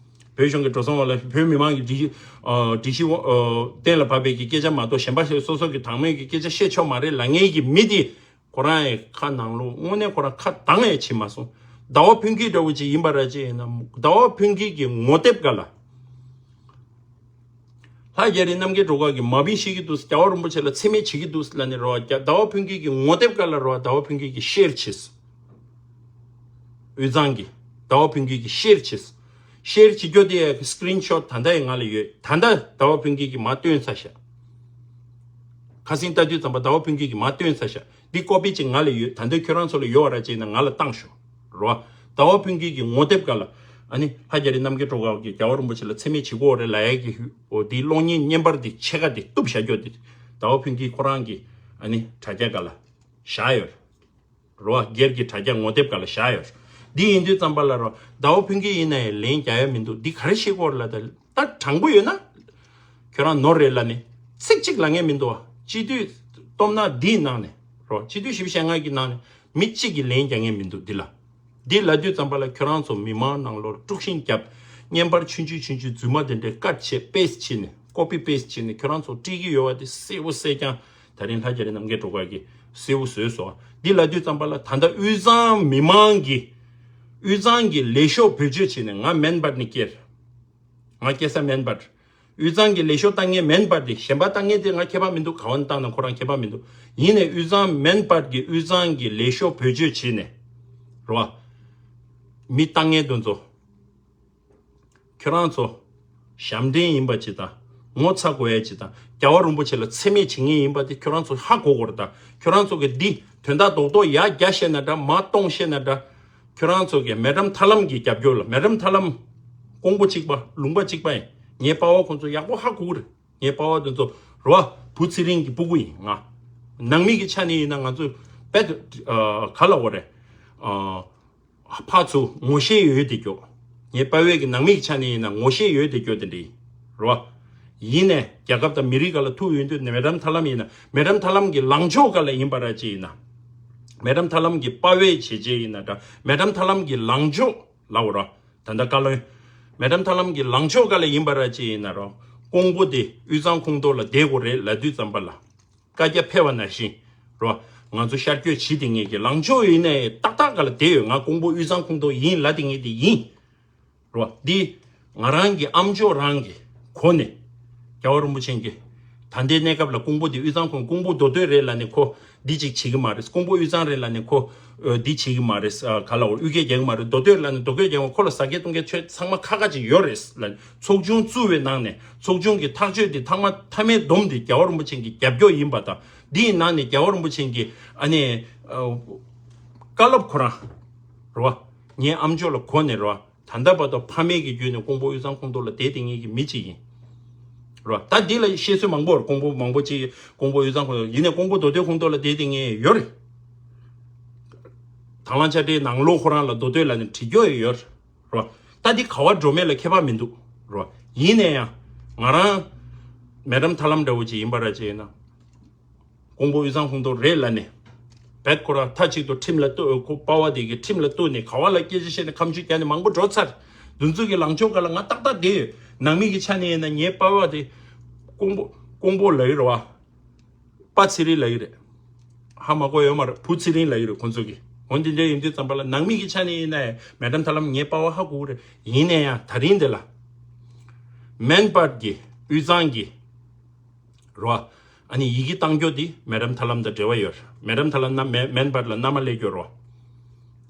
བོད་གཞུང་གི་འགྲོ་སོང་བ་ལ། བོད་མི་མང་གི་སྒྲིག་གཞི། ཨ། སྒྲིག་གཞི། ཨ། གཏན་ལ་ཕབ་པའི་གི་སྐད་ཆ་མ་གཏོགས་གཞན་པ་སོ་སོ་གི་དང་མོས་ཀྱི་སྐད་ཆ་བཤད་ཆོག་མ་རེད་ལབ་མཁན་གྱི་མི་དེ། ཁོ་རང་ཡི་ཁ་ནང་ལོགས་དངོས་གནས་ཁོ་རང་ཁ་གདངས་ཡས་བྱེད་མ་སོང་། ཟླ་བ་ཕུན་སྐྱིད་འདྲ་བོ་ཅིག་ཡིན་པ་ར་ཅིག་ཡིན་ན། ཟླ་བ་ཕུན་སྐྱིད་ཀྱི་ངོ་དེབ་སྒང་ལ། ལྷ་རྒྱ་རི་རྣམ་རྒྱལ་སྒྲོལ་དཀར་གྱིས་མ་བིན་བཤད་ཀྱི་འདུག་རྒྱལ་བ་རིན་པོ་ཆེ་ལ་མཚན་སྨད་བྱེད་ཀྱི་འདུག་ལབ་ནས་རོ། ཟླ་བ་ཕུན་སྐྱིད་ཀྱི་ངོ་དེབ་སྒང་ལ་རོ། ཟླ་བ་ཕུན་སྐྱིད་ཀྱིས་ཤེར་བྱས། དབུས་གཙང་གི་ཟླ་བ་ཕུན་སྐྱིད་ཀྱིས་ཤེར་བྱས། ཤེར་བྱེད་རྒྱུ་དེ་ཡ་སི་ཀི་རིན་ཤོཊ་ད་ལྟ་ཡང་ང་ལ་ཡོད། ད་ལྟ་ཟླ་བ་ཕུན་སྐྱིད་ཀྱིས་མར་བཏོན་ཚར་ཤག་ཁ་སང་ལྟ་དུས་ཙམ་པ་ཟླ་བ་ཕུན་སྐྱིད་ཀྱིས་མར་བཏོན་ཚར་ཤག་འདི་ཀོ་པི་ཅིག་ང་ལ་ཡོད། ད་ལྟ་ཁྱོད་རང་ཚོ་ལ་ཡོད་པ་ར་ཅིག་ཡིན་ན་ང་ལ་བཏང་ཤོག་རོ། ཟླ་བ་ཕུན་སྐྱིད་ཀྱི་ངོ་དེབ་སྒང་ལ། ཨ་ནི་ལྷ་རྒྱ་རི་རྣམ་རྒྱལ་སྒྲོལ་དཀར་གྱིས་རྒྱལ་བ་རིན་པོ་ཆེ་ལ་མཚན་སྨད་བྱེད་ཀྱི་ཡོད་རེད་ལབ་ཡ་གི་ཧུ། འོ། འདིའི་གློག་བརྙན་བརྙན་པར་འདི་ཕྱེད་ཀ་འདི་གཏུབ་བཞག་རྒྱུ་འདི། ཟླ་བ་ཕུན་སྐྱིད་ཁོ་རང་གི་ཨ་ནི་དྲ་རྒྱ་སྒང་ལ་བཞག་ཡོད། རོ། སྒེར་གྱི་དྲ་རྒྱ་ངོ་དེབ་སྒང་ལ་བཞག་ཡོད། འདི་ཡིན་དུས་ཙམ་པ་ལ་རོ། ཟླ་བ་ཕུན་སྐྱིད་ཡིན་ན་ཡང་ལན་རྒྱག་ཡ་མི་འདུག་འདི་ག་རེ་བཤད་ཀྱི་ཡོད་རེད་ལབ། ད་ད་དྲང་པོ་ཡོད་ན། ཁྱོད་རང་ནོར་རེད་ལབ་ནས་ཚིག་གཅིག་ལབ་མཁན་མི་འདུག་བ། སྤྱི་འཐུས་སྟོབས་ན་འདིའི་ནང་ནས་རོ། སྤྱི་འཐུས་བཞི་བཅུ་ཞེ་ལྔ་གི་ནང་ནས་མི་གཅིག་གིས་ལན་རྒྱག་མཁན་མི་འདུག་འདི་ལ། འདི་ལབ་དུས་ཙམ་པ་ལ་ཁྱོད་རང་ཚོ་མི་མང་ནང་ལོགས་དཀྲུག་ཤིང་བརྒྱབ། བརྙན་པར་ཆུང་ཆུང་ཆུང་ཆུང་རྫུན་མ་དེ་འདྲའི་ཀཊ་བྱས། པེ་སི་ཊི་བྱས་ནས། ཀོ་པི་པེ་སི་ཊི་བྱས་ནས་ཁྱོད་རང་ཚོ་སྤྲད་ཀྱི་ཡོད་པ་དེ་གསལ་པོ་གསལ་རྐྱང་ད་རིང་ལྷ་རྒྱ་རི་རྣམ་རྒྱལ་སྒྲོལ་དཀར་གྱིས་གསལ་པོ་བཟོས་སོང་། འདི་ལབ་དུས་ཙམ་པ་ལ་ད་ལྟ་དབུས་གཙང་མི་མང་གིས། དབུས་གཙང་གི་ལས་ཤོག་བེད་སྤྱོད་བྱས་ནས། ང་མེན་བར་ནས་སྐྱེལ། ང་སྐྱེ་ས་མེན་བར། དབུས་གཙང་གི་ལས་ཤོག་བཏང་མཁན་མེན་བར་དེ། གཞན་པ་བཏང་མཁན་དེ་ང་ཁྱད་པར་མི་འདུག་ག་བ་ནས་བཏང་ན་ཁོ་རང་ཁྱད་པར་མི་འདུག་ཡིན་ནའི་དབུས་གཙང་མེན་བར་གྱི་དབུས་གཙང་གི་ལས་ཤོག་བེད་སྤྱོད་བྱས་ནས་རོ། མི་བཏང་མཁན་དེ་ཚོ། ཁྱོད་རང་ཚོ་ཞབས་འདྲེན་ཡིན་པ་ཅིག་དང་། ངོ་ཚ་དགོས་ཡ་ཅིག་དང་། རྒྱལ་བ་རིན་པོ་ཆེ་ལ་མཚན་སྨད་བྱེད་མཁན་ཡིན་པ་དེ་ཁྱོད་རང་ཚོ་ཧ་གོ་དགོས་རེད་ད། ཁྱོད་རང་ཚོ་གིས་འདི་དོན་དག་རྡོག་རྡོག་ཡར་རྒྱས་བཤད་ན་འདྲ། མར་སྟོངས་བཤད་ན་འདྲ། ཁྱོད་རང་ཚོ་གིས་མེ་ཌམ་ཐར་ལམ་གྱི་རྒྱབ་སྐྱོར་ལ། མེ་ཌམ་ཐར་ལམ་ཀོང་པོ་གཅིག་པ། ལུང་པ་གཅིག་པ་ཡིན། ངའི་པ་ཕ་ཁོང་ཚོ་ཡག་པོ་ཧ་གོ་གི་རེད། ངའི་པ་ཕ་དེ་ཚོ་རོ། བུ་ཚེ་རིང་གི་སྤུ་གུ་ཡིན། ང་ནང་མི་གི་ཆ་ནས་ཡིན་ན་ང་ཚོ་དཔེ། ཨ། ག་ལབ་དགོས་རེད། ཨ། ཕར་ཚུར་ངོ་ཤེས་ཡོད་དེ་སྐྱོ། ངའི་པ་ཕའི་གི་ནང་མི་གི་ཆ་ནས་ཡིན་ན་ངོ་ཤེས་ཡོད་དེ་སྐྱོ་དེ་འདྲ་ཡིན། རོ། ཡིན་ནའི་རྒྱལ་ཁབ་དང་མི་རིགས་སྒང་ལ་ཐུག་ཡོང་དུས་མེ་ཌམ་ཐར་ལམ་ཡིན་ན། མེ་ཌམ་ཐར་ལམ་གྱི་ལངས་ཕྱོགས་སྒང་ལ་ཡིན་པ་ར་ཅིག་ཡིན་ན། མེ་ཌམ་ཐར་ལམ་གྱི་པ་ཕའི་བྱས་རྗེས་ཡིན་ན་འདྲ། མེ་ཌམ་ཐར་ལམ་གྱི་ལངས་ཕྱོགས་ལབ་དགོས་རོ། ད་ལྟ་བཀའ་བློན། མེ་ཌམ་ཐར་ལམ་གྱི་ལངས་ཕྱོགས་སྒང་ལ་ཡིན་པ་ར་ཅིག་ཡིན་ན་རོ། ཀོང་པོ་དེ་དབུས་གཙང་ཁོངས་གཏོགས་ལ་བསྡད་དགོས་རེད་ལབ་དུས་ཙམ་པ་ལ། བཀའ་རྒྱ་ཕེབས་པ་ནང་བཞིན་རོ། ང་ཚོ་ཤར་བསྐྱོད་བྱེད་དེ་ངེས་ཀྱི་ལངས་ཕྱོགས་ཡིན་ནའི་ཏག་ཏག་སྒང་ལ་བསྡད་ཡོད། ང་ཀོང་པོ་དབུས་གཙང་ཁོངས་གཏོགས་ཡིན་ལབ་དེ་ངེས་དེ་ཡིན། རོ། འདི་ང་རང་གི་ཨ་མཆོག་རང་གི་གོ་ནས། རྒྱལ་བ་རིན་པོ་ཆེ་གིས་ད་ལྟའི་གནས་སྐབས་ལ་ཀོང་པོ་འདི་དབུས་གཙང་ཁོངས། ཀོང་པོ་མདོ་སྟོད་རེད་ལབ་ནས་ཁོ་འདི་གཅིག་བྱེད་ཀྱི་མ་རེད། ཀོང་པོ་དབུས་གཙང་རེད་ལབ་ནས་ཁོ། ཨ། འདི་བྱེད་ཀྱི་མ་རེད། ཨ། ག་ལབ་དགོས། གཡུལ་འགྱེད་རྒྱག་གི་མ་རེད། མདོ་སྟོད་ལབ་ནས་མདོ་སྐྱོད་རྒྱག་གི་མ་རེད། ཁོ་ལ་ཟ་སྐད་བཏུང་སྐད་ཆོས་ཚང་མ་ཁ་ཁ་ཅིག་ཡོད་རེད་ལབ་ནས་ཚོགས་ཆུང་བཙུགས་པའི་ནང་ནས་ཚོགས་ཆུང་གི་ཐག་གཅོད་འདི་ཐག་མ་མཐའ་མའི་སྡོམ་འདི་རྒྱལ་བ་རིན་པོ་ཆེ་གི་རྒྱབ་སྐྱོར་ཡིན་པ་དང་། འདིའི་ནང་ནས་རྒྱལ་བ་རིན་པོ་ཆེ་གི་ཨ་ནི། ཨ། བཀའ་སློབ་ཁོ་རང་རོ། ངའི་ཨ་མཆོག་ལ་གོ་ནས་རོ། ད་ལྟ་བར་དུ་ཕ་མེས་ཀྱི་བརྒྱུད་ནས་ཀོང་པོ་དབུས་གཙང་ཁོངས་གཏོགས་ལ་བསྡད་བསྡད་མཁན་གྱི་མི་གཅིག་ཡིན། རོ། ད་འདི་ལ་བཤད་ཚུལ་མང་པོ་རེད། ཀོང་པོ་མང་པོ་གཅིག་ཀོང་པོ་དབུས་གཙང་ཁོངས་གཏོགས་ཡིན་ནས་ཀོང་པོ་མདོ་སྟོད་ཁོངས་གཏོགས་ལ་བསྡད་བསྡད་མཁན་ཡོད་རེད། དང་བླངས་དཔྱ་ཁྲལ་ནང་ལོགས་ཁོ་རང་ལ་མདོ་སྟོད་ལ་ནི་བྲིས་རྒྱུ་ཡོད་རེད། རོ། ད་འདི་ག་བ་འགྲོ་མེད་ལ་ཁྱད་པར་མི་འདུག། རོ། ཡིན་ནའི་ཡང་ང་རང་མེ་ཌམ་ཐར་ལམ་འདྲ་བོ་ཅིག་ཡིན་པ་ར་ཅིག་ཡིན་ན། ཀོང་པོ་དབུས་གཙང་ཁོངས་གཏོགས་རེད་ལབ་ནས། བེད་ཁོ་ར་མཐའ་གཅིག་ཏུ་ཁྲིམས་ལ་གཏུག་ཁོ་པ་ཝ་དེ་གི་ཁྲིམས་ལ་གཏུག་ནས་ག་བ་ལ་སྐད་ཆ་བཤད་ནས་ཁ་མཆུ་རྒྱག་ནས་མང་པོ་འགྲོ་ཚར། འདི་ཚོ་གི་ལངས་ཕྱོགས་སྒང་ལ་ང་ཏག་ཏག་བསྡད་ཡོད། ནང་མི་གི་ཆ་ནས་ཡིན་ན་ངའི་པ་ཝ་དེ་ཀོང་པོ་ཀོང་པོ་ལབ་ཀྱི་རེད་བ། པ་ཚེ་རིང་ལབ་ཀྱི་རེད། ཧ་མ་གོ་ཡོད་མ་རེད། བུ་ཚེ་རིང་ལབ་ཀྱི་རེད་ཁོང་ཚོ་གི། འོན་ཏེ་འདྲ་ཡིན་དུས་ཙམ་པ་ལ་ནང་མི་གི་ཆ་ནས་ཡིན་ན་ཡང་མེ་ཌམ་ཐར་ལམ་ངའི་པ་ཝ་ཧ་གོ་གི་རེད། ཡིན་ནའི་ཡང་ད་རིང་འདི་ལ་མན་པད་ཀྱི་དབུས་གཙང་གི་རོ། ཨ་ནི་ཡི་གེ་བཏང་རྒྱུ་འདི་མེ་ཌམ་ཐར་ལམ་དང་འབྲེལ་བ་ཡོད། མེ་ཌམ་ཐར་ལམ་ན་མེ་མན་པད་ལ་མནའ་མ་སླེབས་རྒྱུ་རོ།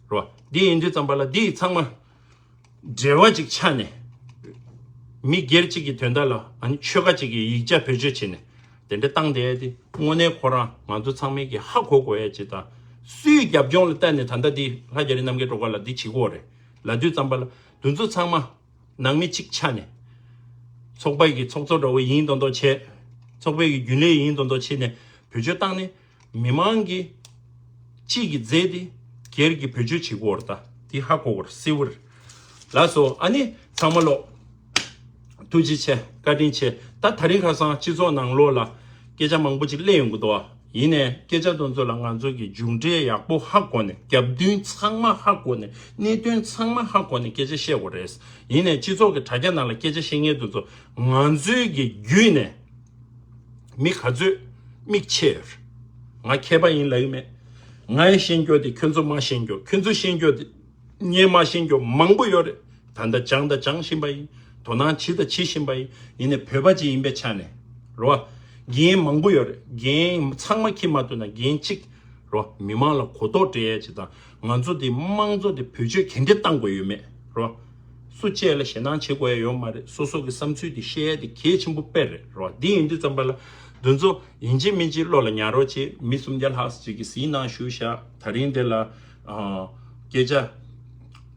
རོ། འདི་ཡིན་དུས་ཙམ་པ་ལ་འདི་ཚང་མ་འབྲེལ་བ་ཅིག་ཆགས་ནས། མི་སྒེར་གཅིག་གི་དོན་དག་ལ་ཨ་ནི་ཆོལ་ཁ་གཅིག་གི་ཡིག་ཆ་བེད་སྤྱོད་བྱས་ནས་དེ་འདྲ་བཏང་བསྡད་དེ་དངོས་གནས་ཁོ་རང་ང་ཚོ་ཚང་མས་ཀྱི་ཧ་གོ་དགོས་ཡ་ཅིག་དང་། སུའི་རྒྱབ་ལྗོངས་ལ་བལྟས་ནས་ད་ལྟ་འདི་ལྷ་རྒྱ་རི་རྣམ་རྒྱལ་སྒྲོལ་དཀར་ལ་འདི་བྱེད་དགོས་རེད་ལབ་དུས་ཙམ་པ་ལ་འདི་ཚོ་ཚང་མ། ནང་མི་གཅིག་ཆ་ནས། ཚོགས་པ་གི་ཚོགས་གཙོ་འདྲ་བོ་ཡིན་མདོག་མདོག་བྱས། ཚོགས་པའི་གི་རྒྱུན་ལས་ཡིན་མདོག་མདོག་བྱས་ནས་བེད་སྤྱོད་བཏང་ནས། མི་མང་གི་གཅིག་གི་རྫས་དེ་སྒེར་གྱི་བེད་སྤྱོད་བྱེད་དགོས་རེད་ད། དེ་ཧ་གོ་དགོས་རེད་གསལ་བོ་རེད། ལགས་སོ། ཨ་ནི་ཚང་མ་ལོ། ཐུགས་རྗེ་ཆེ། བཀའ་དྲིན་ཆེ། ད་ད་རིང་ཁ་སང་སྤྱི་ཚོགས་ནང་ལོགས་ལ་སྐད་ཆ་མང་པོ་ཅིག་གླེང་ཡོང་གི་འདུག་ཨ། ཡིན་ནའི་སྐད་ཆ་དེ་ཚོ་ལ་ང་ཚོ་གི་མཇུག་འབྲས་ཡག་པོ་ཧ་གོ་ནས། རྒྱབ་མདུན་ཚང་མ་ཧ་གོ་ནས། གནད་དོན་ཚང་མ་ཧ་གོ་ནས་སྐད་ཆ་བཤད་དགོས་རེད། ཡིན་ནའི་སྤྱི་ཚོགས་ཀྱི་དྲ་རྒྱ་ནང་ལ་སྐད་ཆ་བཤད་མཁན་དེ་ཚོ་ང་ཚོའི་གི་བརྒྱུད་ནས་མི་ག་ཚོད་མིག་ཕྱེ་ཡོད། ང་མཁས་པ་ཡིན་ལབ་ཀྱི་མེད། ངའི་ཤེས་རྒྱུ་དེ་ཁྱོད་ཚོ་མ་ཤེས་རྒྱུ། ཁྱོད་ཚོ་ཤེས་རྒྱུ་དེ་ངས་མ་ཤེས་རྒྱུ་མང་པོ་ཡོད་རེད། ད་ལྟ་སྦྱངས་དང་སྦྱང་བཞིན་པ་ཡིན། དོ་སྣང་བྱེད་དང་བྱེད་བཞིན་པ་ཡིན། ཡིན་ནའི་བོད་པ་ཅིག་ཡིན་པའི་ཆ་ནས་རེད་བ། འགན་མང་པོ་ཡོད་རེད། འགན་ཚང་མ་འཁྱེར་མ་ཐུབ་ན་འགན་གཅིག་རེད་བ། མི་མང་ལ་གོ་རྟོགས་སྤྲད་ཡས་ཅིག་དང་། ང་ཚོ་འདི་དམངས་གཙོ་འདི་བེད་སྤྱོད་ག་འདྲ་གཏང་དགོས་ཡོད་མེད་རེད་བ། སུ་གཅིག་ལ་ཞེད་སྣང་བྱེད་དགོས་ཡ་ཡོད་མ་རེད། སོ་སོ་གི་བསམ་ཚུལ་འདི་བཤད་ཡ་འདི་གལ་ཆེན་པོ་དཔེ་རེད་རེད་བ། འདི་ཡིན་དུས་ཙམ་པ་ལ་འདི་ཚོ་ཡིན་གཅིག་མིན་གཅིག་བློ་ལ་ཉར་རོགས་བྱེད། མི་སུམ་བརྒྱ་ལྷག་ཅིག་གིས་གཟིགས་གནང་ཞུ་ཤག། ད་རིང་འདི་ལ་ཨ་སྐད་ཆ་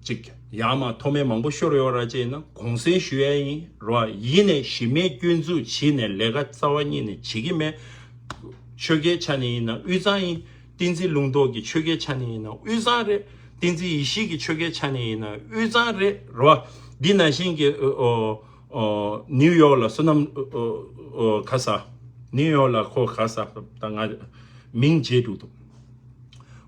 ཅིག་ཡར་མར་མཐོ་དམན་མང་པོ་ཤོར་ཡོད་ར་ཅེ་ན་དགོངས་སེལ་ཞུ་ཡ་ཡིན་རོ། ཡིན་ནའི་གཞི་མེད་སྐྱོན་འཛུགས་བྱས་ནས་ལས་ཀ་རྩ་བ་ཉིད་ནས་བྱེད་ཀྱི་མེད། ཆོལ་ཁའི་ཆ་ནས་ཡིན་ན་དབུས་གཙང་ཡིན། བསྟན་འཛིན་ལུང་རྟོགས་ཀྱི་ཆོལ་ཁའི་ཆ་ནས་ཡིན་ན་དབུས་གཙང་རེད། བསྟན་འཛིན་ཡེ་ཤེས་ཀྱི་ཆོལ་ཁའི་ཆ་ནས་ཡིན་ན་དབུས་གཙང་རེད་རོ། འདི་ནང་བཞིན་གྱི་ཨོ་ཨོ་ཨོ་ནིའུ་ཡོག་ལ་བསོད་ནམས་ཨོ་ཨོ་ཨོ་ག་ས། ནིའུ་ཡོག་ལ་ཁོ་ག་ས་ད་ང་མིང་བརྗེད་འགྲོ་འདུག།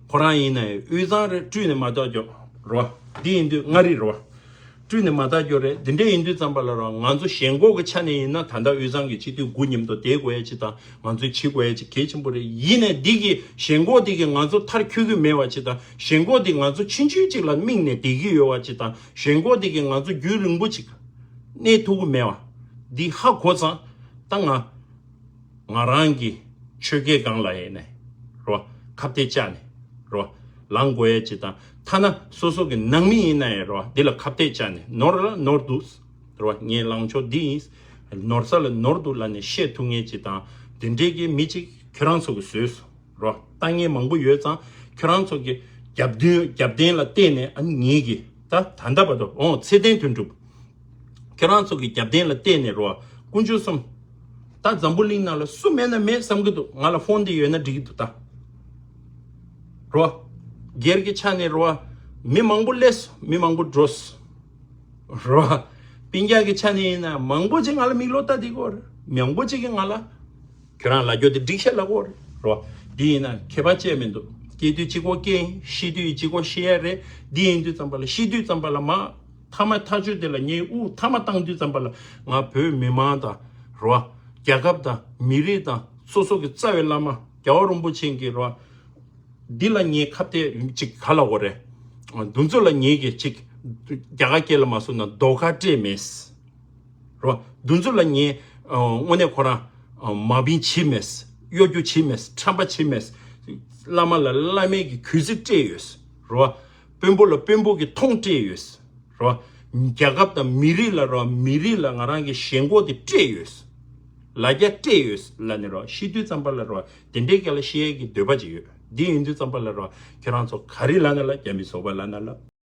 ཁོ་རང་ཡིན་ན་དབུས་གཙང་རེད། བཀྲུས་ནས་མ་བཏགས་རྒྱུ་རོ། འདི་ཡིན་དུས་མངའ་རིས་རོ། བཀྲུས་ནས་མ་བཏགས་རྒྱུ་རེད། འདི་འདྲ་ཡིན་དུས་ཙམ་པ་ལ་རོ། ང་ཚོ་ཞེན་ཁོག་གི་ཆ་ནས་ཡིན་ན་ད་ལྟ་དབུས་གཙང་གི་སྤྱི་འཐུས་དགུ་མཉམ་དུ་བསྡད་དགོས་ཡ་ཅིག་དང་། ང་ཚོས་བྱེད་དགོས་ཡ་ཅིག་གལ་ཆེན་པོ་རེད། ཡིན་ནའི་འདི་གི་ཞེན་ཁོག་འདི་གི་ང་ཚོ་མཐར་འཁྱོལ་གི་མེད་པ་ཅིག་དང་། ཞེན་ཁོག་འདི་ང་ཚོ་ཆུང་ཆུང་ཅིག་ལ་དམིགས་ནས་བསྡད་ཀྱི་ཡོད་པ་ཅིག་དང་། ཞེན་ཁོག་འདི་གི་ང་ཚོ་རྒྱུན་རིང་པོ་ཅིག་གནས་ཐུབ་ཀྱི་མེད་པ་འདི་ཧ་གོ་ཙང་། ད་ང་ང་རང་གི་ཆོལ་ཁའི་སྒང་ལ་ཡིན་ནའི་རོ། ཁ་གཏད་བཅག་ནས་རོ། ལངས་དགོས་ཡ་ཅིག་དང་། ཐ་ན་སོ་སོ་གི་ནང་མི་ཡིན་ན་ཡང་རོ། འདི་ལ་ཁ་གཏད་བཅག་ནས་ནོར་ལ་ནོར་འདུག་རོ། ངའི་ལངས་ཕྱོགས་འདི་ཡིན། ནོར་ས་ལ་ནོར་འདུག་ལབ་ནས་བཤད་ཐུབ་མཁན་ཅིག་དང་། འདི་འདྲའི་གི་མི་ཅིག་ཁྱོད་རང་ཚོ་གིས་བཟོས་སོང་རོ། ལྟ་མཁན་མང་པོ་ཡོད་ཙང་། ཁྱོད་རང་ཚོ་གི་རྒྱབ་མདུན་རྒྱབ་རྟེན་ལ་བལྟས་ནས། ཨ་ནི་ངེད་ཀྱིས་ད་ད་ལྟ་བར་དུ་འོང་ཚེ་བརྟན་དོན་གྲུབ། ཁྱེད་རང་ཚོ་གི་རྒྱབ་རྟེན་ལ་བལྟས་ནས་རོ། དཀོན་མཆོག་གསུམ། ད་འཛམ་བུ་གླིང་ནང་ལ་སུ་མེད་ན་མེད་བསམ་གྱི་འདུག། ང་ལ་ཕོན་དེ་ཡོད་ན་འགྲིག་གི་འདུག་ད། རོ། སྒེར་གྱི་ཆ་ནས་རོ། མི་མང་པོ་སླེབས་སོང་། མི་མང་པོ་འགྲོ་སོང་། རོ། སྤུན་ཀྱག་གི་ཆ་ནས་ཡིན་ན་མང་པོ་ཅིག་ང་ལ་མིག་ལོག་ལྟ་བསྡད་ཀྱི་ཡོད་རེད། མང་པོ་ཅིག་གིས་ང་ལ། ཁྱོད་རང་ལབ་རྒྱུ་དེ་འགྲིག་ཤག་ལབ་ཀྱི་ཡོད་རེད། རོ། འདི་ཡིན་ན་ཁྱད་པར་ཅི་ཡང་མི་འདུག། སྐྱེ་དུས་གཅིག་པོ་སྐྱེ་ཡིན། ཤི་དུས་གཅིག་པོ་ཤི་ཡ་རེད། འདི་ཡིན་དུས་ཙམ་པ་ལ། ཤི་དུས་ཙམ་པ་ལ་མ། མཐའ་མ་ཐག་གཅོད་དེ་ལ་ངས་དབུ་མཐའ་མ་བཏང་དུས་ཙམ་པ་ལ། ང་བོད་མི་མང་དང་རོ། རྒྱལ་ཁབ་དང་མི་རིགས་དང་། སོ་སོ་གི་རྩ་བའི་བླ་མ་རྒྱལ་བ་རིན་པོ་ཆེ་གི་རོ། འདི་ལ་ངས་ཁ་གཏད་ཅིག་ག་ལབ་དགོས་རེད། འདི་ཚོ་ལ་ངས་གི་ཅིག་རྒྱ་གར་སྐད་ལ་མ་སོང་ན་དོ་ཁ་སྤྲད་མེད། རོ། འདི་ཚོ་ལ་ངས་ཨ་དངོས་གནས་ཁོ་རང་ཨ་མ་བིན་བྱེད་མེད། གཡོ་སྒྱུ་བྱེད་མེད། ཁྲམ་པ་བྱེད་མེད། བླ་མ་ལ་བླ་མའི་གི་གུས་བརྩི་སྤྲད་ཡོད། རོ། དཔོན་པོ་ལ་དཔོན་པོ་གི་མཐོང་སྤྲད་ཡོད། རོ། རྒྱལ་ཁབ་དང་མི་རིགས་ལ་རོ། མི་རིགས་ལ་ང་རང་གི་ཞེན་ཁོག་དེ་སྤྲད་ཡོད། ལ་རྒྱ་སྤྲད་ཡོད་ལབ་ནས་རོ། ཤི་དུས་ཙམ་པ་ལ་རོ། དེ་འདྲའི་སྐད་ལ་བཤད་ཡས་ཀྱི་འདོད་པ་ཅིག་ཡོད། འདི་ཡིན་དུས་ཙམ་པ་ལ་རོ། ཁྱེད་རང་ཚོ་ག་རེ་ལབ་ན་ལབ། རྒྱ་མི་ཟོག་པ་ལབ་ན་ལབ།